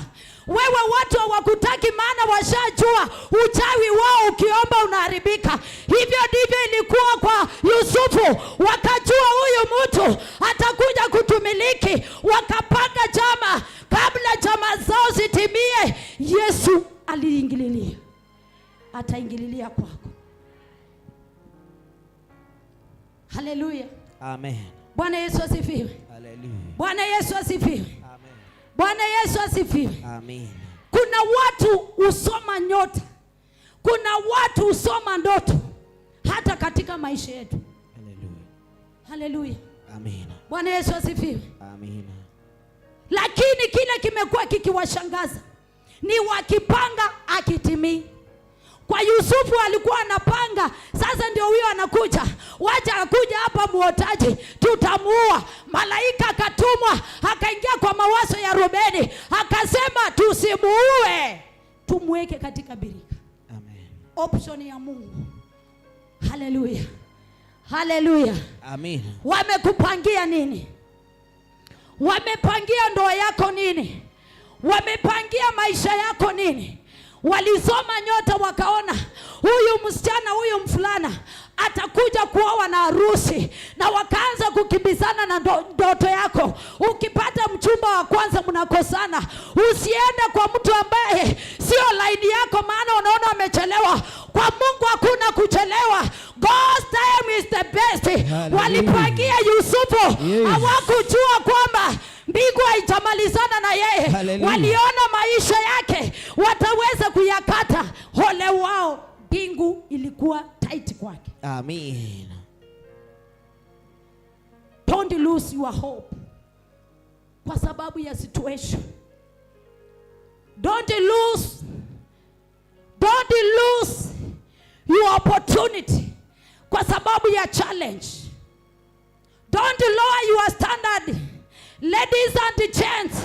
Wewe watu hawakutaki maana washajua uchawi wao, ukiomba unaharibika. Hivyo ndivyo ilikuwa kwa Yusufu. Wakajua huyu mtu atakuja kutumiliki, wakapanga chama. Kabla chama zao zitimie, Yesu aliingililia. Ataingililia kwako. Haleluya. Amen. Bwana Yesu asifiwe. Haleluya. Bwana Yesu asifiwe. Amen. Bwana Yesu asifiwe. Amen. Kuna watu husoma nyota, kuna watu husoma ndoto hata katika maisha yetu. Haleluya. Haleluya. Amen. Bwana Yesu asifiwe. Amen. Lakini kile kimekuwa kikiwashangaza ni wakipanga akitimii. Kwa Yusufu alikuwa anapanga, sasa ndio huyo anakuja, wacha akuja hapa muotaji, tutamuua. Malaika akatumwa akaingia kwa mawazo ya Rubeni akasema tusimuue, tumweke katika birika. Amen. Option ya Mungu. Haleluya. Haleluya. Amen. Wamekupangia nini? Wamepangia ndoa yako nini? Wamepangia maisha yako nini? Walisoma nyota wakaona huyu msichana, huyu mfulana atakuja kuoa na harusi, na wakaanza kukimbizana na ndoto yako. Ukipata mchumba wa kwanza mnakosana. Usiende kwa mtu ambaye sio laini yako, maana unaona amechelewa. Kwa Mungu hakuna kuchelewa. God's time time is the best. Hallelujah. Walipangia Yusufu, Yes. hawakujua kwamba mbingu haitamalizana na yeye. Hallelujah. Waliona maisha yake wataweza kuyakata, ole wao, mbingu ilikuwa tight kwake. Amen. Don't lose your hope kwa sababu ya situation. Don't lose your opportunity kwa sababu ya challenge. Don't lower your standard. Ladies and gents,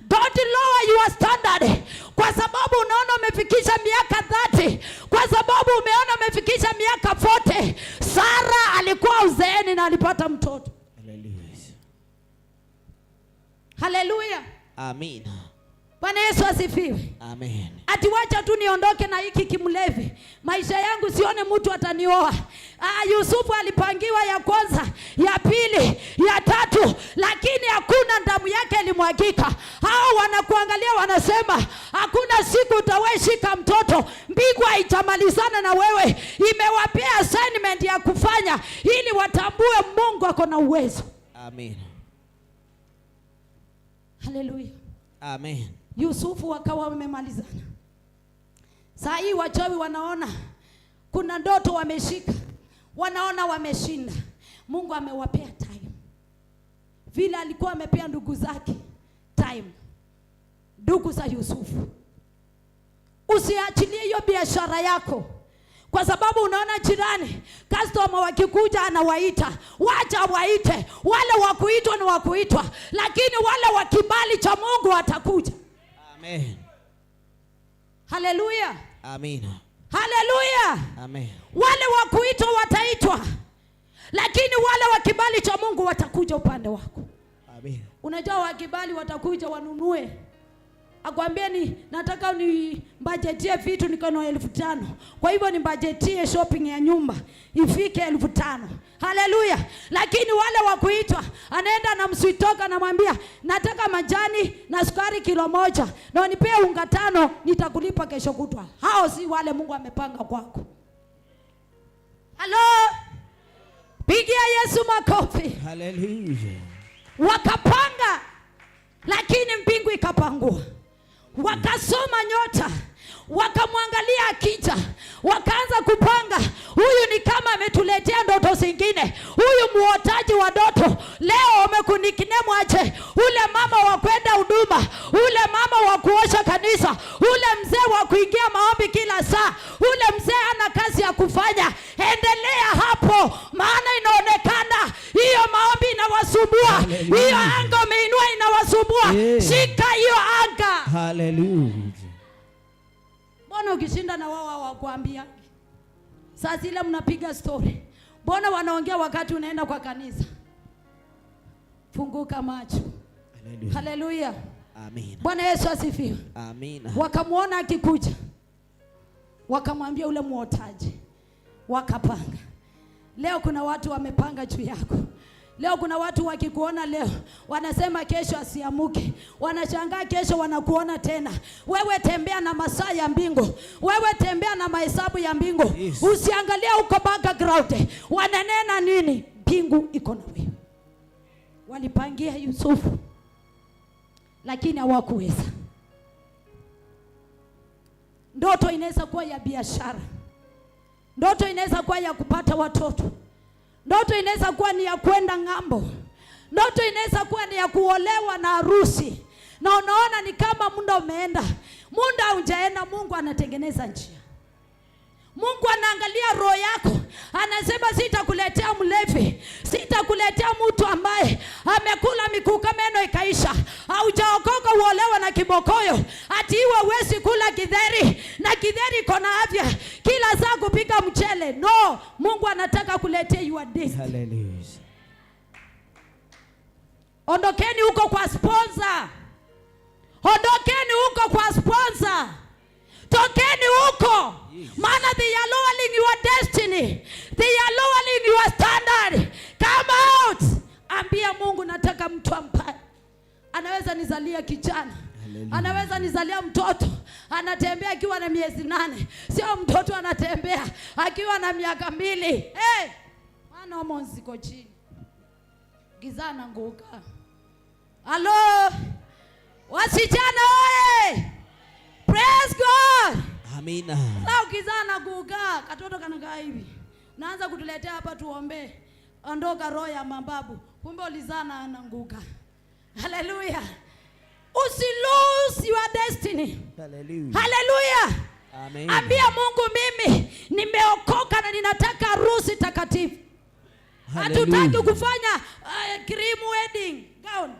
don't lower your standard kwa sababu unaona umefikisha miaka 30, kwa sababu umeona umefikisha miaka 40. Sara alikuwa uzeeni na alipata mtoto. Hallelujah. Haleluya. Amen. Bwana Yesu asifiwe. Amen. Ati wacha tu niondoke na hiki kimlevi, maisha yangu sione mtu atanioa. Yusufu alipangiwa ya kwanza, ya pili, ya tatu, lakini hakuna damu yake ilimwagika. Hao wanakuangalia wanasema hakuna siku utaweshika mtoto, mbingu haitamalizana na wewe. Imewapea assignment ya kufanya ili watambue Mungu ako na uwezo. Amen. Haleluya. Amen. Yusufu wakawa wamemalizana. Saa hii wachawi wanaona kuna ndoto wameshika, wanaona wameshinda. Mungu amewapea time, vile alikuwa amepea ndugu zake time, ndugu za Yusufu. Usiachilie hiyo biashara yako kwa sababu unaona jirani customer wakikuja anawaita, wacha waite. Wale wa kuitwa ni wa kuitwa, lakini wale wa kibali cha Mungu watakuja. Amen. Haleluya. Amina. Haleluya. Amen. Wale wa kuitwa wataitwa, lakini wale wa kibali cha Mungu watakuja upande wako. Amen. Unajua wa kibali watakuja wanunue, akwambie ni nataka nibajetie vitu niko na 5,000, kwa hivyo nibajetie shopping ya nyumba ifike 5,000. Haleluya. Lakini wale wa kuitwa anaenda na mswitoka, anamwambia nataka majani na sukari kilo 1 na unipee unga 5, nitakulipa kesho kutwa. Hao si wale Mungu amepanga kwako. Halo, pigia Yesu makofi. Haleluya. Wakapanga, lakini mbingu ikapangua. Wakasoma nyota, wakamwangalia akija, wakaanza kupanga, huyu ni kama ametuletea ndoto zingine, huyu muotaji wa ndoto leo umekuniknemu aje, ule mama wa kwenda huduma, ule mama wa kuosha kanisa, ule mzee wa kuingia maombi kila saa, ule mzee ana kazi ya kufanya. Endelea hapo, maana inaonekana hiyo maombi inawasumbua, hiyo anga umeinua inawasumbua. Shika hiyo anga. Hallelujah. Mbona ukishinda na wao hawakuambia? Saa zile mnapiga story, mbona wanaongea wakati unaenda kwa kanisa? Funguka macho. Haleluya. Amen. Bwana Yesu asifiwe. Amina. Wakamuona akikuja, wakamwambia ule muotaji, wakapanga. Leo kuna watu wamepanga juu yako. Leo kuna watu wakikuona leo wanasema kesho asiamuke, wanashangaa kesho wanakuona tena. Wewe tembea na masaa ya mbingu, wewe tembea na mahesabu ya mbingu. Yes. Usiangalie huko background wananena nini, mbingu iko na wewe. Walipangia Yusufu lakini hawakuweza. Ndoto inaweza kuwa ya biashara, ndoto inaweza kuwa ya kupata watoto, ndoto inaweza kuwa ni ya kwenda ng'ambo, ndoto inaweza kuwa ni ya kuolewa na harusi, na unaona ni kama muda umeenda. Muda haujaenda, Mungu anatengeneza njia. Mungu anaangalia roho yako, anasema sitakuletea mlevi, sitakuletea mtu ambaye amekula mikuka meno ikaisha. Haujaokoka uolewe na kibokoyo, ati iwe huwezi kula githeri na githeri iko na afya, kila saa kupika mchele. No, Mungu anataka kuletea your destiny. Hallelujah. Ondokeni huko kwa sponsor. Ondokeni huko kwa sponsor. Tokeni huko. Maana they are lowering your destiny. They are lowering your standard. Come out. Ambia Mungu nataka mtu ambaye anaweza nizalia kijana. Anaweza nizalia mtoto anatembea akiwa na miezi 8. Sio mtoto anatembea akiwa na miaka 2. Hey, Maana hormones ziko chini. Gizana nguka. Halo. Wasichana oye! Praise God. Amina. Sasa ukizana kukaa katoto kanakaa hivi. Naanza kutuletea hapa tuombe. Ondoka roho ya mababu. Kumbe ulizana ananguka. Hallelujah. Usilose your destiny. Hallelujah. Hallelujah. Amen. Ambia Mungu, mimi nimeokoka na ninataka harusi takatifu. Hatutaki kufanya cream wedding gown.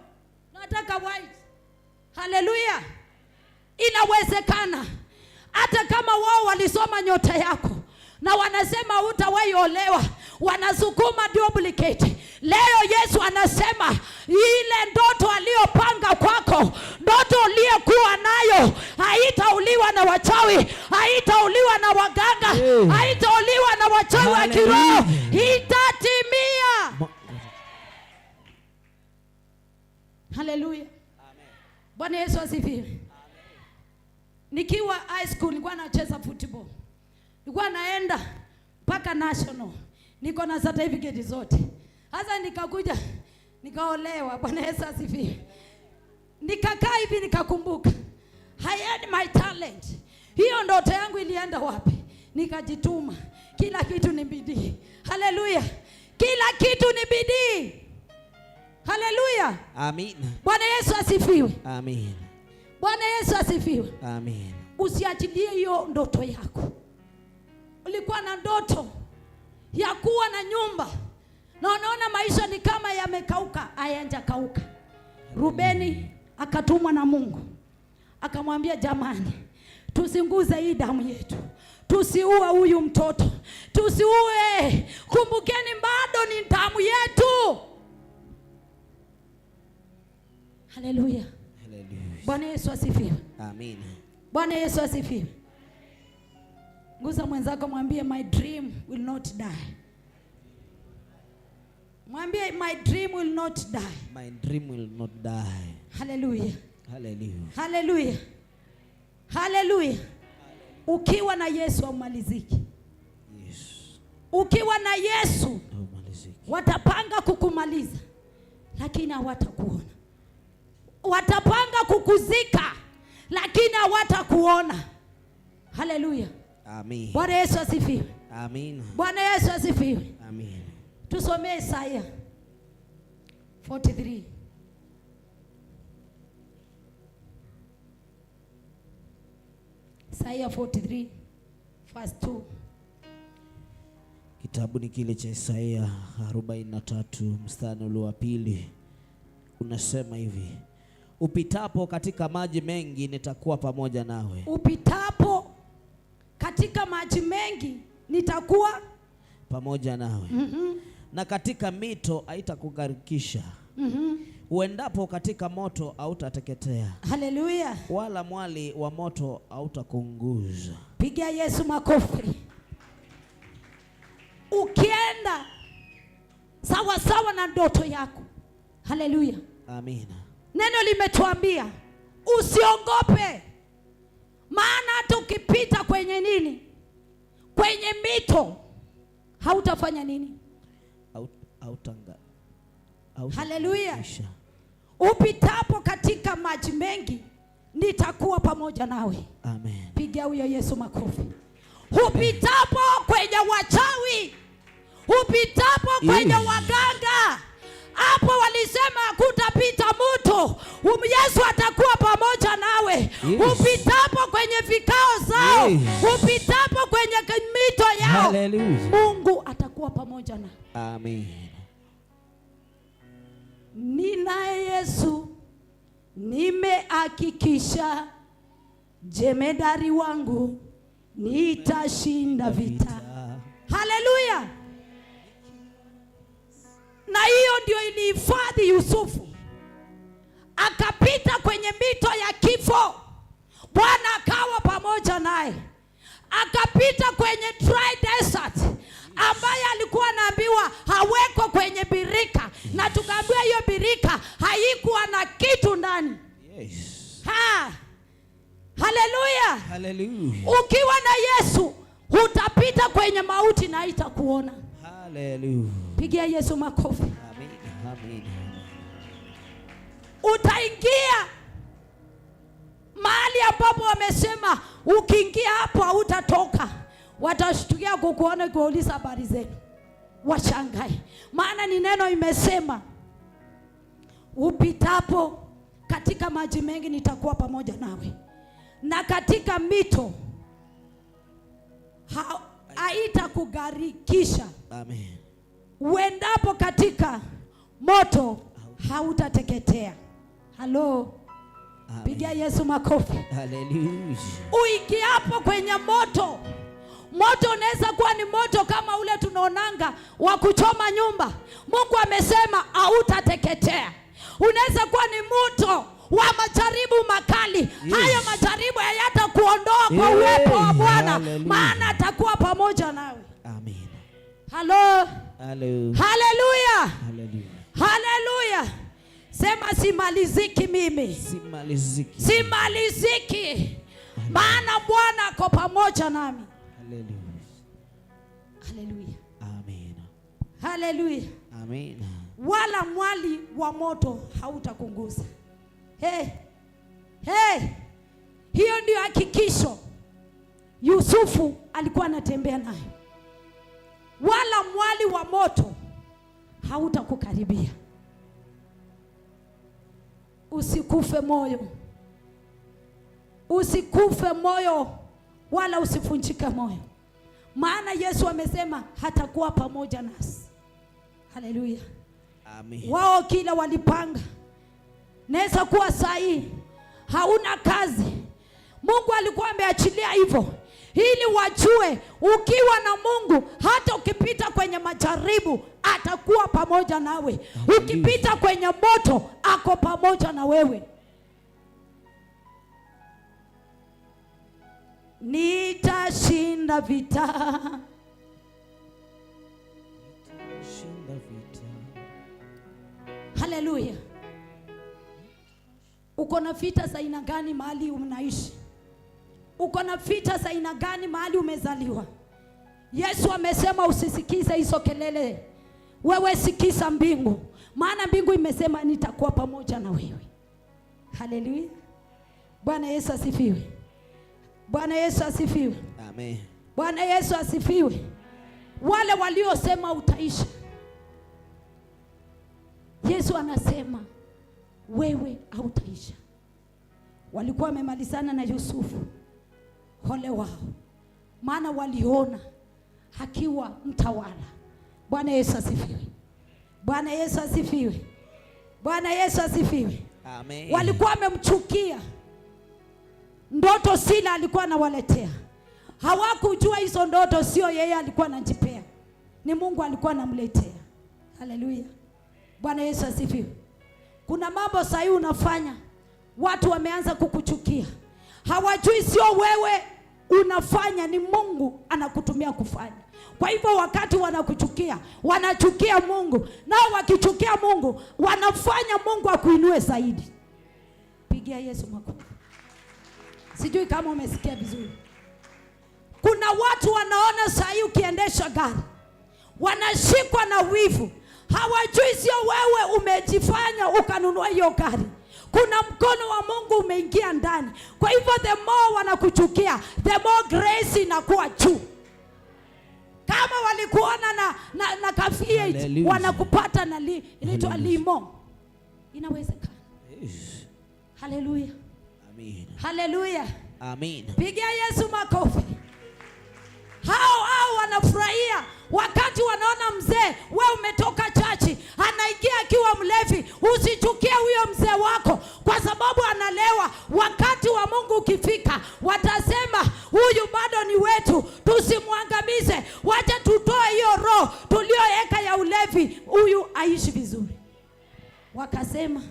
Nataka white. Hallelujah. Inawezekana. Hata kama wao walisoma nyota yako na wanasema hutawahi olewa, wanasukuma duplicate. Leo Yesu anasema ile ndoto aliyopanga kwako, ndoto uliyokuwa nayo haitauliwa na wachawi, haitauliwa na waganga, haitauliwa na wachawi wa kiroho, itatimia. Haleluya. Bwana Yesu asifiwe. Nikiwa high school nilikuwa nacheza football. Nilikuwa naenda mpaka national. Niko na certificate zote. Sasa nikakuja nikaolewa. Bwana Yesu asifiwe. Nikakaa hivi nikakumbuka, I had my talent. Hiyo ndoto yangu ilienda wapi? Nikajituma. Kila kitu ni bidii. Haleluya. Kila kitu ni bidii. Haleluya. Amin. Bwana Yesu asifiwe. Amin. Bwana Yesu asifiwe. Amin. Usiachilie hiyo ndoto yako. Ulikuwa na ndoto ya kuwa na nyumba na unaona maisha ni kama yamekauka, hayajakauka. Rubeni akatumwa na Mungu akamwambia, jamani, tusinguze hii damu yetu, tusiue huyu mtoto, tusiue, kumbukeni bado ni damu yetu. Haleluya. Haleluya. Bwana Yesu asifiwe. Amin. Bwana Yesu asifiwe. Gusa mwenzako mwambie, my dream will not die. Mwambie, my dream will not die. My dream will not die. Haleluya. Haleluya. Haleluya. Haleluya. Ukiwa na Yesu haumaliziki. Yes. Ukiwa na Yesu haumaliziki. Watapanga kukumaliza lakini hawatakuona. Watapanga kukuzika lakini hawatakuona. Haleluya. Amin. Bwana Yesu asifiwe. Amin. Bwana Yesu asifiwe. Amin. Tusomee Isaya 43. Isaya 43 verse 2. Kitabu ni kile cha Isaya 43 mstari ule wa pili. Unasema hivi: upitapo katika maji mengi nitakuwa pamoja nawe. Upitapo katika maji mengi nitakuwa pamoja nawe. Na katika mito haitakugarikisha. Uendapo katika moto hautateketea. Haleluya. Wala mwali wa moto hautakunguza. Piga Yesu makofi. Ukienda sawa sawa na ndoto yako. Haleluya. Amina. Neno limetuambia usiongope, maana hata ukipita kwenye nini, kwenye mito hautafanya nini? Haleluya. Upitapo katika maji mengi nitakuwa pamoja nawe. Amen. Piga huyo Yesu makofi. Upitapo kwenye wachawi, upitapo kwenye waganga, hapo walisema kutapita mtu, Yesu atakuwa pamoja nawe. Upitapo kwenye vikao zao, upitapo kwenye mito yao, haleluya, Mungu atakuwa pamoja nawe. Amen. Ninaye Yesu, nimehakikisha jemedari wangu, nitashinda vita. Haleluya. Na hiyo ndio ilihifadhi Yusufu. Akapita kwenye mito ya kifo, Bwana akawa pamoja naye. Akapita kwenye dry desert, ambaye alikuwa anaambiwa hawekwe kwenye birika, na tukaambiwa hiyo birika haikuwa na kitu ndani. Yes. Ha. Haleluya. Haleluya. Ukiwa na Yesu hutapita kwenye mauti na haitakuona. Hallelujah. Pigia Yesu makofi. Amen. Amen. Utaingia mahali ambapo wamesema ukiingia hapo hautatoka. Watashtukia kukuona kuuliza habari zenu, washangae, maana ni neno imesema, upitapo katika maji mengi nitakuwa pamoja nawe, na katika mito haitakugarikisha. Amen. Uendapo katika moto hautateketea. Halo, pigia Yesu makofi. Hallelujah. Uingiapo kwenye moto, moto unaweza kuwa ni moto kama ule tunaonanga wa kuchoma nyumba. Mungu amesema hautateketea. Unaweza kuwa ni moto wa majaribu makali. Yes. Hayo majaribu hayatakuondoa kwa uwepo wa Bwana, maana atakuwa pamoja nawe. Amen. Halo. Halo. Haleluya. Haleluya. Haleluya. Sema simaliziki mimi. Simaliziki. Simaliziki. Maana Bwana ako pamoja nami. Haleluya. Haleluya. Amen. Haleluya. Amen. Wala mwali wa moto hautakunguza. Hey. Hey. Hiyo ndio hakikisho Yusufu alikuwa anatembea nayo. Wala mwali wa moto hautakukaribia. Usikufe moyo. Usikufe moyo wala usivunjike moyo. Maana Yesu amesema hatakuwa pamoja nasi. Haleluya. Amen. Wao kila walipanga. Naweza kuwa sahihi, hauna kazi. Mungu alikuwa ameachilia hivyo ili wajue ukiwa na Mungu hata ukipita kwenye majaribu atakuwa pamoja nawe. Ukipita kwenye moto ako pamoja na wewe. Nitashinda vita. Nitashinda vita. Haleluya. Uko na vita za aina gani mahali unaishi? Uko na vita za aina gani mahali umezaliwa? Yesu amesema usisikize hizo kelele. Wewe sikiza mbingu, maana mbingu imesema nitakuwa pamoja na wewe. Haleluya. Bwana Yesu asifiwe. Bwana Yesu asifiwe. Amen. Bwana Yesu asifiwe. Wale waliosema utaisha, Yesu anasema wewe hautaisha. Walikuwa wamemalizana na Yusufu, ole wao, maana waliona akiwa mtawala. Bwana Yesu asifiwe. Bwana Yesu asifiwe. Bwana Yesu asifiwe. Amen. Walikuwa wamemchukia. Ndoto sila alikuwa anawaletea. Hawakujua hizo ndoto sio yeye alikuwa anajipea, ni Mungu alikuwa anamletea. Haleluya. Bwana Yesu asifiwe. Kuna mambo sahi unafanya, watu wameanza kukuchukia. Hawajui sio wewe unafanya, ni Mungu anakutumia kufanya. Kwa hivyo wakati wanakuchukia, wanachukia Mungu. Nao wakichukia Mungu, wanafanya Mungu akuinue zaidi. Pigia Yesu makofi. Sijui kama umesikia vizuri. Kuna watu wanaona sahi ukiendesha gari, wanashikwa na wivu. Hawajui sio wewe umejifanya ukanunua hiyo gari. Kuna mkono wa Mungu umeingia ndani. Kwa hivyo the more wanakuchukia, the more grace inakuwa juu. Kama walikuona na kafia, wanakupata na inaitwa limo. Inawezekana. Haleluya. Amen. Haleluya. Amen. Pigia Yesu makofi. Hao wanafurahia wakati wanaona mzee, we umetoka chachi, anaingia akiwa mlevi. Usichukie huyo mzee wako kwa sababu analewa. Wakati wa Mungu ukifika, watasema huyu bado ni wetu, tusimwangamize, wacha tutoe hiyo roho tuliyoweka ya ulevi, huyu aishi vizuri. Wakasema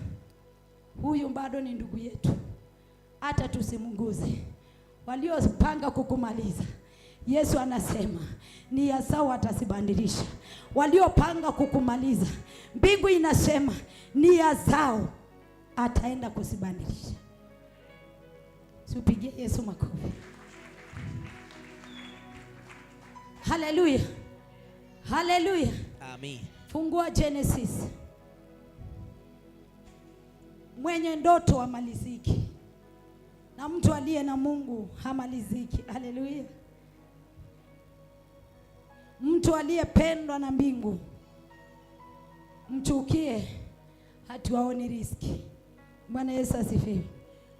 huyu bado ni ndugu yetu, hata tusimguze. Waliopanga kukumaliza, Yesu anasema ni ya sawa atasibadilisha. Waliopanga kukumaliza, mbingu inasema ni ya zao ataenda kusibadilisha. Siupigie Yesu makofi. Haleluya. Haleluya. Amen. Fungua Genesis. Mwenye ndoto hamaliziki, na mtu aliye na Mungu hamaliziki. Haleluya. Mtu aliyependwa na mbingu, mchukie hatuaoni riski. Bwana Yesu asifiwe.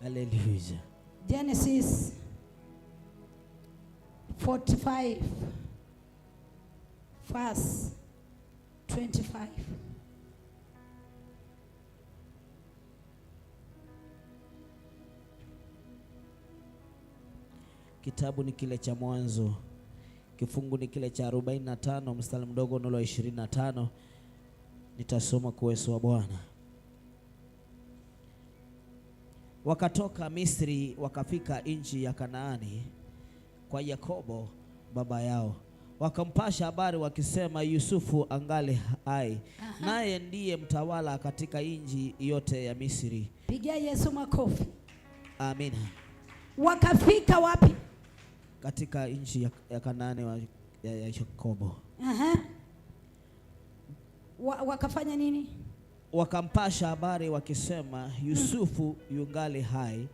Haleluya. Genesis 45 verse 25. Kitabu ni kile cha Mwanzo, kifungu ni kile cha 45 mstari mdogo nalo 25. Nitasoma kwa uwezo wa Bwana. Wakatoka Misri wakafika nchi ya Kanaani kwa Yakobo baba yao. Wakampasha habari wakisema, Yusufu angali hai, naye ndiye mtawala katika nchi yote ya Misri. Pigia Yesu makofi. Amina. Wakafika wapi? Katika nchi ya Kanaani ya Yakobo. Wakafanya nini? Wakampasha habari wakisema, Yusufu yungali hai,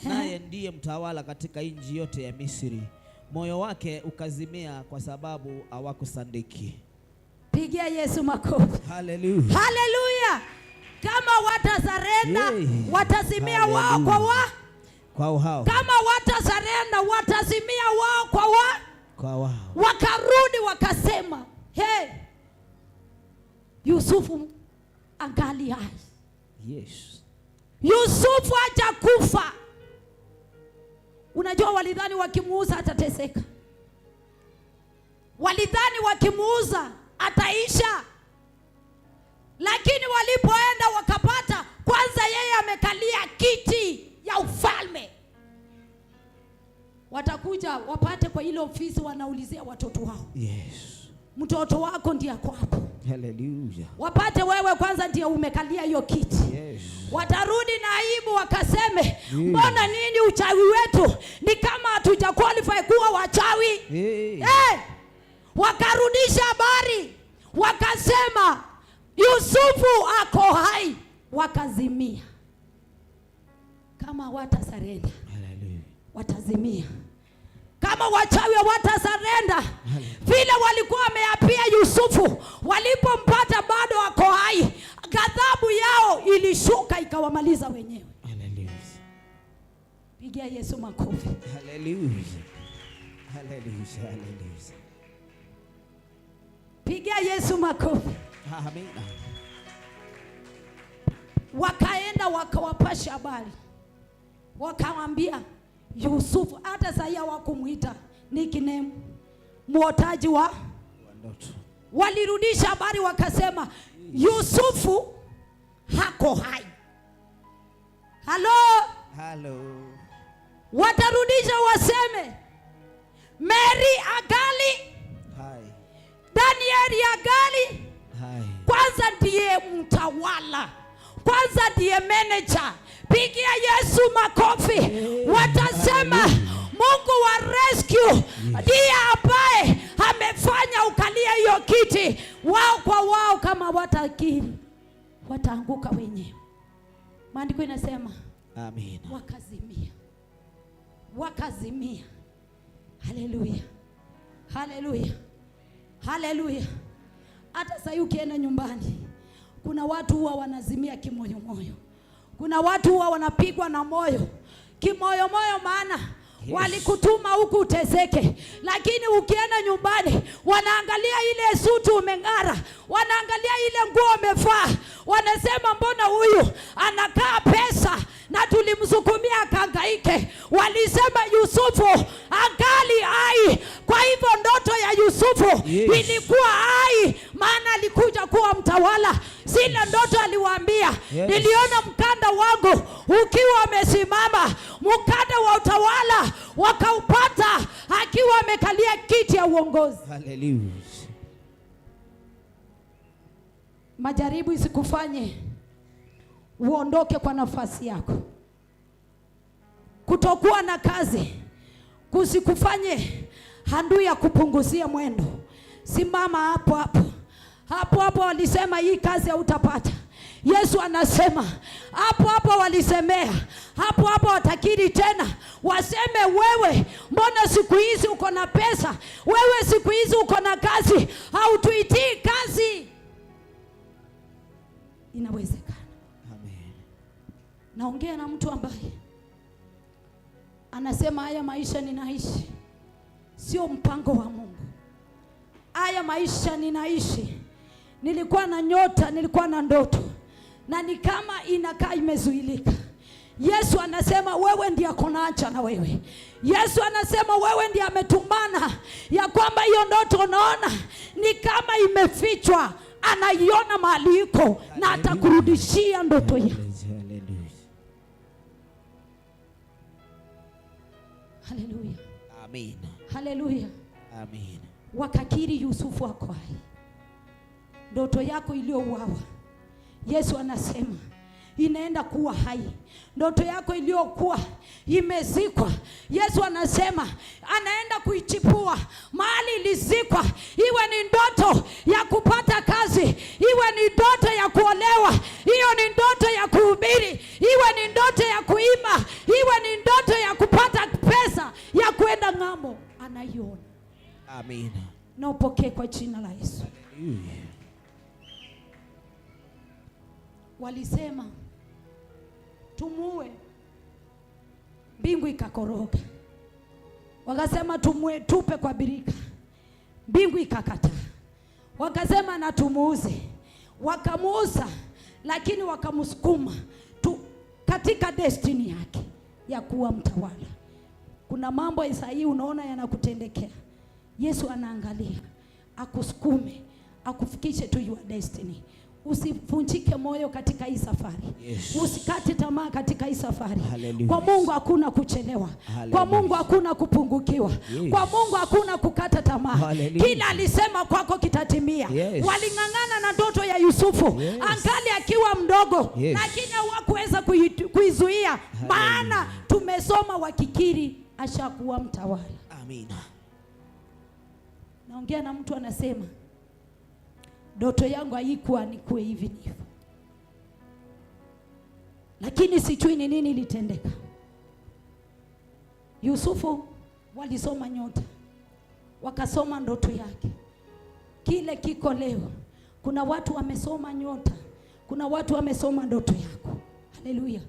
naye ndiye mtawala katika nchi yote ya Misri. Moyo wake ukazimia kwa sababu hawakusandiki. Pigia Yesu makofi. Haleluya. Haleluya. Kama watasarenda, watazimia wao kwa wao. Kwa wao. Kama watasarenda, watazimia wao kwa wao. Kwa wao. Wakarudi wakasema, hey, Yusufu angali hai. Yes. Yusufu hajakufa. Unajua walidhani wakimuuza atateseka. Walidhani wakimuuza ataisha. Lakini walipoenda wakapata kwanza yeye amekalia kiti ya ufalme. Watakuja wapate kwa ile ofisi wanaulizia watoto wao. Yes. Mtoto wako ndiye ako hapo. Hallelujah. Wapate wewe kwanza ndiye umekalia hiyo kiti. Yes. Watarudi na aibu wakaseme, mbona nini uchawi wetu ni kama hatuja qualify kuwa wachawi. Hey. Hey. Wakarudisha habari wakasema Yusufu ako hai. Wakazimia. Kama watasarenda, watazimia. Kama wachawi watasarenda, vile walikuwa wameapia Yusufu, walipompata bado ako hai, ghadhabu yao ilishuka ikawamaliza wenyewe. Hallelujah. Pigia Yesu makofi. Hallelujah. Hallelujah. Hallelujah. Pigia Yesu makofi. Amina. Wakaenda wakawapasha habari, wakawaambia Yusufu, hata sasa hawakumuita nickname, muotaji wa ndoto. Walirudisha habari wakasema Yusufu hako hai. Halo? Halo. Watarudisha waseme Mary agali hai, Danieli agali hai. Kwanza ndiye mtawala, kwanza ndiye manager. Pigia Yesu makofi. Watasema Mungu wa rescue ndiye ambaye amefanya ukalia hiyo kiti. Wao kwa wao kama watakiri wataanguka wenyewe. Maandiko inasema amina. Wakazimia. Wakazimia. Haleluya. Haleluya. Haleluya. Hata sasa ukienda nyumbani kuna watu huwa wanazimia kimoyo moyo. Kuna watu huwa wanapigwa na moyo kimoyo moyo, maana yes, walikutuma huku uteseke, lakini ukienda nyumbani wanaangalia ile suti umeng'ara, wanaangalia ile nguo umevaa, wanasema mbona huyu anakaa pesa na tulimsukumia akahangaike. Walisema Yusufu angali hai. Kwa hivyo ndoto ya Yusufu yes, ilikuwa hai, maana alikuja kuwa mtawala. Sile ndoto aliwaambia, yes, niliona mkanda wangu ukiwa umesimama, mkanda wa utawala wakaupata akiwa amekalia kiti ya uongozi. Hallelujah. Majaribu isikufanye uondoke kwa nafasi yako. Kutokuwa na kazi kusikufanye handui ya kupunguzia mwendo. Simama hapo hapo. Hapo hapo walisema hii kazi hautapata. Yesu anasema hapo hapo walisemea, hapo hapo watakiri tena, waseme wewe, mbona siku hizi uko na pesa? Wewe siku hizi uko na kazi, hautuitii kazi. Inawezekana. Amen. Naongea na mtu ambaye anasema haya maisha ninaishi sio mpango wa Mungu. Haya maisha ninaishi, nilikuwa na nyota, nilikuwa na ndoto, na ni kama inakaa imezuilika. Yesu anasema wewe ndiye akonacha na wewe. Yesu anasema wewe ndiye ametumana ya kwamba hiyo ndoto unaona ni kama imefichwa, anaiona mahali iko na atakurudishia ndoto yako. Haleluya. Amen. Haleluya. Amen. Wakakiri Yusufu ako hai. Ndoto yako iliyouawa, Yesu anasema inaenda kuwa hai. Ndoto yako iliyokuwa imezikwa, Yesu anasema anaenda kuichipua mahali ilizikwa. Iwe ni ndoto ya kupata kazi, iwe ni ndoto ya kuolewa, hiyo ni ndoto ya kuhubiri, iwe ni ndoto ya kuimba, iwe ni ndoto ya kupata pesa ya kwenda ng'ambo, anaiona. Amen. Na upokee kwa jina la Yesu. Walisema tumuue, mbingu ikakoroga. Wakasema tumue, tupe kwa birika, mbingu ikakataa. Wakasema na tumuuze, wakamuuza, lakini wakamsukuma tu katika destiny yake ya kuwa mtawala. Kuna mambo sahihi unaona yanakutendekea, Yesu anaangalia akusukume, akufikishe to your destiny. Usivunjike moyo katika hii safari. Yes. Usikate tamaa katika hii safari. Hallelujah. Kwa Mungu hakuna kuchelewa. Hallelujah. Kwa Mungu hakuna kupungukiwa. Yes. Kwa Mungu hakuna kukata tamaa. Hallelujah. Kila alisema kwako kitatimia. Yes. Waling'ang'ana na ndoto ya Yusufu. Yes. Angali akiwa mdogo. Yes. Lakini hawakuweza kuizuia. Maana tumesoma wakikiri ashakuwa mtawala. Amina. Naongea na mtu anasema ndoto yangu haikuwa nikuwe hivi ndivyo, lakini sijui ni nini ilitendeka. Yusufu walisoma nyota, wakasoma ndoto yake. Kile kiko leo, kuna watu wamesoma nyota, kuna watu wamesoma ndoto yako. Haleluya.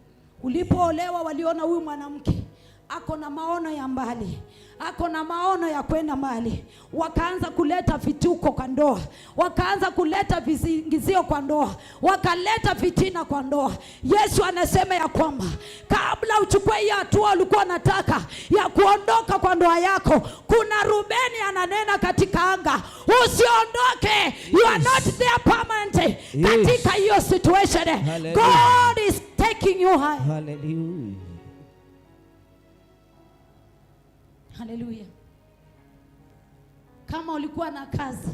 Ulipoolewa waliona huyu mwanamke ako na maono ya mbali, ako na maono ya kwenda mbali. Wakaanza kuleta vituko kwa ndoa, wakaanza kuleta visingizio kwa ndoa, wakaleta fitina kwa ndoa. Yesu anasema ya kwamba kabla uchukue hiyo hatua ulikuwa unataka ya kuondoka kwa ndoa yako, kuna Rubeni ananena katika anga, usiondoke. You are not there permanently. Yes. Katika hiyo situation, Hallelujah. God is taking you high. Hallelujah. Haleluya. Kama ulikuwa na kazi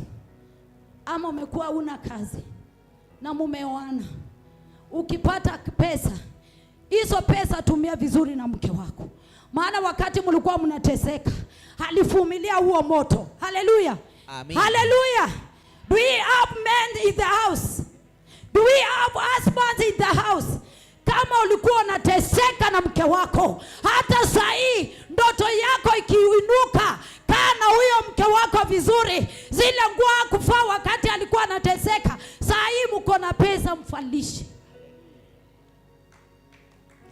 ama umekuwa una kazi na mumeoana, ukipata pesa, hizo pesa tumia vizuri na mke wako. Maana wakati mlikuwa mnateseka, alivumilia huo moto. Haleluya. Amen. Haleluya. Do we have men in the house? Do we have husbands in the house? Kama ulikuwa unateseka na mke wako, hata saa hii ndoto yako ikiinuka, kaa na huyo mke wako vizuri. Zile nguo hakufaa wakati alikuwa anateseka, saa hii mko na pesa, mfalishe.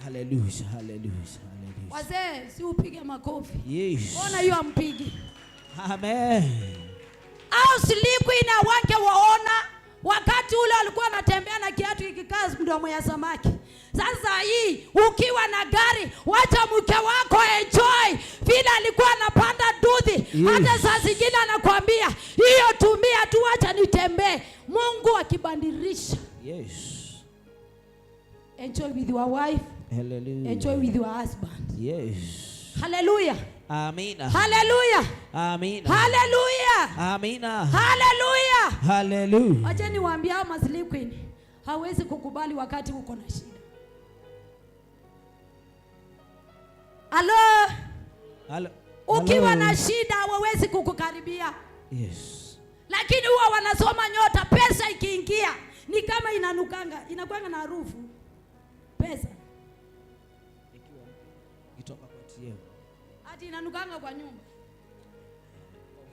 Hallelujah, hallelujah, hallelujah. Wazee, si upige makofi. Yes. Mbona hiyo ampigi? Amen. Au silikwi na wake waona wakati ule alikuwa anatembea na kiatu kikikaa mdomo ya samaki. Sasa hii ukiwa na gari, wacha mke wako enjoy vile alikuwa anapanda duthi. Yes. Hata saa zingine anakuambia hiyo tumia tu, wacha nitembee. Mungu akibadilisha. Yes. Enjoy with your wife. Hallelujah. Enjoy with your husband. Yes. Hallelujah. Amina. Hallelujah. Amina. Hallelujah. Amina. Hallelujah. Hallelujah. Wacha niwaambie hao Masli Queen, hawezi kukubali wakati uko na shida. Halo? Halo. Ukiwa Halo. na shida hawawezi kukukaribia. Yes. Lakini huwa wanasoma nyota, pesa ikiingia ni kama inanukanga, inakuanga na harufu pesa. Ikitoka kwa ATM. Ati inanukanga kwa nyumba.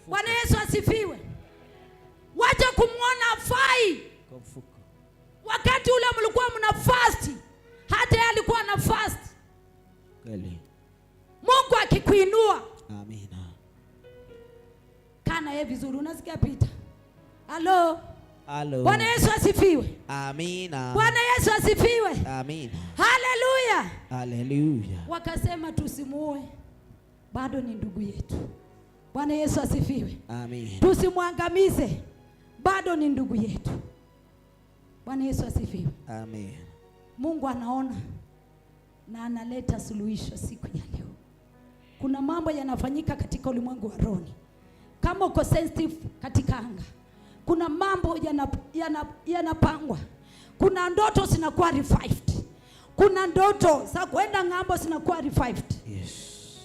Bwana Yesu asifiwe. Wacha kumwona afai. Kwa mfuko. Wakati ule mlikuwa mna fast, hata yeye alikuwa na fast. Kweli. Mungu akikuinua. Amina. Kana yeye vizuri, unasikia Peter? Halo. Halo. Bwana Yesu asifiwe. Amina. Bwana Yesu asifiwe. Amina. Haleluya. Haleluya. Wakasema tusimuue, bado ni ndugu yetu. Bwana Yesu asifiwe. Amina. Tusimwangamize, bado ni ndugu yetu. Bwana Yesu asifiwe. Amen. Mungu anaona na analeta suluhisho siku ya leo. Kuna mambo yanafanyika katika ulimwengu wa roho. Kama uko sensitive katika anga, kuna mambo yanapangwa. Kuna ndoto zinakuwa revived. Kuna ndoto za kwenda ng'ambo zinakuwa revived. Yes.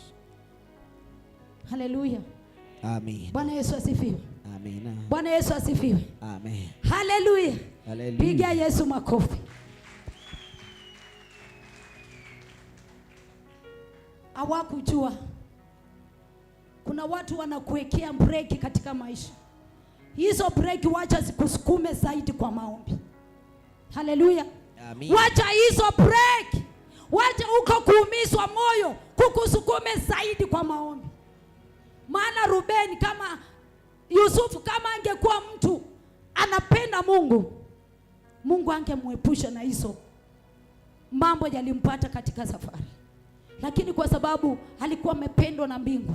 Haleluya. Amen. Bwana Yesu asifiwe. Amina. Bwana Yesu asifiwe. Amen. Haleluya. Haleluya. Piga Yesu makofi. Hawakujua. Kuna watu wanakuwekea break katika maisha. Hizo break wacha zikusukume zaidi kwa maombi. Haleluya. Amen. Wacha hizo break. Wacha uko kuumizwa moyo kukusukume zaidi kwa maombi. Maana Ruben kama Yusufu kama angekuwa mtu anapenda Mungu, Mungu angemuepusha na hizo mambo yalimpata katika safari. Lakini kwa sababu alikuwa amependwa na mbingu,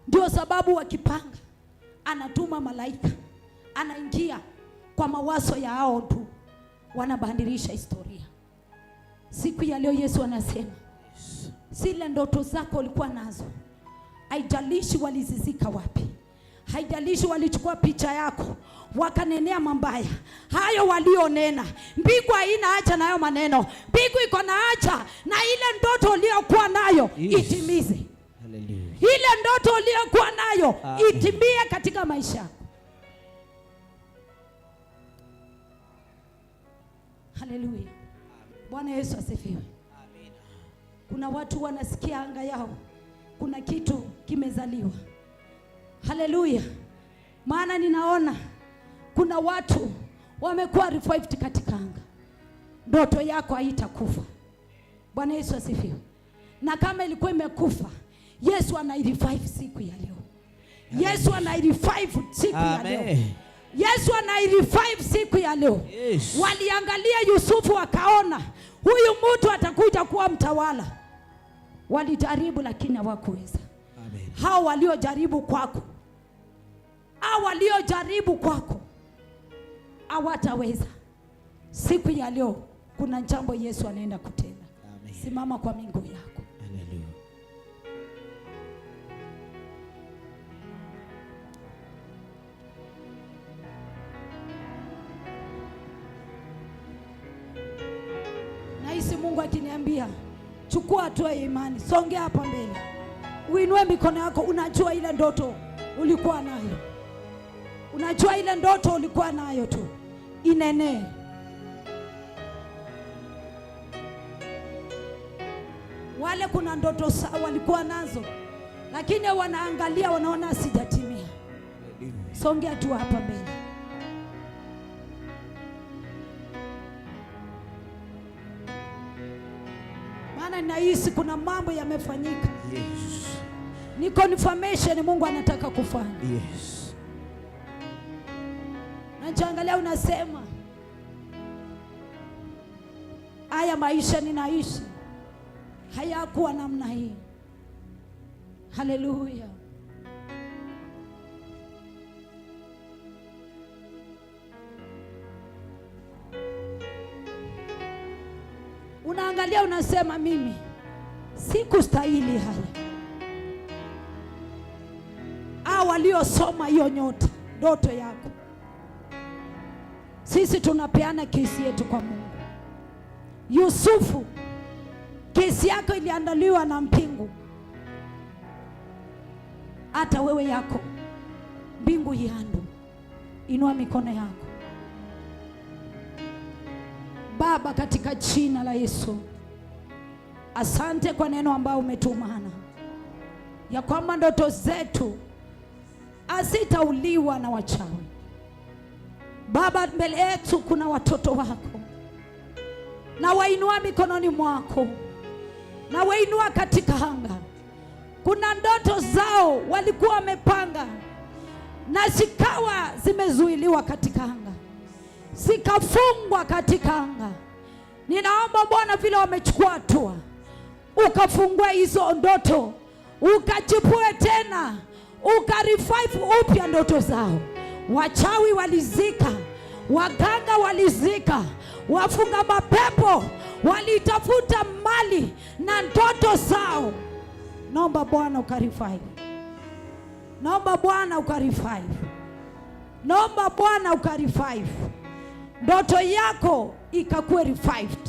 ndio sababu wakipanga anatuma malaika, anaingia kwa mawazo ya hao tu, wanabadilisha historia. Siku ya leo Yesu anasema zile ndoto zako ulikuwa nazo, haijalishi walizizika wapi, haijalishi walichukua picha yako wakanenea mambaya, hayo walionena, mbingu haina haja na hayo maneno. Mbingu iko na haja na ile ndoto uliyokuwa nayo. Yes. Itimize. Hallelujah. Ile ndoto uliyokuwa nayo itimie katika maisha yako. Haleluya. Bwana Yesu asifiwe. Amina. Kuna watu wanasikia anga yao kuna kitu kimezaliwa. Haleluya. Maana ninaona kuna watu wamekuwa revived katika anga. Ndoto yako haitakufa. Bwana Yesu asifiwe. Na kama ilikuwa imekufa, Yesu anairevive siku ya leo. Yesu anairevive siku ya leo. Amen. Yesu anairevive siku ya leo. Yes. Waliangalia Yusufu wakaona huyu mtu atakuja kuwa mtawala. Walijaribu lakini hawakuweza. Amen. Hao waliojaribu kwako, hao waliojaribu kwako hawataweza. Siku ya leo kuna jambo Yesu anaenda kutenda. Amen. Simama kwa miguu yako. Hallelujah. Nahisi Mungu akiniambia chukua hatua ya imani, songea hapa mbele, uinue mikono yako. Unajua ile ndoto ulikuwa nayo, unajua ile ndoto ulikuwa nayo tu, inenee. Wale kuna ndoto walikuwa nazo, lakini wanaangalia wanaona sijatimia. Songea tu hapa mbele. Maana ninahisi kuna mambo yamefanyika. Yes. Ni confirmation Mungu anataka kufanya. Yes. Naangalia unasema haya maisha ninaishi hayakuwa namna hii. Haleluya. Unaangalia unasema mimi sikustahili haya. Hao waliosoma hiyo nyota, ndoto yako. Sisi tunapeana kesi yetu kwa Mungu. Yusufu, kesi yako iliandaliwa na mpingu. Hata wewe yako Mbingu iandu. Inua mikono yako. Baba, katika jina la Yesu, asante kwa neno ambayo umetumana ya kwamba ndoto zetu hazitauliwa na wachawi. Baba, mbele yetu kuna watoto wako, na wainua mikononi mwako, na wainua katika anga. Kuna ndoto zao walikuwa wamepanga na zikawa zimezuiliwa katika anga, zikafungwa katika anga. Ninaomba Bwana, vile wamechukua hatua, ukafungua hizo ndoto, ukachipue tena, ukarevive upya ndoto zao. Wachawi walizika, waganga walizika, wafunga mapepo walitafuta mali na ndoto zao. Naomba Bwana ukarevive, naomba Bwana ukarevive, naomba Bwana ukarevive ndoto yako ikakuwe revived,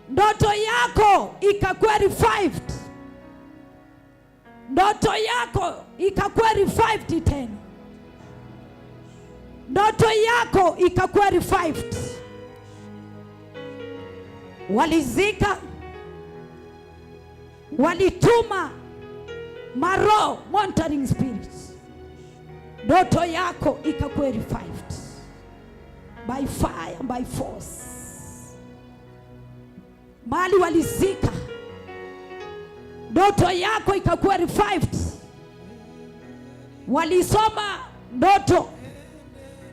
ndoto yako ikakuwe revived, ndoto yako ikakuwa revived tena, ndoto yako ikakuwa revived. Walizika, walituma maroho monitoring spirits, ndoto yako ikakuwa revived by fire, by force. Mali walizika, ndoto yako ikakuwa revived. Walisoma ndoto,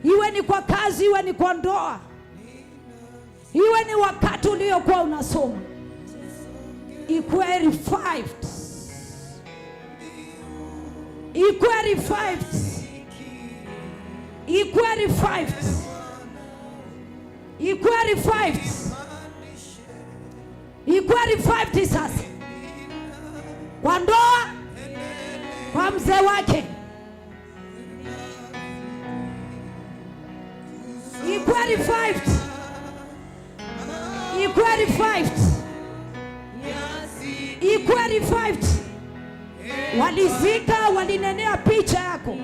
iwe ni kwa kazi, iwe ni kwa ndoa, iwe ni wakati uliokuwa unasoma, ikuwe revived, ikuwe revived, ikuwe revived, ikuwe revived, ikuwe revived sasa, kwa ndoa, kwa mzee wake, ikuwe revived, ikuwe revived, ikuwe revived. Walizika, walinenea picha yako,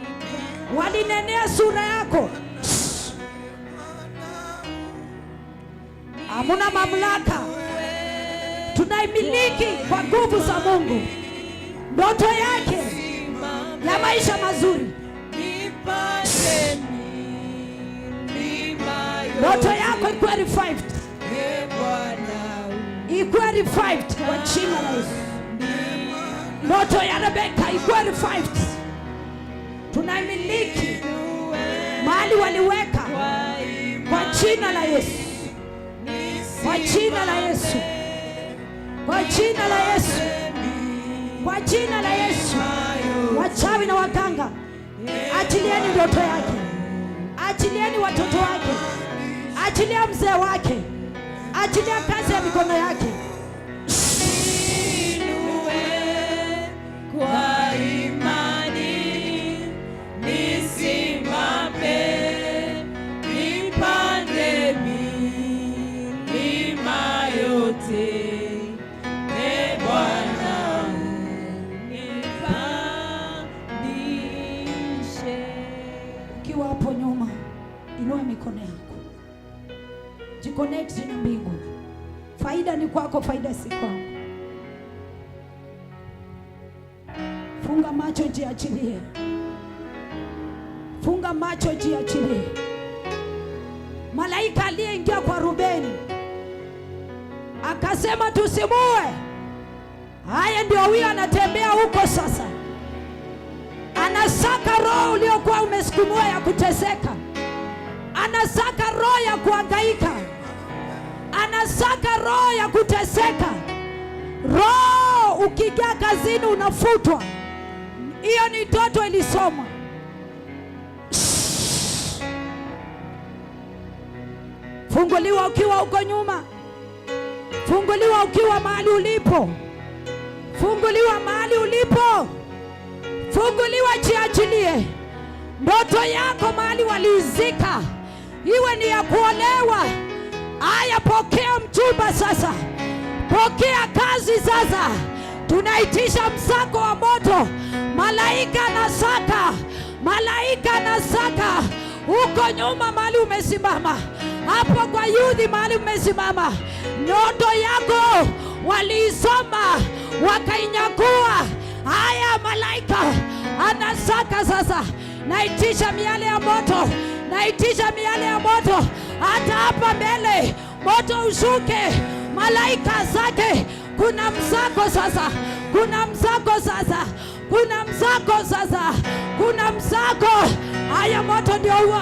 walinenea sura yako. Hamuna mamlaka, tunaimiliki kwa nguvu za Mungu ndoto yake ya maisha mazuri. Ndoto yako ikuwe revived, ikuwe revived kwa jina la Yesu. Ndoto ya Rebeka ikuwe revived. Tunaimiliki mahali waliweka kwa jina la Yesu, kwa jina la Yesu, kwa jina la Yesu, kwa jina la Yesu. Wachawi na waganga, achilieni ndoto yake, achilieni watoto wake, achilia mzee wake, achilia kazi ya mikono yake. Kwa imani nisimame, nipande milima yote. E Bwana, nipandishe. Ukiwa hapo nyuma, inua mikono yako, jiconnect na mbingu. Faida ni kwako, faida si kwangu. Funga macho, jiachilie. Funga macho, jiachilie. Malaika aliyeingia kwa Rubeni akasema tusimue. Haya, ndio huyo anatembea huko sasa, anasaka roho uliokuwa umesukumiwa ya kuteseka, anasaka roho ya kuhangaika, anasaka roho ya kuteseka. Roho ukiingia kazini unafutwa. Hiyo ni ndoto ilisoma. Funguliwa ukiwa huko nyuma, funguliwa ukiwa mahali ulipo, funguliwa mahali ulipo, funguliwa, jiachilie. Ndoto yako mahali waliizika, iwe ni ya kuolewa. Aya, pokea mchumba sasa, pokea kazi sasa, Tunaitisha msako wa moto. Malaika na saka, malaika na saka. Huko nyuma mahali umesimama, hapo kwa yudhi mahali umesimama, ndoto yako waliisoma wakainyakua. Haya, malaika anasaka sasa. Naitisha miale ya moto, naitisha miale ya moto, hata hapa mbele moto ushuke, malaika zake. Kuna msako sasa, kuna msako sasa, kuna msako sasa, kuna msako. Haya, moto ndio huo,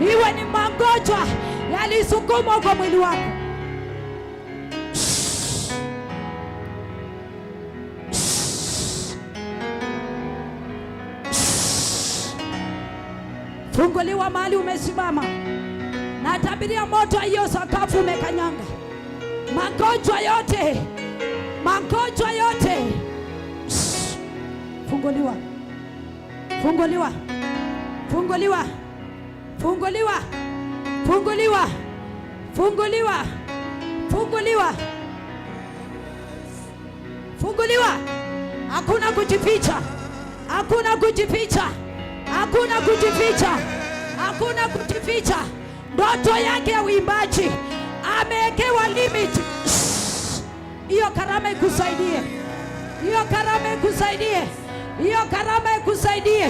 iwe ni magonjwa yalisukumwa kwa mwili wako. Funguliwa mahali umesimama. Natabiria moto hiyo sakafu umekanyanga. Magonjwa yote, magonjwa yote. Funguliwa, funguliwa, funguliwa, funguliwa, funguliwa, funguliwa, funguliwa, funguliwa. Hakuna kujificha, hakuna kujificha, hakuna kujificha, hakuna kujificha. Ndoto yake ya uimbaji amewekewa limit. Hiyo karama ikusaidie, hiyo karama ikusaidie, hiyo karama ikusaidie.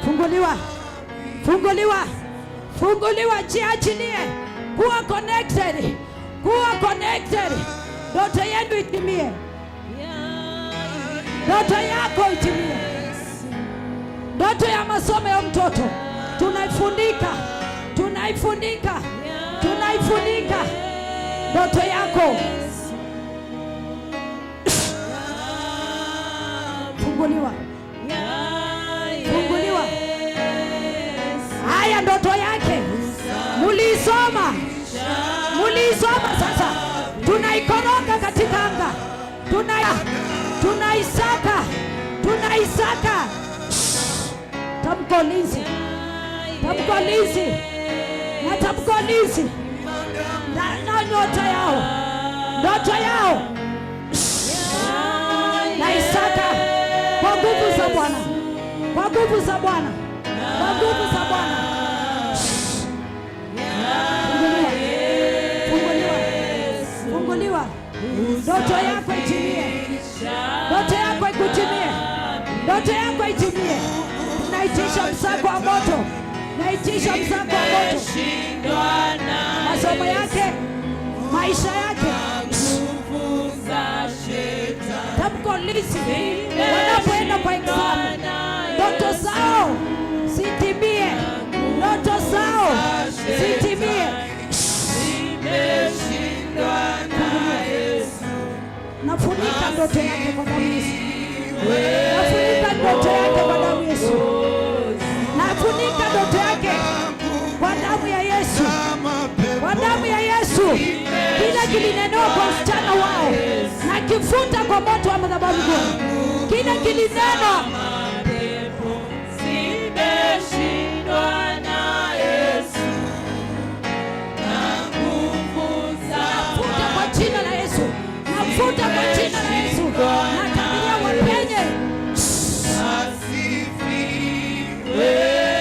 Funguliwa, funguliwa, funguliwa, jiachilie, kuwa connected, kuwa connected. Ndoto yenu itimie, ndoto yako itimie, ndoto ya masomo ya mtoto tunaifunika, tunaifunika, tunaifunika ndoto yako. Funguliwa, funguliwa. Haya, ndoto yake muliisoma, muliisoma. Sasa tunaikoroga katika anga, tunaisaka, tunaisaka. Tamko linzi, tamko linzi, na tamko linzi na nyota yao, ndoto yao naisaka kwa nguvu za Bwana, kwa nguvu za Bwana, kwa nguvu za Bwana. Funguliwa, funguliwa, funguliwa. Ndoto yako itimie, ndoto yako ikutimie, ndoto yako itimie. Naitisha msako wa moto, naitisha msako wa moto. Masomo yake, maisha yake, tamko lisi, wanapoenda kwa exam, ndoto zao zitimie, ndoto zao zitimie. Nafunika ndoto yake kwa damu Yesu, nafunika ndoto yake kwa damu Yesu, nafunika ndoto yake kwa damu ya Yesu, kwa damu ya Yesu. Kila kilinenwa kwa msichana wao na kifuta kwa moto wa madhabahu. Kila kilinenwa nafuta kwa jina la Yesu, nafuta kwa jina la Yesu. Natabiria wapenye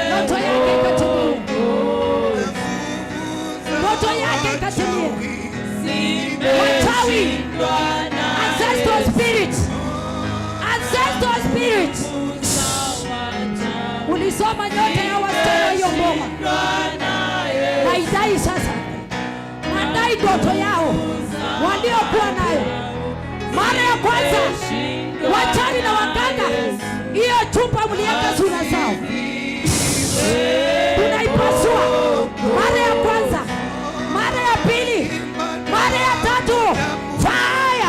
ndoto yake ikatimie, ndoto yake ikatimie. Wachawi, ancestral spirit, ancestral spirit, ulisoma nyota ya wasichana hiyo ngoma, naidai sasa, nadai ndoto yao waliokuwa nayo mara ya kwanza. Wachawi na waganga, hiyo chupa mliweka sura zao, tunaipasua mara ya kwanza, mara ya pili, mara ya tatu. Fire!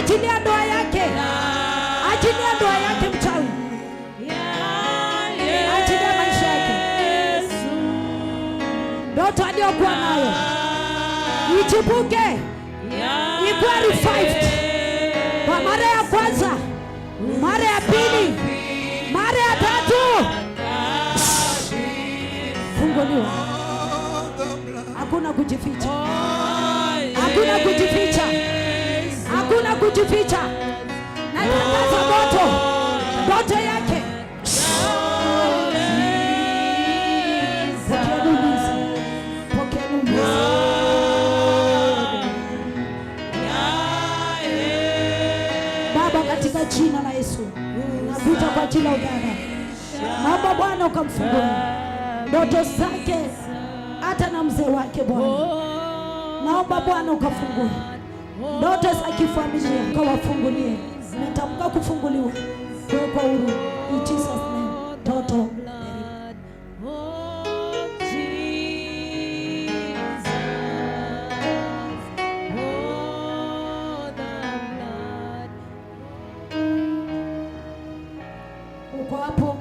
Achilia ndoa yake. Achilia ndoa yake mchawi. Achilia maisha yake. Ndoto aliyokuwa nayo ichipuke, ikuwe revived kwa mara ya kwanza, mara ya pili, mara ya tatu. Funguliwa. Hakuna kujificha, hakuna kujificha, hakuna kujificha. Natangaza moto, ndoto yake. Pokeeni ulinzi, pokeeni ulinzi. Baba, katika jina la Yesu, nakuita kwa jina la udada. Naomba Bwana ukamfungue ndoto zake hata na mzee wake Bwana. Naomba Bwana ukafungue ndoto za kifamilia, ukawafungulie. Natamka kufunguliwa, kuwekwa huru in Jesus name. Toto. Oh, Jesus. Oh, the blood. Uko hapo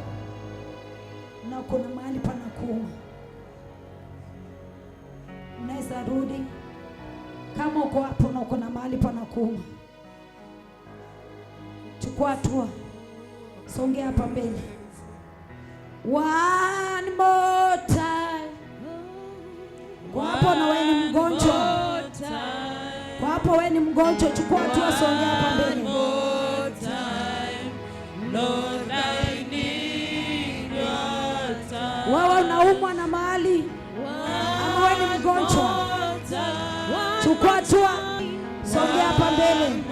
na kuna mahali panakuuma, unaweza rudi. Kama uko hapo na kuna mahali panakuuma, chukua hatua, songea hapa mbele. One more time. Kwa hapo na wewe ni mgonjwa, kwa hapo wewe ni mgonjwa, chukua hatua, songea hapa mbele. Lord, I need your touch. Wewe unaumwa na mahali ama wewe ni mgonjwa, chukua hatua, songea hapa mbele.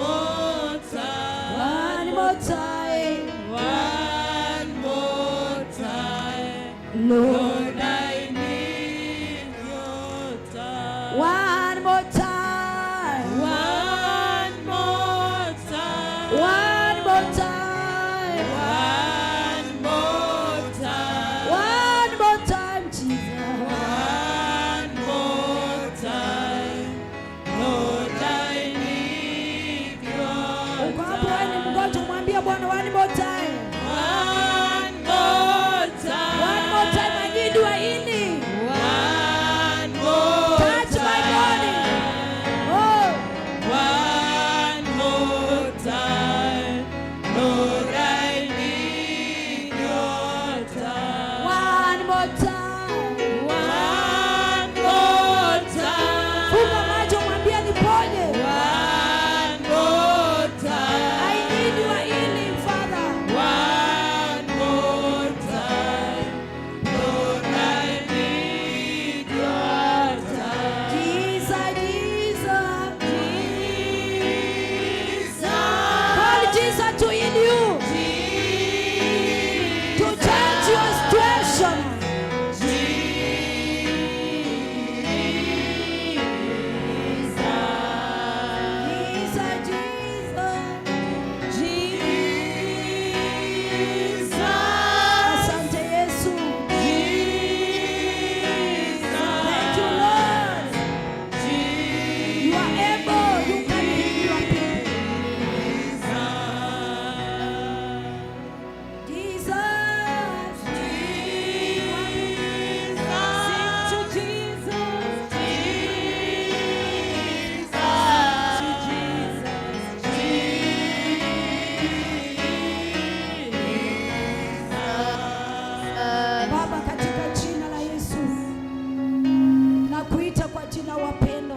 One more time. One more time. Lord. Lord, I need your touch. One more time. One more time. One more time. One more time. One more time, Jesus. One more time. Lord, I need your Uko hapo wewe ni mgonjwa, mwambie Bwana one more time. One more time. One more time, I need your healing. One more Touch my body. Oh. One more time. Lord, I need your touch. One more time. One more time. Funga macho, mwambie niponye. One more time. I need your healing, Father. One more time. Lord, I need your touch. Jesus, Jesus. Jesus. Call Jesus to heal you. To change your situation. Jesus, Jesus. Jesus. Asante Yesu. Thank you, Lord. You are able. You can heal your people. Jesus. Sing to Jesus. To Jesus. Baba, katika jina la Yesu, nakuita kwa jina wapendo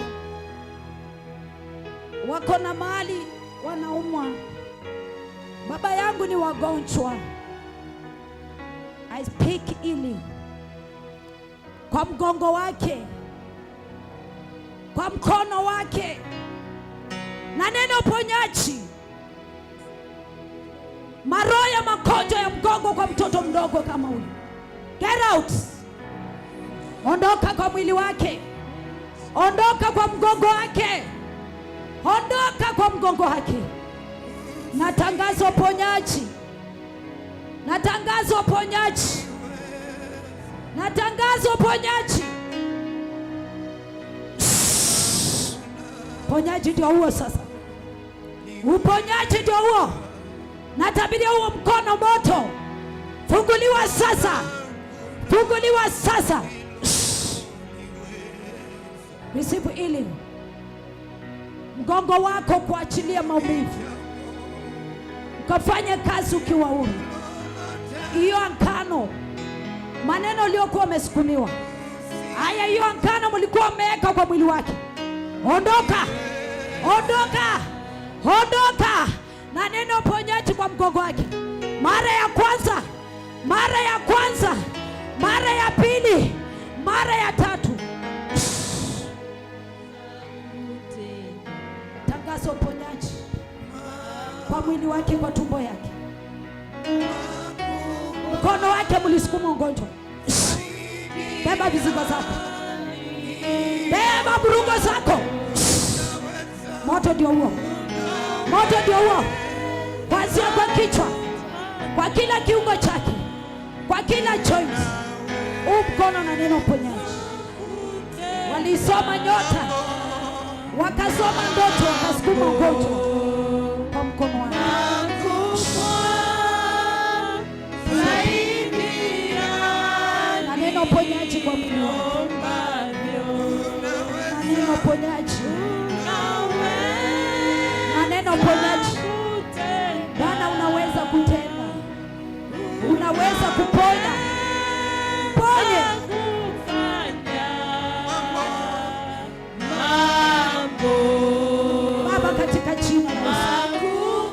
wako na mali wanaumwa, baba yangu ni wagonjwa. I speak healing kwa mgongo wake, kwa mkono wake, na neno uponyaji, maroho ya magonjwa ya mgongo kwa mtoto mdogo kama huyu, get out! Ondoka kwa mwili wake, ondoka kwa mgongo wake, ondoka kwa mgongo wake. Natangaza uponyaji, natangaza uponyaji, natangaza uponyaji. Ponyaji ndio huo sasa. Uponyaji ndio huo. Natabiria huo mkono moto. Funguliwa sasa. Funguliwa sasa. Receive healing. Mgongo wako kuachilia maumivu, ukafanye kazi ukiwa huru. Hiyo ankano, maneno uliokuwa umesukumiwa haya, hiyo ankano mlikuwa mmeweka kwa mwili wake, ondoka, ondoka, ondoka na neno ponyaji kwa mgongo wake. Mara ya kwanza, mara ya kwanza, mara ya pili, mara ya tatu. Tangazo uponyaji kwa mwili wake, kwa tumbo yake, mkono wake mlisukuma ugonjwa. Beba vizigo zako, beba burugo zako. Moto ndio huo, moto ndio huo, kuanzia kwa kichwa, kwa kila kiungo chake, kwa kila joint. Huu mkono na neno uponyaji. Walisoma nyota, wakasoma ndoto, wakasukuma ugonjwa kwa mkono wake. Na neno uponyaji kwa mwili wake, na neno uponyaji, na neno uponyaji. Bwana, unaweza kutenda, unaweza kuponya. Ponye. Baba, katika jina la Yesu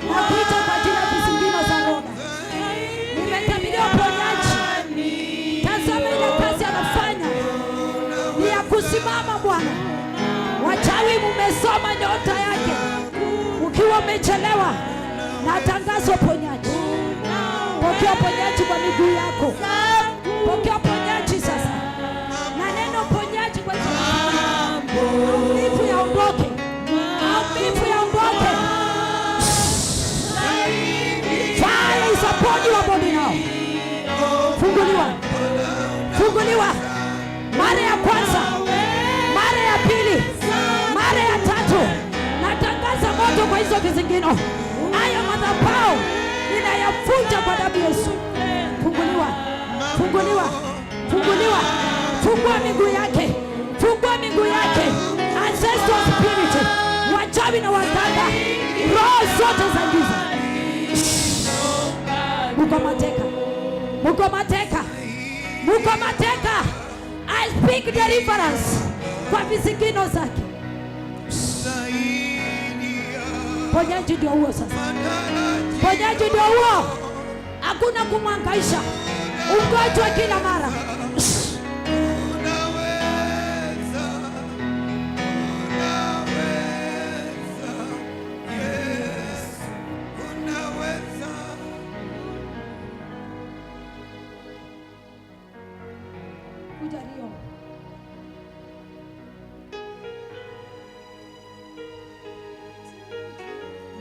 nakuita kwa jina visingino za Roda, nimetabiria uponyaji. Tazama ile kazi anafanya ni ya kusimama. Bwana, wachawi mumesoma nyota yake, ukiwa umechelewa, na tangazo uponyaji. Pokea uponyaji kwa miguu yako, pokea uponyaji sasa, na neno uponyaji kwa hizo maumivu yaondoke, maumivu yaondoke. Fire is upon your body now. Funguliwa, funguliwa mara ya kwanza, mara ya pili, mara ya tatu. Natangaza moto kwa hizo vizingino. Hayo madhabahu ninayavunja kwa damu ya Yesu. Funguliwa, funguliwa, funguliwa. Fungua miguu yake, fungua miguu yake. Ancestral spirit, wachawi na waganga, roho zote za giza, muko mateka, muko mateka, muko mateka. I speak deliverance kwa visigino zake. Ponyaji ndio huo sasa, ponyaji ndio huo. Hakuna kumwangaisha ugonjwa kila mara. Kuja Rio.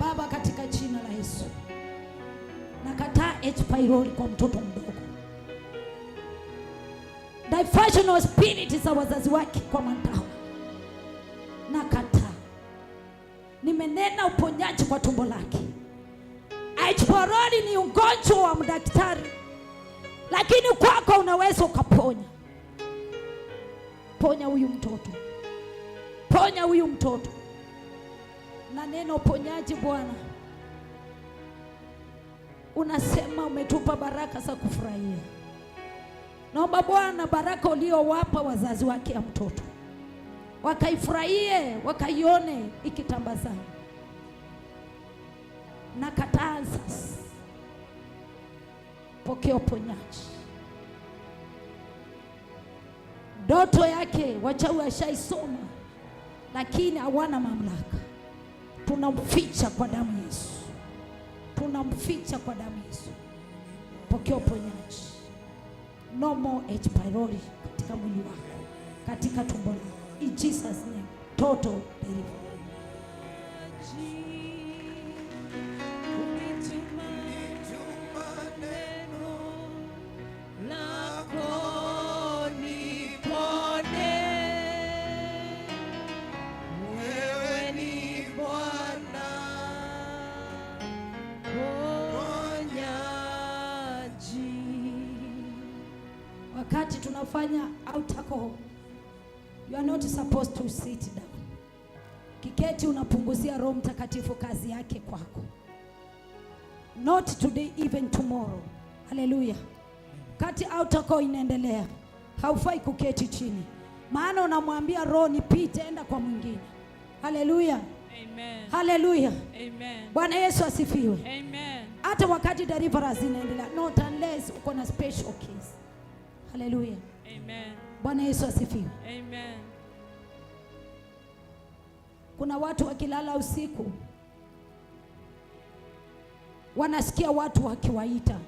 Baba, katika jina la Yesu, nakataa H pylori kwa mtoto mdogo, diversional spirit za wazazi wake kwa madawa nakataa. Nimenena uponyaji kwa tumbo lake. H pylori ni ugonjwa wa mdaktari, lakini kwako unaweza ukaponya. Ponya huyu mtoto, ponya huyu mtoto na neno uponyaji. Bwana, unasema umetupa baraka za kufurahia. Naomba Bwana, baraka uliowapa wazazi wake ya mtoto wakaifurahie, wakaione ikitambazana. Na kataa sasa, pokea uponyaji. Ndoto yake wachawi washaisoma, lakini hawana mamlaka. Tunamficha kwa damu ya Yesu, tunamficha kwa damu ya Yesu. Pokea uponyaji, no more H pylori katika mwili wako, katika tumbo lako, in Jesus name, total deliverance. Lako nipone. Wewe ni Bwana. Wakati tunafanya altar call, you are not supposed to sit down. Kiketi unapunguzia Roho Mtakatifu kazi yake kwako. Not today, even tomorrow. Haleluya. Kati altar call inaendelea, haufai kuketi chini, maana unamwambia Roho nipite, enda kwa mwingine. Haleluya. Amen. Haleluya. Amen. Bwana Yesu asifiwe. Amen. Hata wakati deliverance inaendelea, not unless uko na special case. Haleluya. Amen. Bwana Yesu asifiwe. Amen. Kuna watu wakilala usiku wanasikia watu wakiwaita,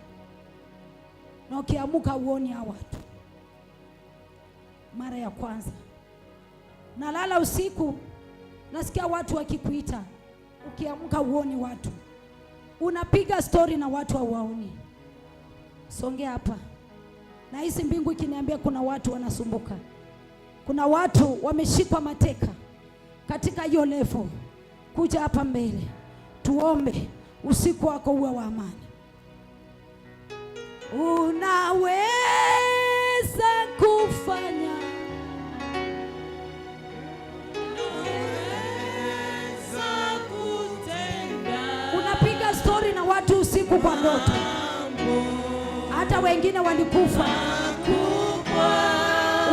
na ukiamuka uoni hao watu. Mara ya kwanza nalala usiku, nasikia watu wakikuita, ukiamka uoni watu, unapiga story na watu hawaoni. Songea hapa. Na hisi mbingu ikiniambia kuna watu wanasumbuka, kuna watu wameshikwa mateka katika hiyo level. Kuja hapa mbele tuombe, usiku wako uwe wa amani. Unaweza kufanya, unapiga story na watu usiku kwa ndoto, hata wengine walikufa.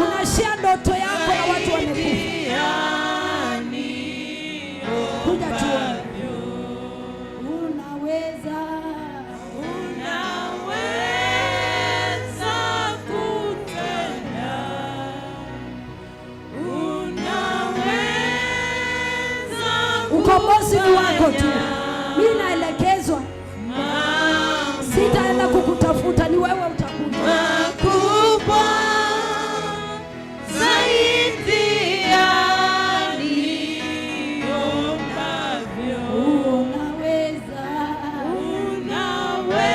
Unashare ndoto yako na watu wamekufa. Kuja tuone. Unaweza, Unaweza kutenda, unaweza ukombozi ni wako tu. Mimi naelekezwa, sitaenda kukutafuta, ni wewe utakuja. Makubwa zaidi ya niombavyo. Unaweza,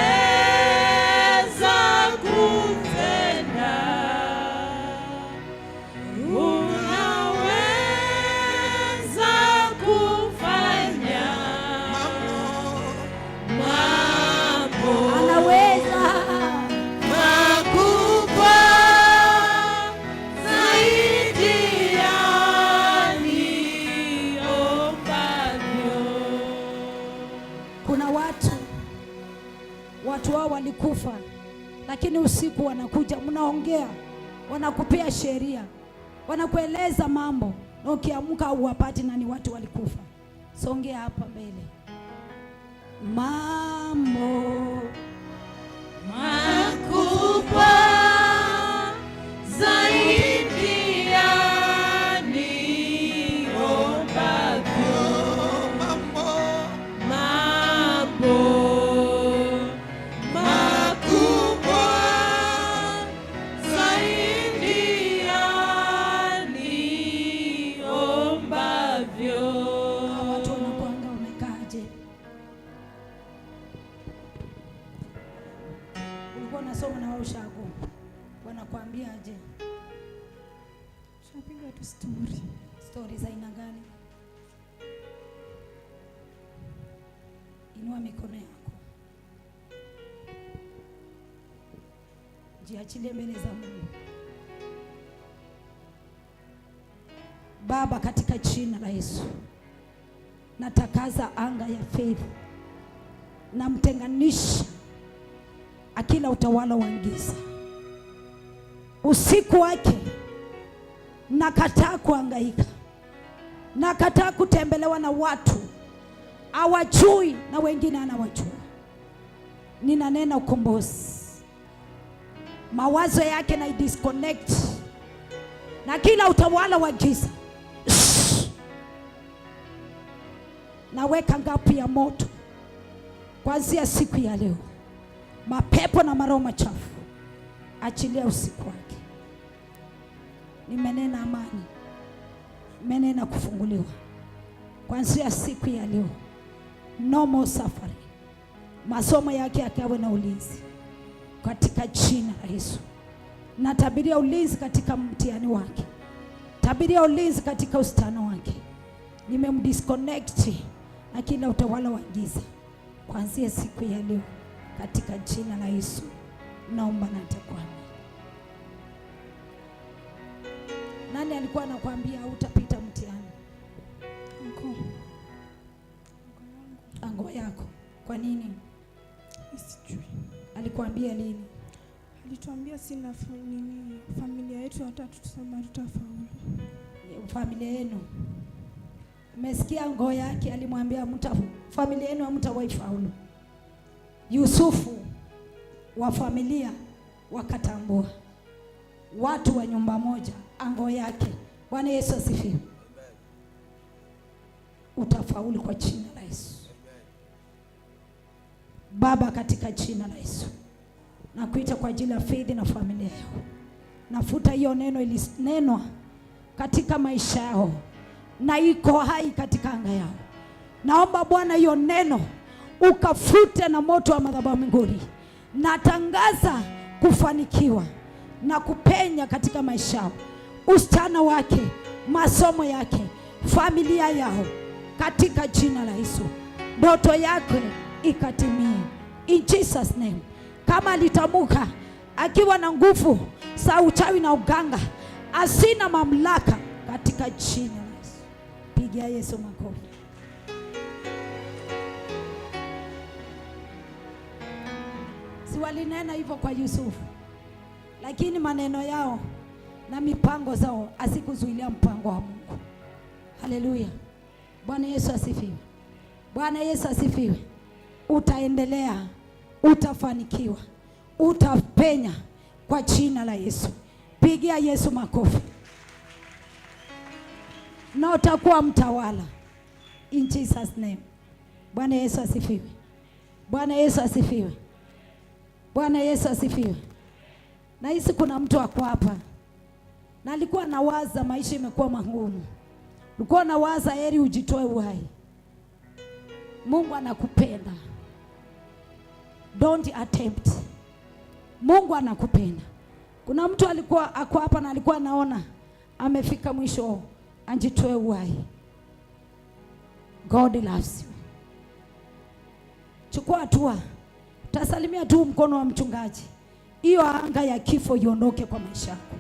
Unaweza kutenda, unaweza kufanya mambo anaweza. Makubwa zaidi ya niombavyo. Kuna watu wao walikufa, lakini usiku wanakuja, mnaongea, wanakupea sheria, wanakueleza mambo, na ukiamka huwapati, na ni watu walikufa. Songea hapa mbele. Mambo Makubwa zaidi ya niombavyo. Mambo makubwa zaidi ya niombavyo. Hawa watu wanakuanga wamekaaje? Ulikuwa unasoma na wao ushago, wanakuambia aje? Tunapiga tu story. Stori za aina gani? Inua mikono yako, jiachilie mbele za Mungu. Baba, katika jina la Yesu, natakaza anga ya fedha, namtenganisha akila utawala wa giza. Usiku wake nakataa kuhangaika, nakataa kutembelewa na watu hawajui na wengine anawajua. Ninanena ukombozi, mawazo yake na disconnect na kila utawala wa giza. Naweka ngapi ya moto kuanzia siku ya leo, mapepo na maroho machafu, achilia usiku wake. Nimenena amani, nimenena kufunguliwa kuanzia siku ya leo. No more suffering. Masomo yake yakawe na ulinzi katika jina la Yesu. Natabiria ulinzi katika mtihani wake, tabiria ulinzi katika ustano wake. Nimemdisconnect na kila utawala wa giza kuanzia siku ya leo katika jina la Yesu. Naomba na nitakuamini. alikuwa anakuambia hutapita mtihani? Ango yako. Kwa nini? Sijui. Alikuambia lini? Alituambia sina nini, familia yetu hata tutasema tutafaulu. Familia yenu. Umesikia ango yake alimwambia familia yenu hamtawahi faulu. Yusufu wa familia wakatambua. Watu wa nyumba moja, ango yake. Bwana Yesu asifiwe. Utafaulu kwa jina la Yesu. Baba, katika jina la Yesu, nakuita kwa ajili ya Faith na familia yao. Nafuta hiyo neno ilinenwa katika maisha yao na iko hai katika anga yao. Naomba Bwana hiyo neno ukafute na moto wa madhabahu mbinguni. Natangaza kufanikiwa na kupenya katika maisha yao, usichana wake, masomo yake, familia yao, katika jina la Yesu. Ndoto yake ikatimie in Jesus name. Kama alitamuka akiwa na nguvu za uchawi na uganga, asina mamlaka katika jina la Yesu. Pigia Yesu makofi. Si walinena hivyo kwa Yusufu, lakini maneno yao na mipango zao asikuzuilia mpango wa Mungu. Haleluya. Bwana Yesu asifiwe. Bwana Yesu asifiwe. Utaendelea, utafanikiwa, utapenya kwa jina la Yesu. Pigia Yesu makofi. Na utakuwa mtawala in Jesus name. Bwana Yesu asifiwe. Bwana Yesu asifiwe. Bwana Yesu asifiwe. Nahisi kuna mtu ako hapa na alikuwa anawaza maisha imekuwa magumu. Ulikuwa unawaza heri ujitoe uhai. Mungu anakupenda. Don't attempt. Mungu anakupenda. Kuna mtu alikuwa ako hapa na alikuwa anaona amefika mwisho, ajitoe uhai. God loves you. Chukua hatua. Utasalimia tu mkono wa mchungaji. Hiyo anga ya kifo iondoke kwa maisha yako.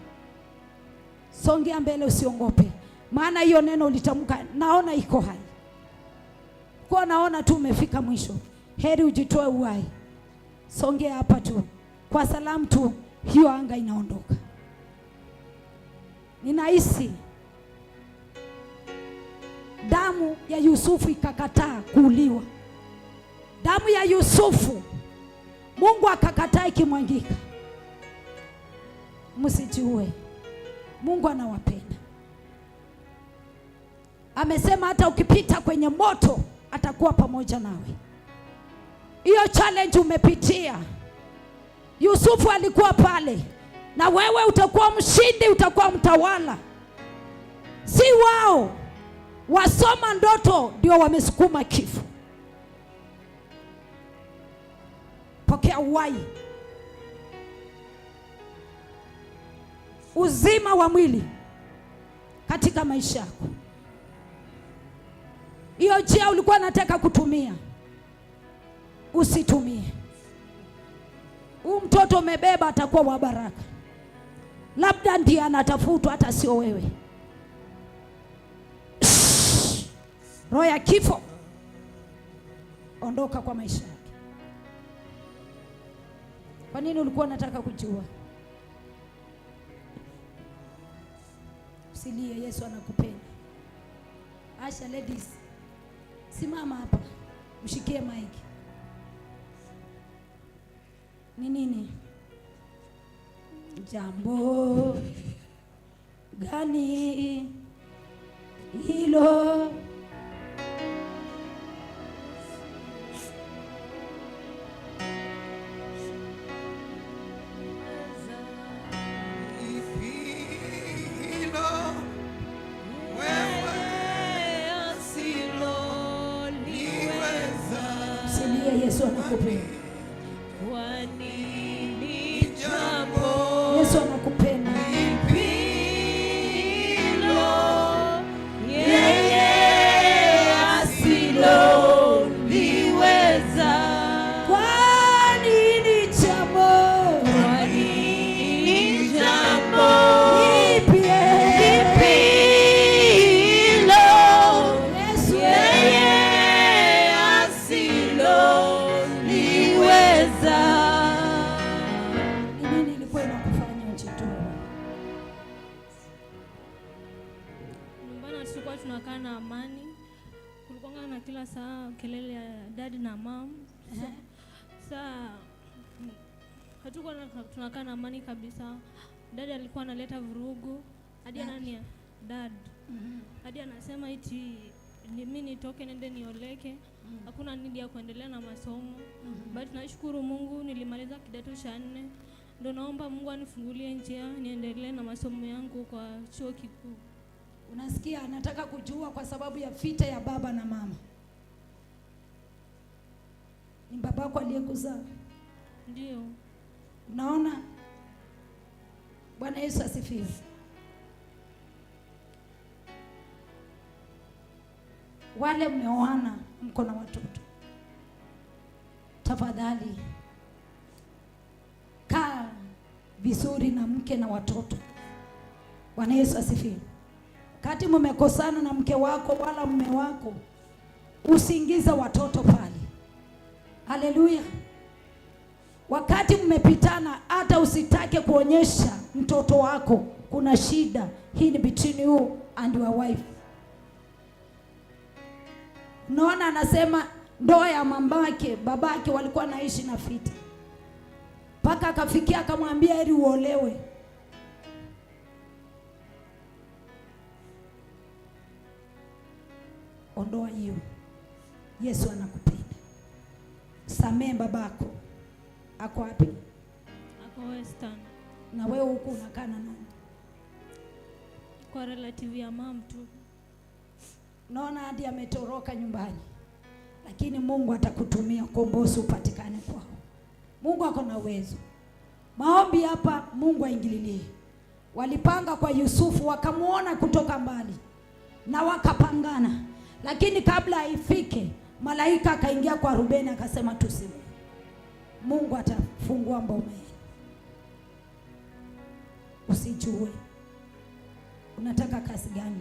Songea mbele, usiongope. Maana hiyo neno ulitamka, naona iko hai. Kwa naona tu umefika mwisho. Heri ujitoe uhai. Songea hapa tu. Kwa salamu tu hiyo anga inaondoka. Ninahisi damu ya Yusufu ikakataa kuuliwa. Damu ya Yusufu Mungu akakataa ikimwangika. Msijiue. Mungu anawapenda. Amesema hata ukipita kwenye moto atakuwa pamoja nawe. Hiyo challenge umepitia, Yusufu alikuwa pale, na wewe utakuwa mshindi, utakuwa mtawala. Si wao wasoma ndoto ndio wamesukuma kifo. Pokea uhai, uzima wa mwili katika maisha yako. Hiyo njia ulikuwa unataka kutumia, usitumie. Huu mtoto umebeba atakuwa wa baraka. Labda ndiye anatafutwa, hata sio wewe. Roho ya kifo, ondoka kwa maisha yake. Kwa nini ulikuwa unataka kujua? Usilie, Yesu anakupenda. Asha, ladies, simama hapa, mshikie mic. Ni nini? Jambo gani hilo? Usilie, Yesu anakupenda. Yesu anakupenda. Yeye asiloliweza. Kwa nini jambo? Kwa nini jambo? Lipi? Lipi na kila saa kelele ya dad na mom. Saa hatukuwa tunakaa na amani kabisa. Dad alikuwa analeta vurugu hadi dad. Hadi anasema eti mimi nitoke nende nioleke. Hakuna need ya kuendelea na masomo. But nashukuru Mungu nilimaliza kidato cha 4. Ndio naomba Mungu anifungulie njia niendelee na masomo yangu kwa chuo kikuu. Unasikia, anataka kujua kwa sababu ya vita ya baba na mama. Ni babako aliyekuzaa? Ndio. Unaona? Bwana Yesu asifiwe. Wale mmeoana mko na watoto, tafadhali kaa vizuri na mke na watoto. Bwana Yesu asifiwe. Kati mmekosana na mke wako wala mume wako, usiingize watoto pale. Haleluya. Wakati mmepitana, hata usitake kuonyesha mtoto wako kuna shida. Hii ni between you and your wife. Unaona, anasema ndoa ya mamake babake walikuwa naishi na vita, paka akafikia akamwambia heri uolewe. Ondoa hiyo. Yesu anakupenda. Samee babako. Ako wapi? Ako Western. Na wewe huku unakaa na nani? Kwa relative ya mom tu. Naona hadi ametoroka nyumbani. Lakini Mungu atakutumia ukombozi upatikane kwao. Mungu ako na uwezo. Maombi hapa Mungu aingililie. Walipanga kwa Yusufu, wakamuona kutoka mbali na wakapangana. Lakini kabla ifike, malaika akaingia kwa Rubeni akasema tusimu. Mungu atafungua mbome. Usijue. Unataka kazi gani?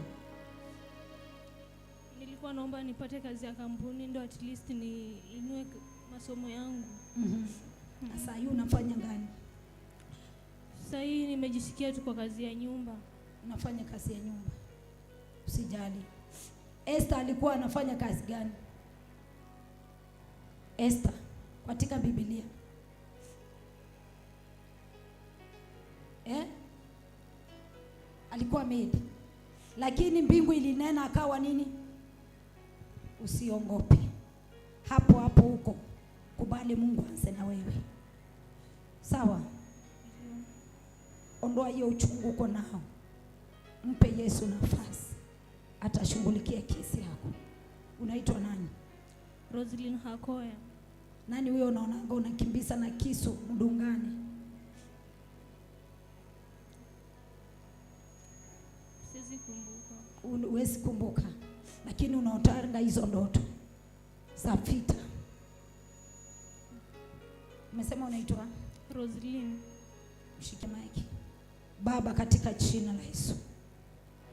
Nilikuwa naomba nipate kazi ya kampuni ndio at least niinue masomo yangu. Sasa hii unafanya gani? Sasa hii nimejisikia tu kwa kazi ya nyumba. Unafanya kazi ya nyumba. Usijali. Esther alikuwa anafanya kazi gani? Esther katika Biblia. Alikuwa maid. Lakini mbingu ilinena akawa nini? Usiongope. Hapo hapo huko kubali Mungu anze na wewe. Sawa? Ondoa hiyo uchungu uko nao. Mpe Yesu nafasi. Atashughulikia kesi yako. Unaitwa nani? Roslyn Hakoya. Nani huyo unaonanga unakimbiza na kisu mdungani? Siwezi kumbuka. Huwezi kumbuka. Lakini unaotanga hizo ndoto za vita. Umesema unaitwa Roslyn. Mshike maiki. Baba, katika jina la Yesu,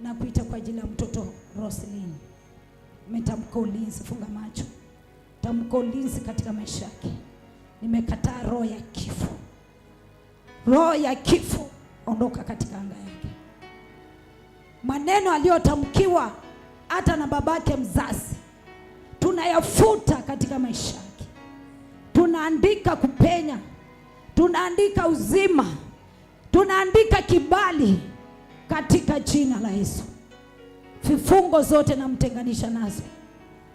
nakuita kwa ajili ya mtoto Roslyn. Umetamka ulinzi, funga macho. Tamka ulinzi katika maisha yake. Nimekataa roho ya kifo. Roho ya kifo, ondoka katika anga yake. Maneno aliyotamkiwa hata na babake mzazi, tunayafuta katika maisha yake. Tunaandika kupenya, tunaandika uzima, tunaandika kibali katika jina la Yesu. Vifungo zote namtenganisha nazo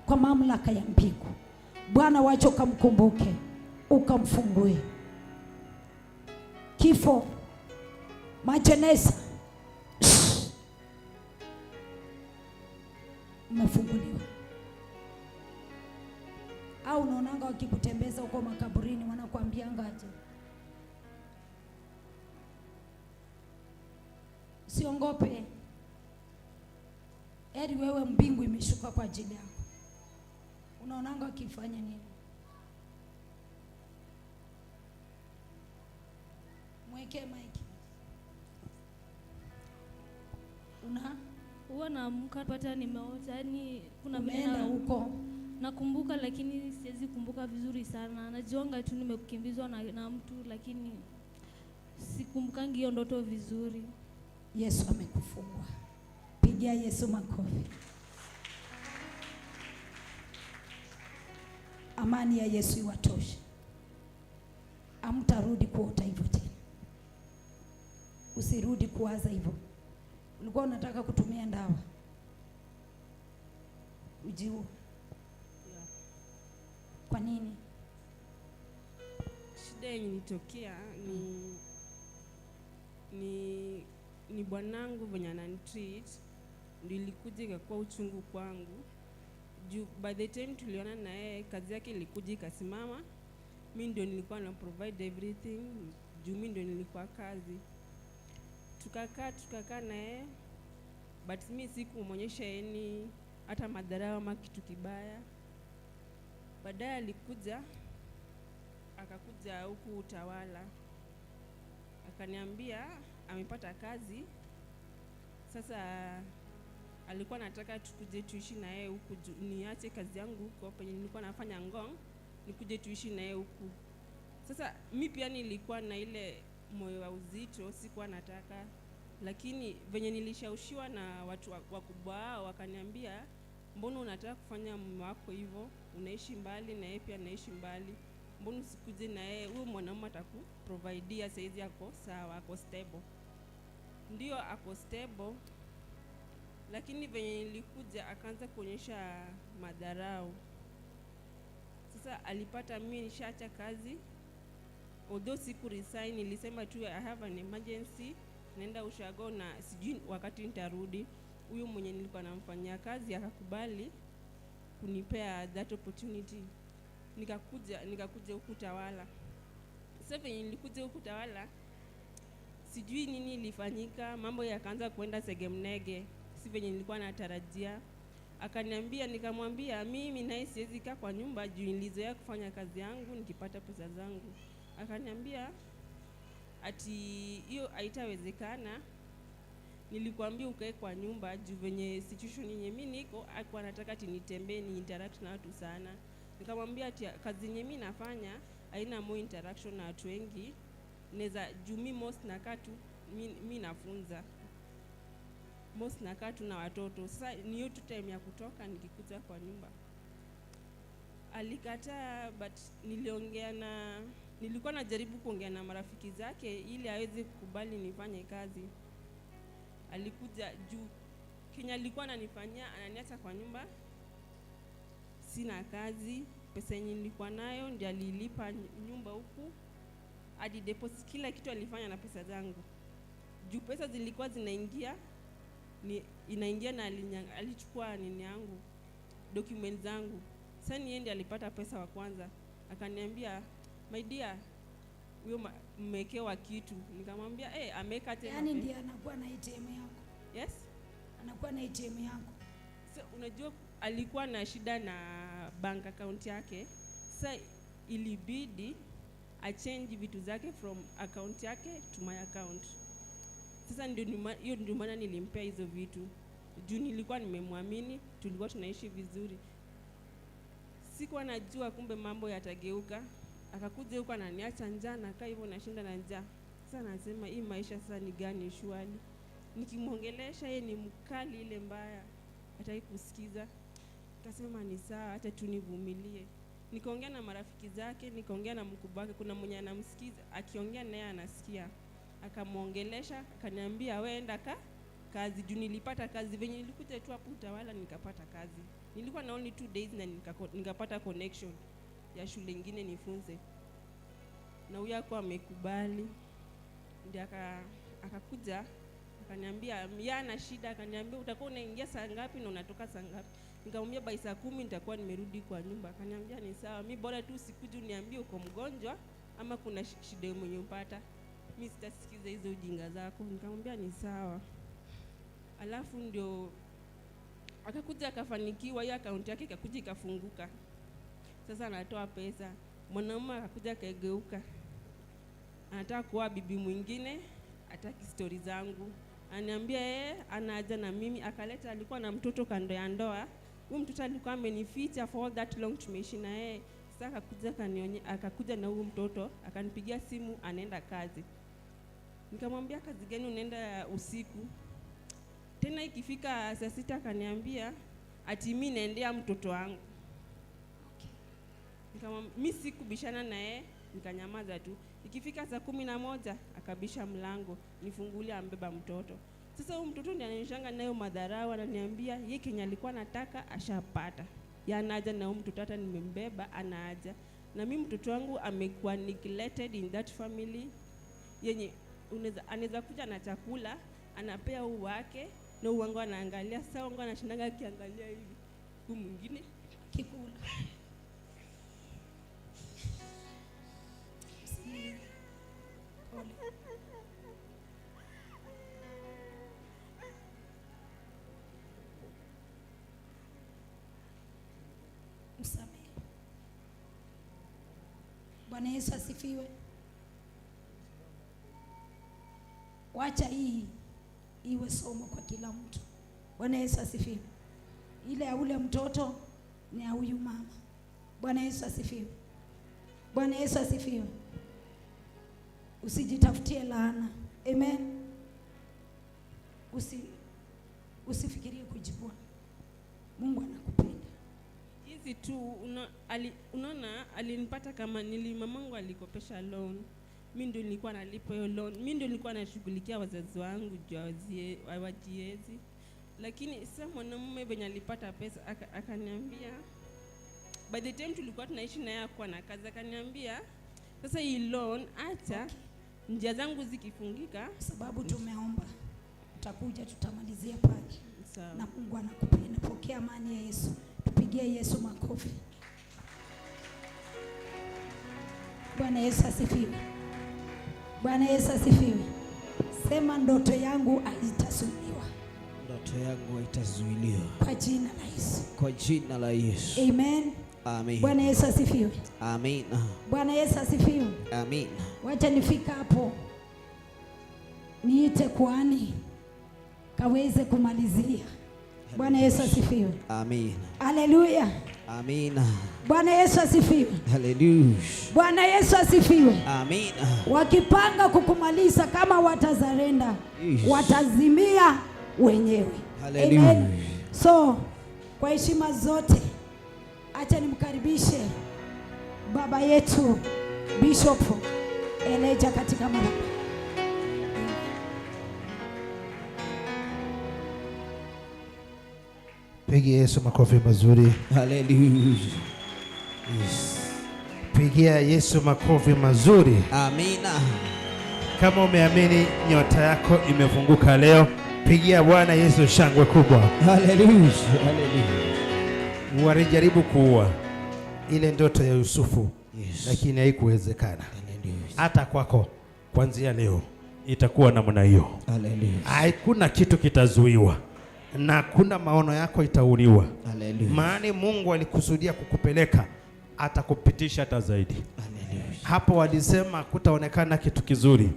kwa mamlaka ya mbingu. Bwana, wacha ukamkumbuke, ukamfungue. Kifo, majeneza, umefunguliwa. Au unaonanga wakikutembeza huko makaburini wanakuambianga aje? Usiongope. Heri wewe, mbingu imeshuka kwa ajili yako. Unaonanga wakifanya nini? Mweke mic. Una huwa naamka pata nimeota, yani kuna umeenda huko. Nakumbuka lakini siwezi kumbuka vizuri sana. Najuanga tu nimekimbizwa na mtu, lakini sikumbukangi hiyo ndoto vizuri. Yesu amekufungua. Pigia Yesu makofi. Amani ya Yesu iwatoshe. Hamtarudi kuota hivyo tena. Usirudi kuwaza hivyo. Ulikuwa unataka kutumia ndawa ujiue. Yeah. Kwa nini? Shida yenye nitokea ni bwanangu venye ananitreat ndio ilikuja ikakuwa uchungu kwangu. Juu by the time tuliona na yeye, kazi yake ilikuja ikasimama. Mi ndio nilikuwa na provide everything, juu mi ndio nilikuwa kazi. Tukakaa na yeye, but mi sikumwonyesha any hata madharau ama kitu kibaya. Baadaye akakuja huku Utawala, akaniambia amepata kazi. Sasa alikuwa anataka tukuje tuishi na yeye huku, niache kazi yangu huko penye nilikuwa nafanya Ngong, nikuje tuishi na yeye huku. Sasa mi pia nilikuwa na ile moyo wa uzito, sikuwa nataka, lakini venye nilishawishiwa na watu wakubwa hao, wakaniambia mbona unataka kufanya mume wako hivyo, unaishi mbali na yeye pia anaishi mbali, mbona usikuje na yeye, huyo mwanaume atakuprovidea, saizi ako sawa, ako stable. Ndio ako stable, lakini venye nilikuja akaanza kuonyesha madharau. Sasa alipata mimi nishaacha kazi, although siku resign, nilisema tu I have an emergency, naenda ushago na sijui wakati nitarudi. Huyu mwenye nilikuwa namfanyia kazi akakubali kunipea that opportunity. Nikakuja huku Utawala. Sasa venye nilikuja huku Utawala, sijui nini ilifanyika, mambo yakaanza kuenda segemnege, si venye nilikuwa natarajia. Akaniambia, nikamwambia mimi naye siwezi kaa kwa nyumba juu nilizoea kufanya kazi yangu nikipata pesa zangu. Akaniambia ati hiyo haitawezekana, nilikwambia ukae kwa nyumba juu venye situation yenye mimi niko, alikuwa anataka ati nitembee ni interact na watu sana. Nikamwambia ati kazi yenye mimi nafanya haina more interaction na watu wengi, naweza juu mimi most nakaa tu, mimi nafunza most nakaa tu na watoto. Sasa ni hiyo tu time ya kutoka nikikuja kwa nyumba. Alikataa, but nilikuwa najaribu kuongea na marafiki zake ili aweze kukubali nifanye kazi. Alikuja juu Kenya alikuwa ananifanyia, ananiacha kwa nyumba, sina kazi, pesa yenye nilikuwa nayo ndiyo alilipa nyumba huku, hadi deposit, kila kitu alifanya na pesa zangu. Juu pesa zilikuwa zinaingia, ni inaingia na alichukua nini yangu, document zangu. Sasa ni yeye ndiye alipata pesa wa kwanza. Akaniambia, my dear, huyo mmekewa kitu. Nikamwambia, ameweka tena. Yaani ndiye anakuwa na ATM yako. Yes? Anakuwa na ATM yako. So unajua alikuwa na shida na bank account yake. Sasa ilibidi achange vitu zake from account yake to my account. Sasa ndio hiyo ndio maana nilimpea hizo vitu. Juu nilikuwa nimemwamini, tulikuwa tunaishi vizuri. Sikuwa najua kumbe mambo yatageuka. Akakuja huko ananiacha njaa, nakaa hivyo nashinda na njaa. Sasa nasema hii maisha sasa ni gani shwali? Nikimuongelesha yeye ni mkali ile mbaya, hataki kusikiza. Nikasema ni sawa, acha tu nivumilie. Nikaongea na marafiki zake, nikaongea na mkubwa wake, kuna mwenye anamsikiza, akiongea naye anasikia. Akamuongelesha, akaniambia wewe enda kazi. Juu nilipata kazi venye nilikuja tu hapo Utawala nikapata kazi. Nilikuwa na only 2 days na nikapata connection ya shule nyingine nifunze. Na huyo alikuwa amekubali. Ndio akakuja akaniambia yeye ana shida, akaniambia utakuwa unaingia saa ngapi na unatoka saa ngapi? Nikamwambia by saa 10 nitakuwa nimerudi kwa nyumba. Akaniambia ni sawa, mimi bora tu usikuje uniambie uko mgonjwa ama kuna shida mwenye upata. Mimi sitasikiza hizo ujinga zako. Nikamwambia ni sawa. Alafu ndio akakuja akafanikiwa, hiyo account yake ikakuja ikafunguka. Sasa anatoa pesa. Mwanaume akakuja akageuka. Anataka kuoa bibi mwingine, hataki story zangu. Ananiambia yeye ana haja na mimi, akaleta, alikuwa na mtoto kando ya ndoa. Huyu mtoto alikuwa amenificha for all that long tumeishi na yeye. Sasa akakuja akakuja na huyu mtoto, akanipigia simu anaenda kazi. Nikamwambia kazi gani unaenda usiku? Tena ikifika saa 6 akaniambia ati mimi naendea mtoto wangu. Okay. Mi sikubishana na yeye, nikanyamaza tu. Ikifika saa 11 akabisha mlango, nifungulie, ambeba mtoto. Sasa huyu mtoto ndiye ananishanga nayo madharau, ananiambia yeye kenye alikuwa anataka ashapata. Yanaja na huyu mtoto, hata nimembeba anaaja. Na mimi mtoto wangu amekuwa neglected in that family yenye anaweza kuja na chakula anapea huu wake na huu wangu anaangalia. Sasa wangu anashindaga akiangalia hivi, huu mwingine kikula. Pole. Msamehe. Bwana Yesu asifiwe. Wacha hii iwe somo kwa kila mtu. Bwana Yesu asifiwe. Ile ya ule mtoto ni ya huyu mama. Bwana Yesu asifiwe. Bwana Yesu asifiwe. Usijitafutie laana. Amen. Usifikirie kujivua. Mungu anakupenda. Hizi tu unaona alinipata kama mamangu alikopesha loan. Mimi ndio nilikuwa nalipa hiyo loan. Mimi ndio nilikuwa nashughulikia wazazi wangu juu hawajiwezi. Lakini sasa mwanamume venye alipata pesa akaniambia, by the time tulikuwa tunaishi naye hakuwa na kazi, akaniambia sasa hii loan acha, okay, njia zangu zikifungika, sababu tumeomba tutakuja tutamalizia pale. Sawa. Na Mungu anakupenda. Pokea amani ya Yesu. Tupigie Yesu makofi. Bwana Yesu asifiwe. Bwana Yesu asifiwe. Sema ndoto yangu haitazuiliwa. Ndoto yangu haitazuiliwa. Kwa jina la Yesu. Kwa jina la Yesu. Amen. Amen. Bwana Yesu asifiwe. Amen. Bwana Yesu asifiwe. Amen. Wacha nifika hapo niite kuhani kaweze kumalizia. Bwana Yesu asifiwe. Amen. Haleluya. Amen. Bwana Yesu asifiwe. Haleluya. Bwana Yesu asifiwe. Amen. Wakipanga kukumaliza kama watazarenda, watazimia wenyewe. Haleluya. Amen. So kwa heshima zote acha nimkaribishe baba yetu Bishop Elijah katika madhabahu. Pigia Yesu makofi mazuri. Haleluya. Yes. Pigia Yesu makofi mazuri. Amina. Kama umeamini nyota yako imefunguka leo, pigia Bwana Yesu shangwe kubwa. Haleluya. Haleluya. Walijaribu kuua ile ndoto ya Yusufu, yes, lakini haikuwezekana. Hata kwako kuanzia leo itakuwa namna hiyo. Haleluya. Hakuna kitu kitazuiwa na kuna maono yako itauliwa. Haleluya. Maana Mungu alikusudia kukupeleka, atakupitisha hata zaidi. Haleluya. Hapo walisema kutaonekana kitu kizuri,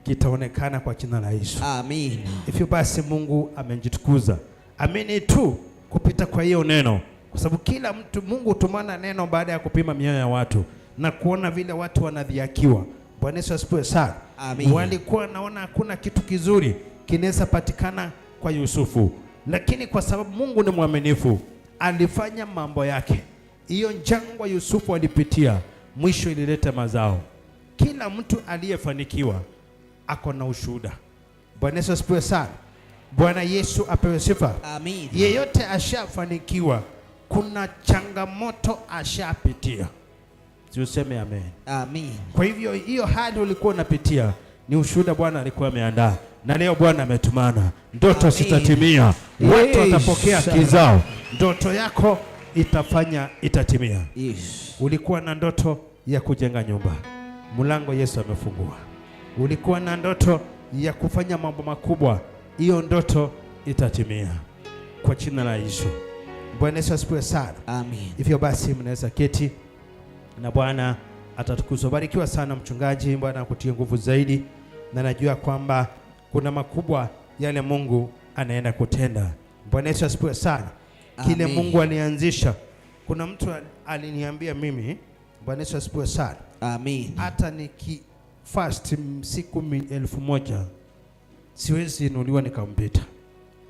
kitaonekana kwa jina la Yesu. Amen. Hivyo basi Mungu amejitukuza. Amini tu kupita kwa hiyo neno, kwa sababu kila mtu Mungu hutumana neno baada ya kupima mioyo ya watu na kuona vile watu wanadhiakiwa. Bwana Yesu asifiwe sana. Amen. Walikuwa naona hakuna kitu kizuri kinaweza patikana kwa Yusufu, lakini kwa sababu Mungu ni mwaminifu, alifanya mambo yake. Hiyo jangwa Yusufu alipitia, mwisho ilileta mazao. Kila mtu aliyefanikiwa ako na ushuhuda. Bwana Yesu asifiwe sana. Bwana Yesu apewe sifa. Amen. Yeyote ashafanikiwa, kuna changamoto ashapitia. Useme amen. Amen. Kwa hivyo hiyo hali ulikuwa unapitia ni ushuhuda Bwana alikuwa ameandaa, na leo Bwana ametumana ndoto zitatimia, watu watapokea kizao, ndoto yako itafanya itatimia. Yes. Ulikuwa na ndoto ya kujenga nyumba, mlango Yesu amefungua. Ulikuwa na ndoto ya kufanya mambo makubwa, hiyo ndoto itatimia kwa jina la Yesu. Bwana Yesu asifiwe sana. Amen. Hivyo basi mnaweza keti na Bwana atatukuzwa. Barikiwa sana mchungaji, Bwana akutie nguvu zaidi, na najua kwamba kuna makubwa yale Mungu anaenda kutenda. Bwana Yesu asifiwe sana. Kile Mungu alianzisha. Kuna mtu aliniambia mimi, Bwana Yesu asifiwe sana. Amen. Hata niki fast siku 1000 siwezi inuliwa nikampita.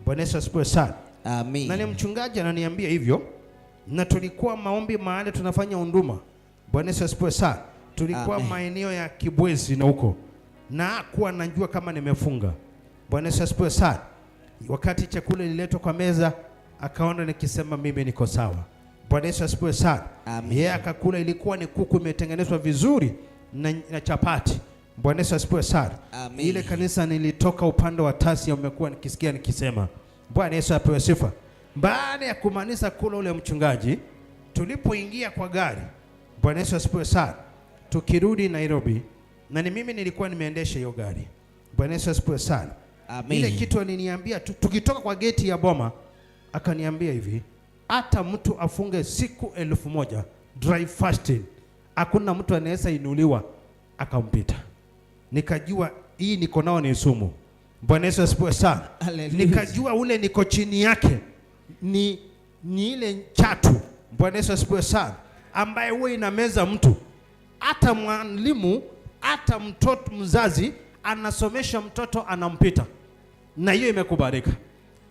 Bwana Yesu asifiwe sana. Amen. Na ni mchungaji ananiambia hivyo, na tulikuwa maombi mahali tunafanya huduma. Bwana Yesu asifiwe sana. Tulikuwa maeneo ya Kibwezi na huko, na hakuwa anajua kama nimefunga. Bwana Yesu asifiwe sana. Wakati chakula ililetwa kwa meza, akaona nikisema mimi niko sawa. Bwana Yesu asifiwe sana. Yeye akakula, ilikuwa ni kuku imetengenezwa vizuri na chapati. Bwana Yesu asifiwe sana. Amen. Ile kanisa nilitoka upande wa Tasia, umekuwa nikisikia nikisema Bwana Yesu apewe sifa. Baada ya kumaliza kula ule mchungaji, tulipoingia kwa gari, Bwana Yesu asifiwe sana, tukirudi Nairobi, na ni mimi nilikuwa nimeendesha hiyo gari. Bwana Yesu asifiwe sana. Amen. Ile kitu aliniambia tukitoka kwa geti ya boma, akaniambia hivi, hata mtu afunge siku 1000 dry fasting, hakuna mtu anaweza inuliwa akampita. Nikajua hii niko nao ni sumu. Bwana Yesu asifiwe sana. Hallelujah. Nikajua ule niko chini yake ni ile chatu. Bwana Yesu asifiwe sana, ambaye huwa inameza mtu. Hata mwalimu, hata mtoto, mzazi anasomesha mtoto anampita, na hiyo imekubalika.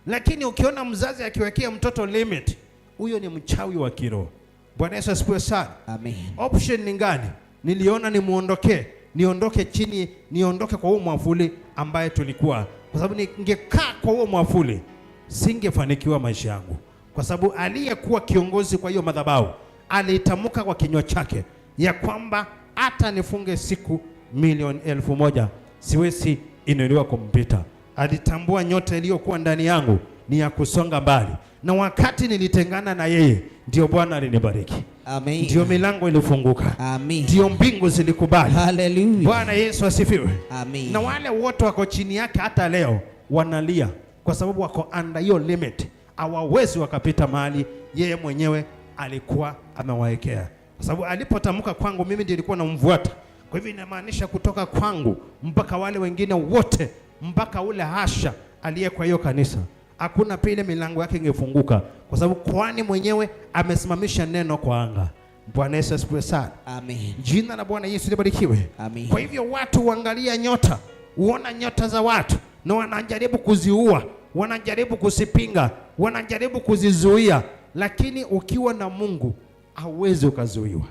Lakini ukiona mzazi akiwekea mtoto limit, huyo ni mchawi wa kiroho. Bwana Yesu asifiwe sana. Amen. Option ni gani? Niliona nimuondokee, niondoke chini, niondoke kwa huo mwavuli ambaye tulikuwa, kwa sababu ningekaa kwa huo mwavuli singefanikiwa maisha yangu, kwa sababu aliyekuwa kiongozi kwa hiyo madhabahu alitamka kwa kinywa chake ya kwamba hata nifunge siku 1,000,000 siwezi inuliwa kumpita. Alitambua nyota iliyokuwa ndani yangu ni ya kusonga mbali, na wakati nilitengana na yeye ndio Bwana alinibariki. Amen. Ndio milango ilifunguka. Amen. Ndio mbingu zilikubali. Hallelujah. Bwana Yesu asifiwe. Amen. Na wale wote wako chini yake hata leo wanalia kwa sababu wako under hiyo limit, hawawezi wakapita mahali yeye mwenyewe alikuwa amewaekea, kwa sababu alipotamka kwangu mimi ndiye nilikuwa namfuata. Kwa hivyo inamaanisha kutoka kwangu mpaka wale wengine wote, mpaka ule hasha aliye kwa hiyo kanisa, hakuna pile milango yake ingefunguka, kwa sababu kwani mwenyewe amesimamisha neno kwa anga. Bwana Yesu asifiwe sana. Amen. Jina la Bwana Yesu libarikiwe. Amen. Kwa hivyo watu huangalia nyota, huona nyota za watu na wanajaribu kuziua, wanajaribu kuzipinga, wanajaribu kuzizuia, lakini ukiwa na Mungu hauwezi ukazuiwa.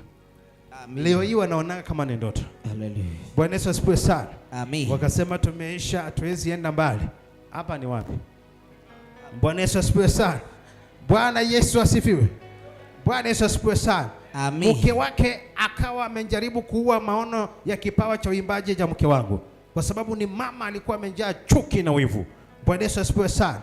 Amen. Leo hii wanaona kama ni ndoto. Hallelujah. Bwana Yesu asifiwe sana. Amen. Wakasema tumeisha, hatuwezi enda mbali. Hapa ni wapi? Bwana Yesu asifiwe sana. Bwana Yesu asifiwe. Bwana Yesu asifiwe sana. Amen. Mke wake akawa amejaribu kuua maono ya kipawa cha uimbaji cha mke wangu, kwa sababu ni mama alikuwa amejaa chuki na wivu. Bwana Yesu asifiwe sana.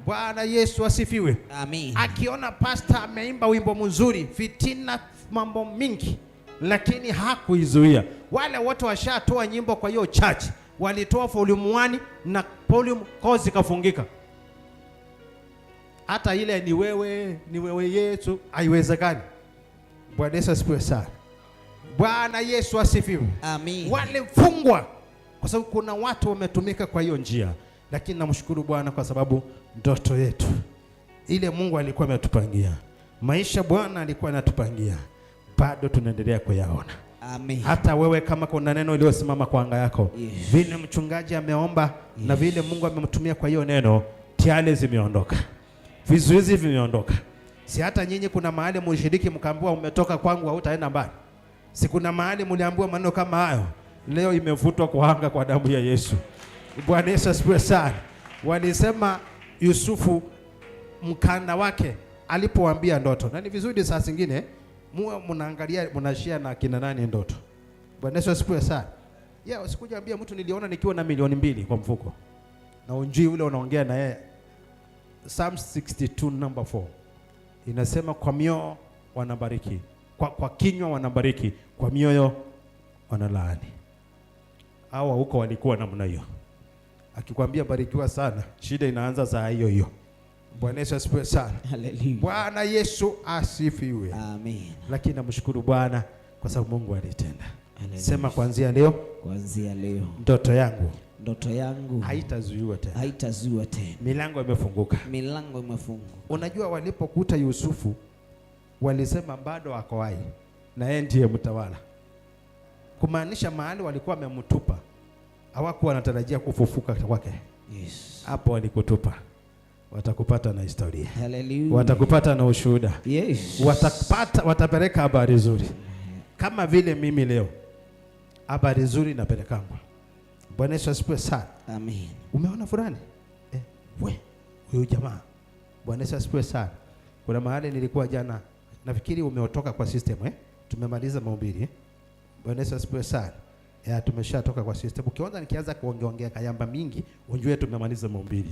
Bwana Yesu asifiwe. Amen. Akiona pastor ameimba wimbo mzuri, fitina, mambo mingi, lakini hakuizuia. Wale wote washatoa nyimbo kwa hiyo church, walitoa volume 1 na volume kozi ikafungika. Hata ile ni wewe, ni wewe Yesu, haiwezekani. Bwana Yesu asifiwe sana. Bwana Yesu asifiwe. Amen. Walifungwa kwa sababu kuna watu wametumika kwa hiyo njia. Lakini namshukuru Bwana kwa sababu ndoto yetu ile Mungu alikuwa ametupangia, maisha Bwana alikuwa anatupangia, bado tunaendelea kuyaona. Amen. Hata wewe kama kuna neno iliyosimama kwa anga yako, yes, vile mchungaji ameomba, yes, na vile Mungu amemtumia kwa hiyo neno, tiale zimeondoka, vizuizi vimeondoka. Si hata nyinyi kuna mahali mlishiriki mkaambiwa umetoka kwangu hautaenda mbali? Si kuna mahali mliambiwa maneno kama hayo? Leo imevutwa kwa anga kwa damu ya Yesu. Bwana Yesu asifiwe sana. Walisema Yusufu mkanda wake alipoambia ndoto. Na ni vizuri saa zingine muwe mnaangalia, mnashare na kina nani ndoto. Bwana Yesu asifiwe sana. Yeah, usikuja ambia mtu niliona nikiwa na 2,000,000 kwa mfuko. Na unjui ule unaongea na yeye. Psalm 62 number 4 inasema kwa mioyo wanabariki, kwa kinywa wanabariki, kwa mioyo wanalaani. Hawa huko walikuwa namna hiyo. Akikwambia barikiwa sana, shida inaanza saa hiyo hiyo. Bwana Yesu asifiwe sana. Hallelujah. Bwana Yesu asifiwe. Amen. Lakini namshukuru Bwana kwa sababu Mungu alitenda. Hallelujah. Sema kuanzia leo, kuanzia leo ndoto yangu, ndoto yangu haitazuiwa tena. Haitazuiwa tena. Milango imefunguka. Milango imefunguka. Unajua walipokuta Yusufu walisema bado ako hai na yeye ndiye mtawala. Kumaanisha mahali walikuwa wamemtupa hawakuwa wanatarajia kufufuka kwake. Yes. Hapo walikutupa, watakupata na historia. Hallelujah. Watakupata na ushuhuda. Yes. Watapeleka habari nzuri. Kama vile mimi leo habari nzuri napelekangwa. Bwana Yesu asifiwe sana. Amen. Umeona fulani? We, huyu jamaa. Bwana Yesu asifiwe sana. Kuna mahali nilikuwa jana, nafikiri umeotoka kwa system eh? Tumemaliza mahubiri eh? Bwana Yesu asifiwe sana. Ya, tumeshatoka kwa system. Ukiona nikianza kuongeongea kayamba mingi, unjue tumemaliza mahubiri.